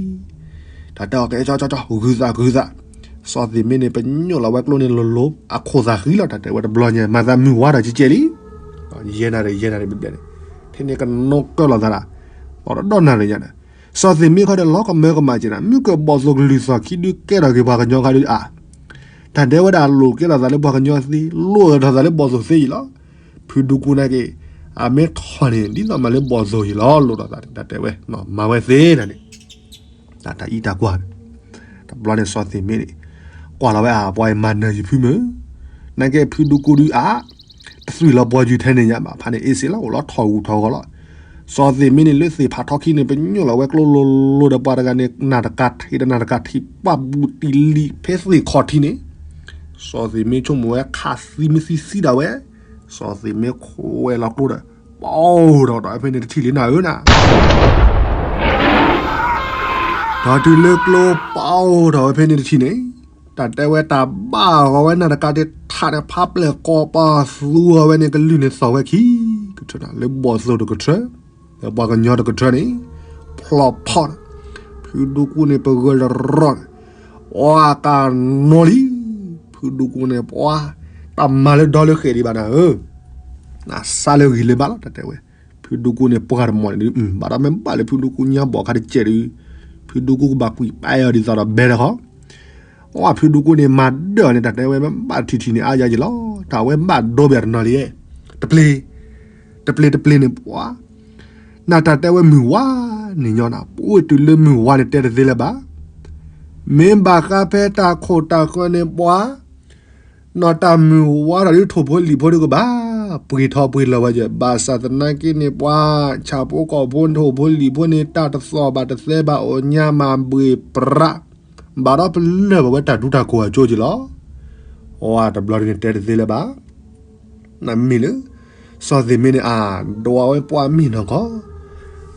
တၢ်တဲအီၤကဲ ကၠီကၠီကၠီ ဂုာ်သးဂုာ်သး, စီၤသ့ၣ်မ့ၢ်န့ၣ် ပညိၣ်လီၤဝဲကျိန့ၣ်လိၤလိၤ အခိၣ်သးဃံလီၤ တၢ်တဲဝဲတဘျီညါ မၤသးမုၢ်ဝါထီၣ်ကဲကဲလံ, ယဲနၤဒီးယဲနၤဒီးဘျဲၣ်ဘျဲၣ်န့ၣ်, ထဲန့ၣ်ကနိကၢၢ်လိာ်သးဒၣ်, ဒီးဒီနၤဒီးယၤန့ၣ် စီၤသ့ၣ်မ့ၢ်ခီဒီးလီၤကမၢကမၣ်က့ၤနၤ မုၢ်ကဘီၣ်သိၣ်ကလုၢ်သီၣ်ခံဒုကဲထီၣ်က့ၤပှၤကညီခါဒုအါ, တၢ်တဲဝဲဒၣ်လိၣ်ကဲထီၣ်သးလၢပှၤကညီသ့, လိၣ်ထီၣ်သးလၢဘီၣ်သိၣ်သ့အံၤလီၤ, ဖုဒူကူနာ်က့ၤ, အမ့ၢ်ထီၣ်န့ၣ် ဒ်သိးမးလၢဘီၣ်သိၣ်အံၤလီၤ လိၣ်ထီၣ်သးန့ၣ် တၢ်တဲဝဲ, မၤဝဲသ့ဒၣ်န့ၣ် တၢ်တၢ်အံးတၢ်ကွၢ်န့ၣ်, တဘျီန့ၣ်စီၤသ့ၣ်မ့ၢ်န့ၣ်, ကွၢ်လီၤဝဲအပှၤအံၤမၤနၢၤယဖုမုၢ်, နာ်က့ဖုဒူကူဒုအါ, တသွံၣ်လီၤပှီၤယုၢ်ထဲန့ၣ်ညါဘၣ် ဖးန့ၣ်အ့စ့လီၤ အိၣ်လီၤထီၣ်ဂူာ်ထီၣ်ဂီၤလီၤ, စီၤသ့ၣ်မ့ၢ်န့ၣ်လၢသ့ၣ်ဖးထီခံန့ၣ် ပညိၣ်လီၤဝဲကျိလိၤလိၤဒီးပှၤတဂၤန့ၣ် နၢ်တကးထံးဒီးနၢ်တကးထံး ပှၢ်ဘူးတံၢ်လံဖဲသ့ၣ်ခီၣ်ထံးန့ၣ်, စီၤသ့ၣ်မ့ၢ်ဆိကမိၣ်ဝဲခးသံမ့ၢ်သံသံဒၣ်ဝဲ, စီၤသ့ၣ်မ့ၢ်ခွဲးလီၤကျိဒီး, ပီၢ်ဒီးဒီးဖဲန့ၣ်တထံၣ်လံနၤဧၢနၤ ဒီးတုၤလၢကျိပီၢ်ထီၣ်ဝဲဖဲန့ၣ်တထံၣ်န့ၣ်, တၢ်တဲဝဲတၢ်ဘၣ်ဂီၤဝဲနၢ်တကးတ့ၢ်ထးန့ၣ် ဖးပျဲၢ်ကိးပသူအီၤဝဲန့ၣ်ကလုၢ်န့ၣ်သီၣ်ဝဲခံ, ကထၢလၢဘီၣ်သိၣ်တကထၢ, လၢပှၤကညီတကထၢန့ၣ်, ဖျီၣ်ဖီၣ်, ဖုဒူကူန့ၣ်ပဂၢၢ်လီၤရီၣ်န့ၣ်, အီကနီလံ, ဖုဒူကူန့ၣ်ပှၤ, တၢ်မၤလၢဒီလၢဃဲၤဒံးဘၣ်နၤဧၢ နစးလၢဂံၢ်လၢဘါလီၤ တၢ်တဲဝဲ, ဖုဒူကူန့ၣ်ပှၢ်တမီၢ်န့ၣ်ဒုး ဘၣ်ဒီးမ့ၢ်ဘၣ်လၢဖုဒူကူညါဘီၣ်ခါတကဲးဒုး, ဖုဒူကူကဘၣ်ကွံာ်ပာ်အီၤဒ်သိးဒီးဘဲတခီ, အီဖုဒူကူန့ၣ်မၤဒၢၣ်အီၤန့ၣ် တၢ်တဲဝဲမ့ၢ်ဘၣ်ထံၣ်ထံၣ်န့ၣ် အါယါယံၤလီၤ, တၢ်ဝဲဘၣ်ဒိဘၣ်တနီၤလံ, တပျ့ၤ, တပျ့ၤတပျ့ၤန့ၣ်ပှၤ နတၢ်တဲဝဲမုၢ်ဝါန့ၣ်ညီနၤ ပအိၣ်တုၤလၢမုၢ်ဝါန့ၣ်တဲတသ့လၢၤဘၣ်, မ့ၢ်ဘၣ်ဃးဖဲတၢ်ခိၣ်တၢ်ဃၢန့ၣ်ပှၤ, နီၢ်တၢ်မုၢ်ဝါထီၣ်ဒုးထိၣ်ဖိလံၣ်ဖိဒုးကဘၣ်, ပှ့ၤထီၣ်ပှ့ၤလီၤဝဲယဲၢ် ဘၣ်ဆၣ်သနာ်က့န့ၣ်ပှၤ, ဆၣ်ဖိကီၢ်ဖိထိၣ်ဖိလံၣ်ဖိန့ၣ် တၢ်တသီၣ်ဘၣ်တသဲဘၣ်အိၣ်ညါမးဘှ့ၣ်ပြး, ဘၣ်ဒီးပလၢၢ်ဘၣ်ဝဲတၢ်ဒူတၢ်ကိၢ်အကၠိက့ၤလီၤ, အတဘျီဒ်န့ၣ်တဲတသ့လၢၤဘၣ် နမ့ၢ်လၢ, စီၤသ့ၣ်မ့ၢ်န့ၣ်အဒွးဝဲပှၤမ့ၢ်နီၢ်ကီၢ်,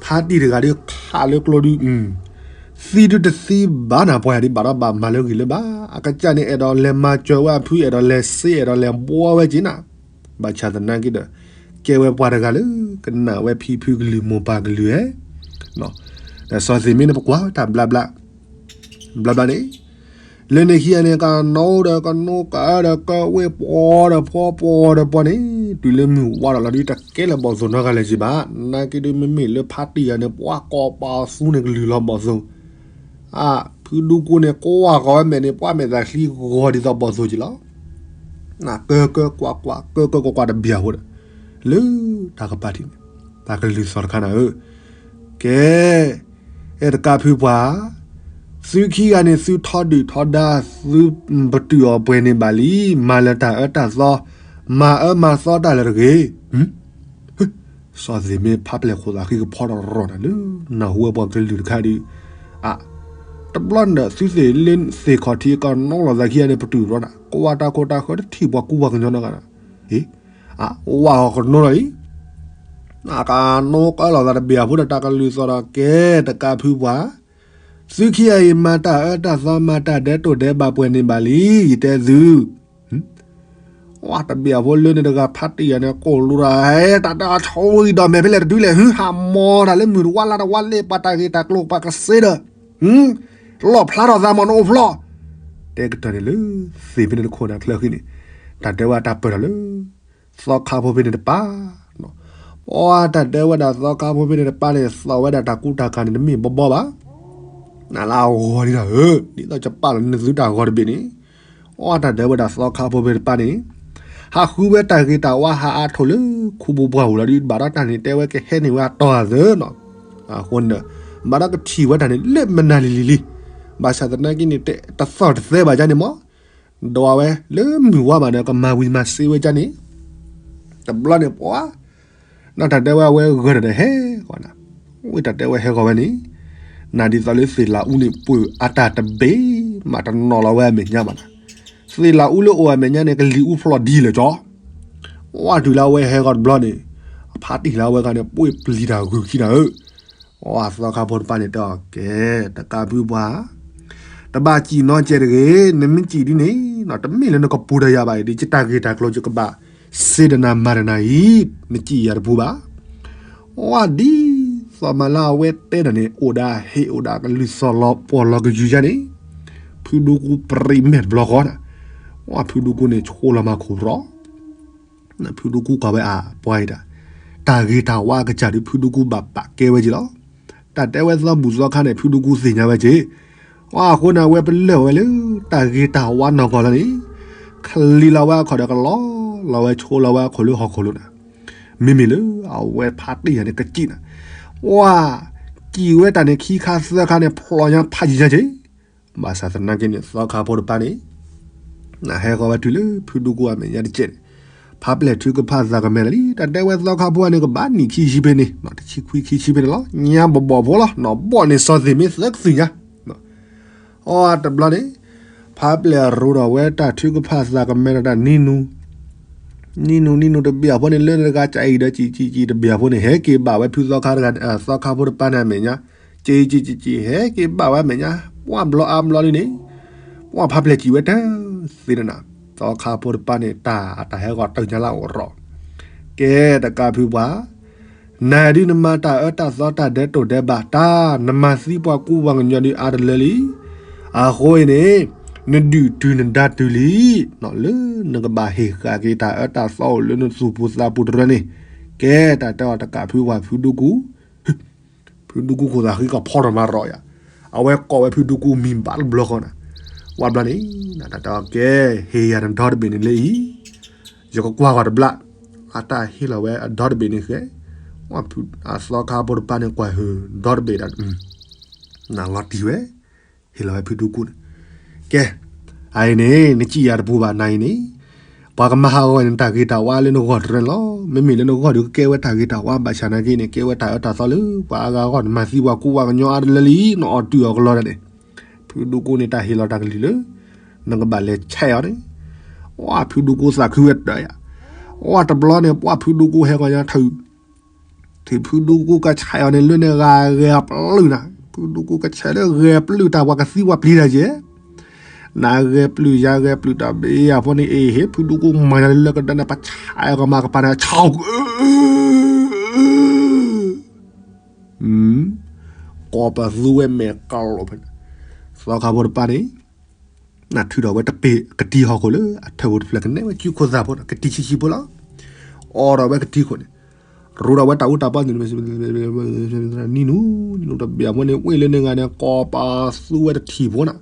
ဖါတံၢ်တဂၤဒုးခးလၢကျိဒုး, သံဒုးတသံဘၣ်နၤပှၤယၤဒုးဘၣ်ဒီးဘၣ်မၤလၢဂံၢ်လၢဘါ, အကစၢ်န့ၣ်အဲၣ်ဒိးလဲၤမၤစၢၤဝဲအဖုအဲၣ်ဒိးလဲၤစ့အဲၣ်ဒိးလဲၤဘှီဝဲက့ၤနၤ, ဘၣ်ဆၣ်သနာ်က့ဒီး, ကဲဝဲပှၤတဂၤလၢ, ကနၣ်ဝဲဖံဖုကလုၢ်မိၢ်ပၢ်ကလုၢ်ဧဲ, ဒီးစီၤသ့ၣ်မ့ၢ်န့ၣ်ပကွၢ်တၢ်ဘျါဘျါ ဘျါဘျါန့ၣ်, လၢန့ၣ်ခံဂၤန့ၣ် ကနိဒီးကနိကဒီးကဝ့ၢ်ပှီၤဒီးဖီပှီၤဒီးပှီၤန့ၣ်, တုၤလၢမုၢ်ဝါထီၣ်လီၤဒုးတကဲလၢၤဘီၣ်သိၣ်နီတဂၤလၢၤက့ၤဘၣ်, နာ်က့ဒုးမ့မ့ၢ်လၢဖါတံၢ်ဂၤန့ၣ် ပှၤကိးပသူန့ၣ်ကလုၢ်လီၤဘီၣ်သိၣ်, အါ, ဖုဒူကူန့ၣ် ကွၢ်ဃီၤဝဲမဲာ်န့ၣ် ပှၤမဲာ်သၣ်ချံဂီၤဒ်သိးဘီၣ်သိၣ်က့ၤလီၤ နကၢကၢကွၢ်ကွၢ် ကၢကၢကွၢ်ကွၢ်တဘျီအဃိဒီး, လၢတၢ်ကပၤထံးန့ၣ်, တၢ်ကလုၢ်သီၣ်တခါနၤဧၢ, ကဲ, အဲၣ်တကးဖုပှၤ, သုခံဂၤန့ၣ်သုထီဒုၣ်ထီဒါ, သုပတုာ်အီၤပှဲၤန့ၣ်ဘၣ်လံ, မၤလၢတၢ်အၢတၢ်သီ, မၤအၢမၤသီတၢ်လၢတဂ့ၤ, စီၤသ့ၣ်မ့ၢ်ဖးပျဲၢ်ခိၣ်သးဃံကဖီထီၣ်ရီၣ်နၤလၢ, နၢ်ဟူဝဲပှၤကလုၢ်တခါဒုး, အါ, တဘျီန့ၣ်ဒီး သုသ့ၣ်လၢသ့ၣ်ခီၣ်ထံးကနိလီၤသးခံဂၤန့ၣ် ပတုာ်ရီၣ်နၤ, ကွၢ်တၢ်ခိၣ်တၢ်ဃၢတထံၣ်ပှၤကူပှၤကညီနီတဂၤနၤ, အါ, ဝဲအီၤကနိလီၤလံ, အကနိကၢလီၤသးတဘ့ၣ်အဖိဒီးတၢ်ကလုၢ်သီၣ်ဒီးကဲ, တကးဖုပှၤ, သုခံဂၤအံၤမၤတၢ်အၢတၢ်သီမၤတၢ်ဒဲးတိၢ်ဒဲးဘၣ်ပှဲၤန့ၣ်ဘၣ်လံ, ယတဲသု ဝဲတဘ့ၣ်အဖိလၢန့ၣ်တဂၤဖးတံၢ်ယၤန့ၣ် ကိၢ်လူၤဒီး တၢ်တၢ်အဆိဝံၤဒီးမဲာ်ဖဲလဲၣ်တဒုလဲၣ် ဟဟးမီၤတၢ်လၢမုၢ်တဝါလါတဝါလၢပှၤတၢ်ဂ့ၢ်တၢ်ကျိၤပှၤကစ့ဒီး လီၣ်ဖျါထီၣ်သးမီၤနအိၣ်ဖျီၣ် တဲကတၢၢ်န့ၣ်လၢ သ့ၣ်ဖဲန့ၣ်တခိၣ်န့ၣ်ချၢဃံန့ၣ် တၢ်တဲဝဲတၢ်ပၢၢ်ထီၣ်လၢ သီခါဖိဖဲန့ၣ်တပၤ ပှၤတၢ်တဲဝဲဒၣ်သီခါဖိဖဲန့ၣ်တပၤန့ၣ် သီၣ်ဝဲဒၣ်တၢ်ကူတၢ်ကၤန့ၣ် တမ့ၢ်ဘီဘီဘၣ်. နလၢအဂီၤဒံးဒီးဧၢ, ဒ်သိးယပာ်လီၤနသုတၢ်ဂီၤတဘ့ၣ်န့ၣ်, အတၢ်တဲဝဲဒၣ်သီခါဖိဖဲတပၤန့ၣ်, ဟးဃုဝဲတၢ်ဂ့ၤတၢ်ဝါဟးအါထိၣ်လၢခူပူၤပှၢ်ပူၤလီၤဒုး ဘၣ်ဒီးတၢ်န့ၣ်တဲဝဲကဟဲန့ၢ်ဝဲအတီၢ်အသၢနီၤ, အဃိန့ၣ်, ဘၣ်ဒီးကထံၣ်ဝဲတၢ်န့ၣ်လၢမနၤလံၤလံၤလံၤ, ဘၣ်ဆၣ်သနာ်က့န့ၣ် တသီၣ်တသဲဘၣ်ကန့ၣ်မး ဒွးဝဲလၢမုၢ်ဝါဘၣ်ဒီး ကမၤဝံၤမၤစ့ဝဲကန့ၣ်, တဘျီန့ၣ်ပှၤ, နီၢ်တၢ်တဲဝဲအဝဲဂၢၢ်ဒီးဟဲဃီၤနၤ, ဝံၤတၢ်တဲဝဲဟဲဃီၤဝဲန့ၣ်, နၤဒ်သိးလၢသ့ၣ်လးအူန့ၣ် ပှ့ၤအတၢ်တဘ့ၣ်မးတနီၤလီၤဝဲအမဲာ်ညါဘၣ်နၤ, သ့ၣ်လးအူလၢအိၣ်အမဲာ်ညါန့ၣ် ကလံၤအူဖျိးဒ်လဲၣ်ကၠီ ဝံၤတုၤလၢအဝဲဟဲဃီၤတဘျီန့ၣ်, အဖါတံၢ်လၢအဝဲဂၤန့ၣ် ပှ့ၤပျံၤတၢ်ဂုာ်ခံနၤဧၢ, အသီခါဖိတပၤန့ၣ်တဲအီၤ ကဲ, တကးဖုပှၤ တဘၣ်စံၣ်နီတစဲးတဂ့ၤ, နမ့ၢ်စံၣ်ဒ်န့ၣ်, တမ့ၢ်လၢနကပူၤဒီးယၤဘၣ်အံၤ ဒ်ယတၢ်ဂ့ၢ်တၢ်ကျိၤယကဘၣ်စ့ဒီးနၤမၤဒီးနၤအံၤ, နစံၣ်ယၤတပူၤဘၣ်. ဝံၤဒ်သိးမးလၢအဝဲတဲဒီးန့ၣ် အိၣ်ဒၣ်ဟ့ၣ်အိၣ်ဒၣ်ကလုၢ်သီၣ်လီၤပှီၢ်လီၤကယူၤယါန့ၣ်, ဖုဒူကူပြံးမဲာ်တဘျီဃီနၤ, ဝံၤဖုဒူကူန့ၣ်ဆိလီၤမၤခိၣ်ရီ ဖုဒူကူကွၢ်ဝဲအပှၤအံၤဒၣ်, တၢ်ဂ့ၤတၢ်ဝါအကစၢ်ဒုး ဖုဒူကူဘၣ်ပာ်ကဲဝဲက့ၤလီၤ. တၢ်တဲဝဲသီဘူၣ်သီခါန့ၣ် ဖုဒူကူသ့ၣ်ညါဝဲက့ၤ, ဝံၤအဃိန့ၣ် အဝဲပလၢၢ်ဝဲလၢ တၢ်ဂ့ၤတၢ်ဝါနီၢ်ကီၢ်လီၤန့ၣ်, ချံးလီၤဝဲအခီၣ်ဒီးကလီလီၤဝဲဆိလီၤဝဲအခိၣ်လၢဟီၣ်ခိၣ်လိၤနၤ, မ့မ့ၢ်လၢအဝဲဖါတံၢ်ယၤန့ၣ်ကစံၣ်နၤ, ဝံၤ, စံၣ်ဝဲတၢ်န့ၣ်ခံခါသၢခါန့ၣ် ဖျိးညါဖးယံၤညါက့ၤ ဘၣ်ဆၣ်သနာ်က့န့ၣ် သီခါဖိတပၤန့ၣ်, နဟဲဃီၤဝဲတုၤလၢဖုဒူကူအမဲာ်ညါတစဲးန့ၣ်, ဖးပျဲၢ်ထုကဖၣ်သးကမဲလီၤလံ တၢ်တဲဝဲသီခါဖိန့ၣ် ကဘၣ်နံၣ်ခံဆံဖဲန့ၣ်, တဆံခွံခံဆံဖဲန့ၣ်လီၤ ညါဘီၣ်ဘီၣ်ဖိလီၤ, နီၢ်ဘီၣ်န့ၣ်စီၤသ့ၣ်မ့ၢ်သၢကသုၣ်ညါ, အီတဘျီန့ၣ်, ဖးပျဲၢ်ရိၤဒီးဝဲတၢ်ထုကဖၣ်သးကမဲဒီးတၢ်နံၤနူ နံၤနူနံၤနူတဘ့ၣ်အဖိန့ၣ် လၢနတဂၤကအံၤဒီး စံၣ်စံၣ်စံၣ်တဘ့ၣ်အဖိန့ၣ် ဟဲက့ၤဘၣ်ဝဲဖုသီခါတဂၤ, သီခါဖိတပၤန့ၣ်အမဲာ်ညါ, စံၣ်စံၣ်စံၣ်စံၣ် ဟဲက့ၤဘၣ်ဝဲအမဲာ်ညါ, ပှၢ်ဘျီအါဘျီလံန့ၣ်, ပှၢ်ဖးပျဲၢ်စံၣ်ဝဲတသ့နနၤ, သီခါဖိတပၤန့ၣ် တၢ်တၢ်ဟဲဂီၤတုၤညါလၢအိၣ်ရီၣ်, ကဲတကးဖုပှၤ နၤဒုးနမၤတၢ်အၢတၢ်သီတၢ်ဒဲးတိၢ်ဒဲးဘး တၢ်နမၤသံပှၤကူပှၤကညီဒုးအါတလၢလံ. အဃိအံၤန့ၣ်, နဒုၣ်တုၤနဒါတုၤလံ, လၢနကဘၣ်ဟ့ၣ်ဃာ်က့ၤတၢ်အၢတၢ်သီအိၣ်လၢနသူၣ်ပူၤသးပူၤတရၢန့ၣ်, ကဲတၢ်တဲအီၤတကးဖုပှၤဖုဒူကူ, ဖုဒူကူခိၣ်သးဃံကီၢ်ဖီထီၣ်မၤရီၤယၤ, အဝဲကိးဝဲဖုဒူကူမံၤဘၣ်တဘျီဃီနၤ, ဝံၤဘျီန့ၣ်, တၢ်တဲအီၤကဲ, ဟ့ၣ်ယၤနဒီတဘ့ၣ်န့ၣ်လၢအံၤ ယကကွၢ်ဂီၤတဘျီ, အတၢ်ဟ့ၣ်လီၤဝဲအဒီတဘ့ၣ်န့ၣ်ဃဲ, အသီခါဖိတပၤန့ၣ်ကွၢ်ဟုၣ်ဒီတဘ့ၣ်ဒီး, နလီၤတံၢ်ဝဲ, ဟ့ၣ်လီၤဝဲဖုဒူကူန့ၣ်, ကဲ, အအံၤန့ၣ် နစံၣ်ယၤတပူၤဘၣ်နၤအံၤန့ၣ်, ပှၤကမၤဟးဂီၤန့ၣ် တၢ်ဂ့ၤတၢ်ဝါလၢနဂီၢ်တရၢန့ၣ်လီၤ. မ့မ့ၢ်လၢနဂီၢ်ဒုးကကဲဝဲတၢ်ဂ့ၤတၢ်ဝါဘၣ်ဆၣ်နာ်က့န့ၣ် ကဲဝဲတၢ်အၢတၢ်သီလၢ ပှၤအါဂၤအဂီၢ်န့ၣ် မၤသံပှၤကူပှၤကညီအါတလၢလံ နအီၣ်တုာ်အီၤကလီတၢ်န့ၣ်, ဖုဒူကူန့ၣ် တၢ်ဟ့ၣ်လီၤတၢ်ကလုၢ်လၢ နကဘၣ်လဲၤဆဲးအီၤန့ၣ်, ဝံၤဖုဒူကူသးခုဝဲတၢ်ယၤ, ဝံၤတဘျီန့ၣ် ပှၤဖုဒူကူဟဲဂီၤညါထုး ထံၣ်ဖုဒူကူကဆဲးအီၤန့ၣ် လၢန့ၣ်ဂၤဂဲၤပျုၢ်နၤ, ဖုဒူကူကဆဲးလၢဂဲၤပျုၢ်တၢ်ပှၤကသံပှၤပျံၤတၢ်ယဲၢ်, နဂဲၤပျုၢ်ယၤဂဲၤပျုၢ်တၢ်ဘ့ၣ်အံၤအဖိန့ၣ်အ့ၣ် ဟ့ၣ်ဖုဒူကူမၤညါလၢကဒၢန့ၣ် ပဆဲးအီၤကမၤကပၤန့ၣ် ဆၣ် ကိးပသူဝဲမဲာ်ကလိာ်ဖဲန့ၣ်, သီခါဖိတပၤန့ၣ် နထုးထီၣ်ဝဲတပ့ၤကတံၤဟီၣ်ခိၣ်လၢအထၢၣ်ပူၤတဖျၢၣ် ကနဲၣ်ဝဲစုခိၣ်သၣ်ဖိန့ၣ် ကတံၤဆံးဆံးဖိလီၤ. အိးထီၣ်ဝဲကတံၤခိၣ်န့ၣ်, ရူးထီၣ်ဝဲတၢ်အူတၢ်ပီ နံၤနူ, နံၤနူတဘ့ၣ်အဖိန့ၣ် ဝ့ၢ်လၢန့ၣ်ဂၤန့ၣ် ကိးပသူဝဲတထံၣ်ဖိနၤ,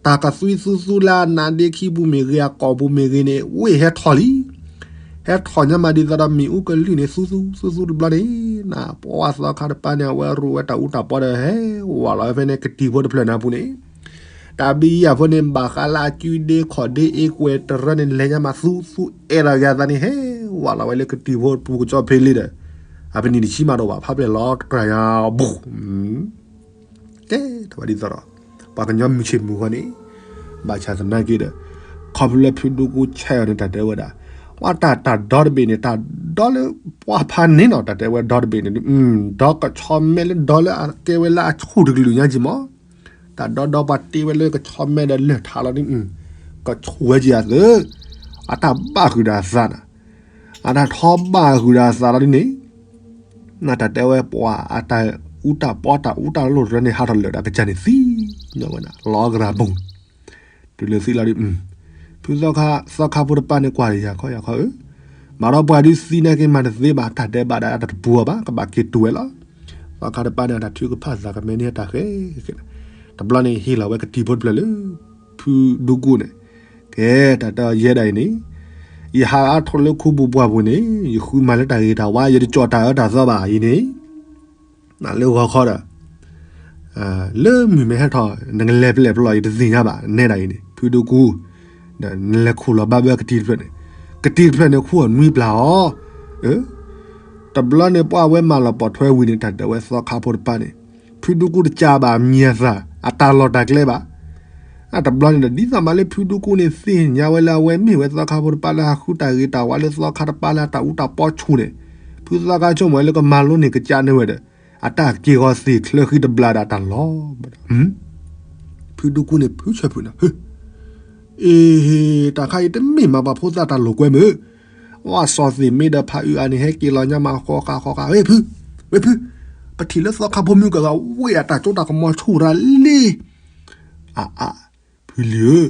တၢ်ကသွံသူသူလၢအနါဒ့ခံပူၤမ့ၢ်ဂ့ၤ အကိာ်ပူၤမ့ၢ်ဂ့ၤန့ၣ် ဝ့ၢ်ဟဲထီၣ်လံ ဟဲထီၣ်ညါမးဒ်သိးဒီးမ့ၣ်အူကလုၢ်န့ၣ် သူသူသူသူတဘျီန့ၣ်, နပှၤသီခါတပၤန့ၣ် အဝဲရူးဝဲတၢ်အူတၢ်ပီဒီး ဟဲဝးလီၤဝဲဖဲန့ၣ် ကတံၤဖိတဖျၢၣ်နၢ်ပူၤန့ၣ်, တၢ်ဘံယၤဖိန့ၣ် ဘၣ်ဃးလၢအကုဒ့ခီၣ်ဒ့အ့ကွဲးတရၢန့ၣ် လဲၤညါမး သူသူအဲၣ်လီၤက့ၤအသးန့ၣ် ဟဲဝးလီၤဝဲလၢကတံၤဖိပူၤကစီဖဲလံဒီး, အပနံၣ်တဆံမးဒီးဘၣ် ဖးပျဲၢ်လီၤတကြၢ်ညါဘူး ကဲထီၣ်ဝဲဒ်သိးဒီး ပှၤကညီမုၢ်ဆ့ၣ်မုၢ်ဂီၤန့ၣ်, ဘၣ်ဆၣ်သနာ်က့ဒီး, ခီဖျိလၢဖုဒူကူဆဲးအီၤန့ၣ် တၢ်တဲဝဲဒၣ်, ဝဲတၢ်တၢ်ဒီတဘ့ၣ်န့ၣ် တၢ်ဒီလၢပှၤဖးန့ၣ်နီၤ တၢ်တဲဝဲဒီတဘ့ၣ်န့ၣ်, ဒီကဆီမဲလၢဒီလၢအကဲဝဲလၢအဆူၣ်တကလုာ်ညါက့ၤမး, တၢ်ဒီဒီပှၤတ့ဝဲလၢကဆီမဲဒီးလၢၢ်ထးလီၤန့ၣ်, ကဆူၣ်ဝဲက့ၤအသး အတၢ်ဘၣ်ဃုာ်ဒီးအသးန့ၣ်, အတၢ်ထီဘၣ်ဃုာ်ဒီးအသးလီၤဒ်န့ၣ်, နတၢ်တဲဝဲပှၤအတၢ်အူတၢ်ပီတၢ်အူတၢ်လိၣ်တရၢန့ၣ် ဟးထီၣ်လၢာ်ဒီးကစၢ်န့ၣ်သံ, လီၤအကရၤပူၤ, တုၤလၢသံလီၤဒ်, ဖုသီခါ, သီခါဖိတပၢ်န့ၣ်ကွၢ်ဒီးယၤခီယၤခီဧၢ, မၤဒီးပှၤဒုးသံနာ်က့မၤတသ့ဘၣ် တၢ်ဒဲးဘးဒီးအတၢ်တပူၤအီၤဘၣ် ကဘၣ်က့ၤတူၢ်ဝဲလီၤ. သီခါတပၢ်န့ၣ် အတၢ်ထုကဖၣ်သးကမဲန့ၢ်တၢ်ဃဲ, တဘျီန့ၣ်ဟ့ၣ်လီၤဝဲကတံၤဖိတဖျၢၣ်လၢ ဖုဒူကူၣ်န့ၣ်, ကဲ တၢ်တဲအီၤယဲဒၣ်အံၤန့ၣ်, ယဟးအါထီၣ်လၢခူပူၤပှၢ်ပူၤန့ၣ် ယဃုမၤလၢတၢ်ဂ့ၤတၢ်ဝါ ယတကၠီၣ်တၢ်အၢတၢ်သီဘၣ်အံၤန့ၣ်, နလၢဂီၤခီဒီး လၢမုၢ်မ့ၢ်ဟဲထီၣ် နကလဲၤဖဲလဲၣ်ဖဲလဲၣ် ယတသ့ၣ်ညါဘၣ် နဲဒၣ်အံၤန့ၣ် ဖုဒူကူၣ်, ဒီးနလဲၤခူၣ်လီၤဘၣ်ဘၢကတံၤတဖျၢၣ်န့ၣ်, ကတံၤတဖျၢၣ်န့ၣ်ခူၣ်အီၤနွံပျၢ်အီၤ, တဘျီန့ၣ်ပှၤဝဲမၤလီၤပိာ်ထွဲဝံၤန့ၣ် တၢ်တဲဝဲသီခါဖိတပၢ်န့ၣ်, ဖုဒူကူၣ်တကးဘၣ်မံၤအသး အတၢ်လီၢ်တၢ်ကျဲဘၣ် အတဘျီန့ၣ်ဒီး ဒ်သိးမးလၢဖုဒူကူၣ်န့ၣ် သ့ၣ်ညါဝဲလၢအဝဲမ့ၢ်ဝဲသီခါဖိတပၢ်လၢဟးဃုတၢ်ဂ့ၤတၢ်ဝါလၢသီခါတပၢ်လၢအတၢ်အူတၢ်ပီဆူၣ်န့ၣ်, ဖုသီခါဆိကမိၣ်ဝဲလၢကမၤလိန့ၢ်ကစၢ်န့ၢ်ဝဲဒီး, အတၢ်က့ၤဂီၤသ့ၣ်ချၢဃံတဘျးဒီးအတၢ်လီၤ, ဖုဒူကူၣ်န့ၣ်ဖုဆၢဖုးန့ၣ်, အ့ တၢ်ခါအံၤတမ့ၢ်မးပှၤဖိသၣ်တၢ်လိာ်ကွဲမုၢ်, ဝဲစီၤသ့ၣ်မ့ၢ်ဒီးဖးအုးအါန့ၣ် ဟဲက့ၤလီၤညါမးဃီဃာ်ဃီဃာ် ဝဲဖု, ဝဲဖု, ပထံၣ်လၢသီခါဖိမုၢ်ကဂၤဝ့ၢ်အတၢ်ကၠိတၢ်ကမီၤဆူၣ်ရၤလံ အါအါ, ဖုလံၤဧၢ,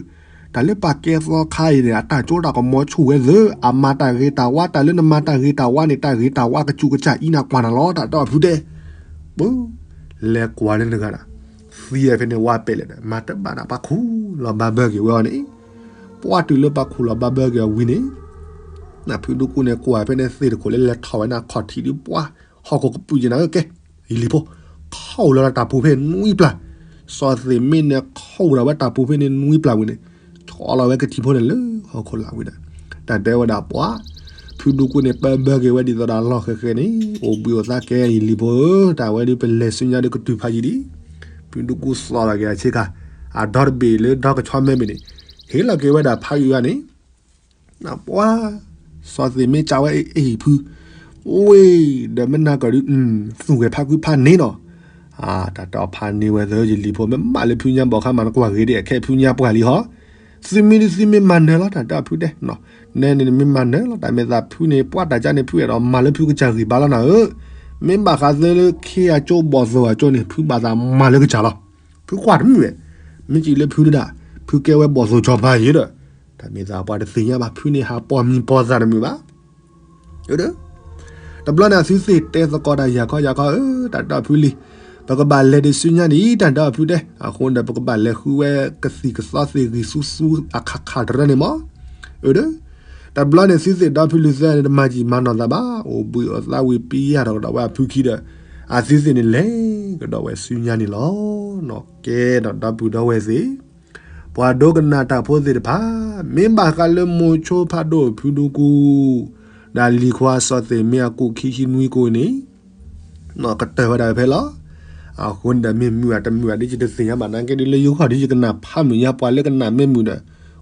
တၢ်လၢပာ်ကဲသီခါအံၤန့ၣ် အတၢ်ကၠိတၢ်ကမီၤဆူၣ်ဝဲသ့ၣ် အမၤတၢ်ဂ့ၤတၢ်ဝါ တၢ်လၢနမၤတၢ်ဂ့ၤတၢ်ဝါန့ၣ် တၢ်ဂ့ၤတၢ်ဝါကစူးကစၢ်အံၤနကွၢ်နၤလီၤ တၢ်တဲအီၤဖုတဲ, ပ လဲၤကွၢ်လၢနဂၤဒၣ်, သံဝဲဖဲန့ၣ်ဝါပဲာ်လဲၣ်ဒီး မၤတဘၣ်ဒီးပှၤခူၣ်လီၤဘၣ်ဘၢက့ၤဝဲအီၤန့ၣ်, ပှၤတုၤလၢပှၤခူၣ်လီၤဘၣ်ဘၢက့ၤအီၤဝံၤန့ၣ် ဖုဒူကူၣ်န့ၣ်ကွၢ်ဖဲန့ၣ်သ့ၣ်တခိၣ်လၢလဲၤထီၣ်ဝဲန့ၣ် ခီၣ်ထံးဒုးပှၤ, ဟီၣ်ခိၣ်ကပုာ်ယံၤနၤဧၢကဲ, ယလံၤဖိ, ခီၣ်လီၤတၢ်ပူၤဖဲနွံပျၢ်, စီၤသ့ၣ်မ့ၢ်န့ၣ်ခီၣ်ဝဲဒၣ်ဝဲတၢ်ပူၤဖဲန့ၣ်နွံပျၢ်ဝံၤန့ၣ်, ဆီလီၤဝဲကတံၤဖိန့ၣ်လၢဟီၣ်ခိၣ်လာ်ဝံၤဒီး, တၢ်တဲဝဲဒၣ်ပှၤ, ဖုဒူကူၣ်န့ၣ်ပၢဘၢက့ၤဝဲဒ်သိးဒီးအလီၢ်ဃဲဃဲန့ၣ် အိၣ်ဘှံးအိၣ်သါကဲယလံၤဖိဧၢ, တၢ်ဝဲဒုးပလဲၤဆူညါဒီးကတုၤဖးယံၤဒံး, ဖုဒူကူၣ်သိးလီၤက့ၤအဆ့ကၤ, အဒီတဘ့ၣ်လၢဒီကဆီမဲဘ့ၣ်န့ၣ်, ဟ့ၣ်လီၤက့ၤဝဲဒၣ်ဖးယံၤဂၤန့ၣ် ပှၤ, စီၤသ့ၣ်မ့ၢ်ကးဝဲအ့ၣ်ဖု, ဝ့ၢ်, ဒီးမ့ၢ်နၤကီၢ်ဒုး, သူၣ်ဂဲၤဖးကွံဖးန့ၣ်နီၤ, တၢ်တဲအီၤဖးန့ၢ်ဝဲသၢယလံၤဖိ မ့ၢ်မးလၢဖုညါဘီၣ်ခါမးနကွၢ်ဂ့ၤဒ်အခဲဖုညါပှၢ်လံဟီ, သုမ့ၢ်ဒုးသုမ့ၢ်မၤနၢၤလီၤ တၢ်တဲအီၤဖုတဲ, နဲန့ၣ်နမ့ၢ်မၤနၢၤလီၤ တၢ်မ့ၢ်သးဖုန့ၣ် ပှၤတၢ်ကါန့ၣ်ဖုအဲၣ်ဒိးမၤလၢဖုကစၢ်ဂံၢ်ဘါလီၤနၤဧၢ, မ့ၢ်ဘၣ်ဃးသၢလၢခ့အကၠိဘီၣ်သိၣ်အကၠိန့ၣ် ဖုဘၣ်သးမၤလၢကစၢ်လီၤ, ဖုကွၢ်တမုာ်ဝဲ, မ့ၢ်စံးလၢဖုဒၣ်, ဖုကဲဝဲဘီၣ်သိၣ်ကၠီၤပၤယံၤဒီး, တၢ်မ့ၢ်သးပှၤတသ့ၣ်ညါဘၣ် ဖုန့ၣ်ဟးပိာ်မံၤပိာ်သၣ်တမုာ်ဘၣ် တဘျီန့ၣ်အသုသ့ၣ်တဲသကိးတၢ်ယၤခီယၤခီဧၢ, တၢ်တဲအီၤဖုလံ, ပကဘၣ်လဲၤဒံးဆူညါဒံး တၢ်တဲအီၤဖုတဲ, အဃိန့ၣ်ဒီး ပကဘၣ်လဲၤဃုဝဲကသံၣ်ကသီသ့ၣ်ဂံၢ်ဆူဆူအခးခးတရၢန့ၣ်မး, အၢဒီး, တဘျီန့ၣ်သုသ့ၣ်ဒီဖုလူၤသၢန့ၣ် တမၤကံၣ်မၤနီၢ်သးဘၣ်, အိၣ်ဘှံးအိၣ်သါဝံၤပံယၢ်ထီၣ်ကဒီးဝဲအဖုခံဒီး, အသုသ့ၣ်န့ၣ်လဲၤကဒီးဝဲဆူညါန့ၣ်လီၤ. ကဲဒီးဒီပုၢ်ဒီဝဲၢ်သ့ၣ် ပှၤဒိကနၣ်တၢ်ဖိသ့ၣ်တဖၣ်, မ့ၢ်ဘၣ်ဃးလၢမိၤဆိဖးဒိၣ်ဖုဒူကူၣ်, ဒီးလံၤခွါစီၤသ့ၣ်မ့ၢ်အကူၣ်ခံဆံနွံကိၣ်န့ၣ်, ကတၢၢ်ဝဲဒၣ်ဖဲလီၤ. အဃိန့ၣ်ဒီးမ့ၢ်မုာ်ဧါတမုာ်ဧါဒ်ယတသ့ၣ်ညါဘၣ် နာ်က့ဒ်လၢယဂီၢ်ဒ်ယကနၣ်ဖးမုာ်ညါ ပှၤလၢကနၣ်မ့ၢ်မုာ်ဒီး,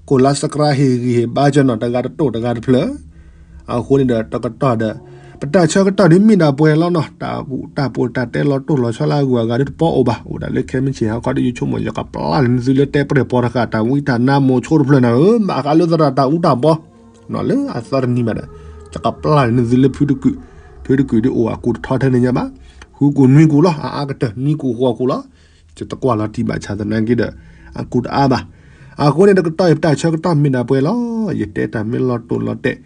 ကိၢ်လါစကြါဟ့ၣ်ဂံၢ်ဟ့ၣ်ဘါကၢနီၤ တဂၤတတိၢ်တဂၤတဖျၢၣ် အဃိန့ၣ်ဒီးတကတီၢ်ဒီး, ပတၢ်ဆၢကတီၢ်ဒ်မ့ၢ်ဒၣ်ပှဲၤလီၤနီၤ, တၢ်ဘူၣ်တၢ်ပိာ်တၢ်တဲလီၤတိၢ်လီၤဆီလၢအဂုၤအဂၤဒ်တပီအိၣ်ဘၣ်, အိၣ်ဒၣ်လၢခဲမုၢ်ဆ့ၣ်ဟါခီဒီးယဆိကမိၣ် ယကပျၢ်န့ၢ်သုလၢတဲပရဲၣ်ပီတဃာ် တၢ်ဝံတၢ်နါမိၤဆိတဖျၢၣ်နၤဧၢ, ဘၣ်ဃးလၢသရၣ်တၢ်အူတၢ်ပီ လၢအသီတနံၤဘၣ်ဒီး, ယကပျၢ်န့ၢ်သုလၢဖုတကုာ်, ဖုတကုာ်ဒ်အိၣ်အကူၣ်တထီထဲန့ၣ်ညါဘၣ်, ဃုကူၣ်နွံကူၣ်လီၤ အအါကတၢၢ် နွံကူၣ်ဃိးကူၣ်လီၤ. ယတကွၢ်လီၤတံၢ်ဘၣ်ဆၣ်သနာ်က့ဒီး, အကူၣ်တအါဘၣ်. အဃိန့ၣ်တကတီၢ်အံၤ ပတၢ်ဆၢကတီၢ်မ့ၢ်ဒၣ်ပှဲၤလီၤ. ယတဲတၢ်မ့ၢ်လီၤတိၢ်လီၤတဲာ်,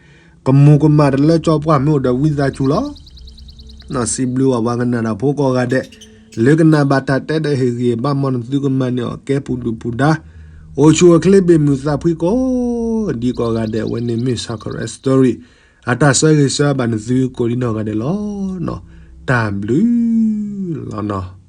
ကမူၤကမၣ်တလၢကၠီပှၢ်မ့ၢ်အိၣ်ဒီးဝံသးစူၤလီၤ. စံးဘျုးဘၣ်ပှၤကနၣ်တၢ်ဖိကိးဂၤဒဲး, လၢကနၣ်ဘၣ်တၢ်တဲဒီးဟ့ၣ်ဂံၢ်ဟ့ၣ်ဘါမ်နသုကမၤန့ၢ်အီၤကဲပူၤဒုၣ်ပူၤဒါ, အိၣ်ဆူၣ်အိၣ်ချ့ဘၣ်မုာ်သးဖှံကိးဒံကိးဂၤဒဲး အဝဲန့ၣ်မ့ၢ် Sakura Story အတၢ်ဆၢဂ့ၤဆၢဘၣ်နသုကိးဒံနီၢ်ဂၤဒဲးလီၤ. တၢ်ဘျုးလီၤနီၤ.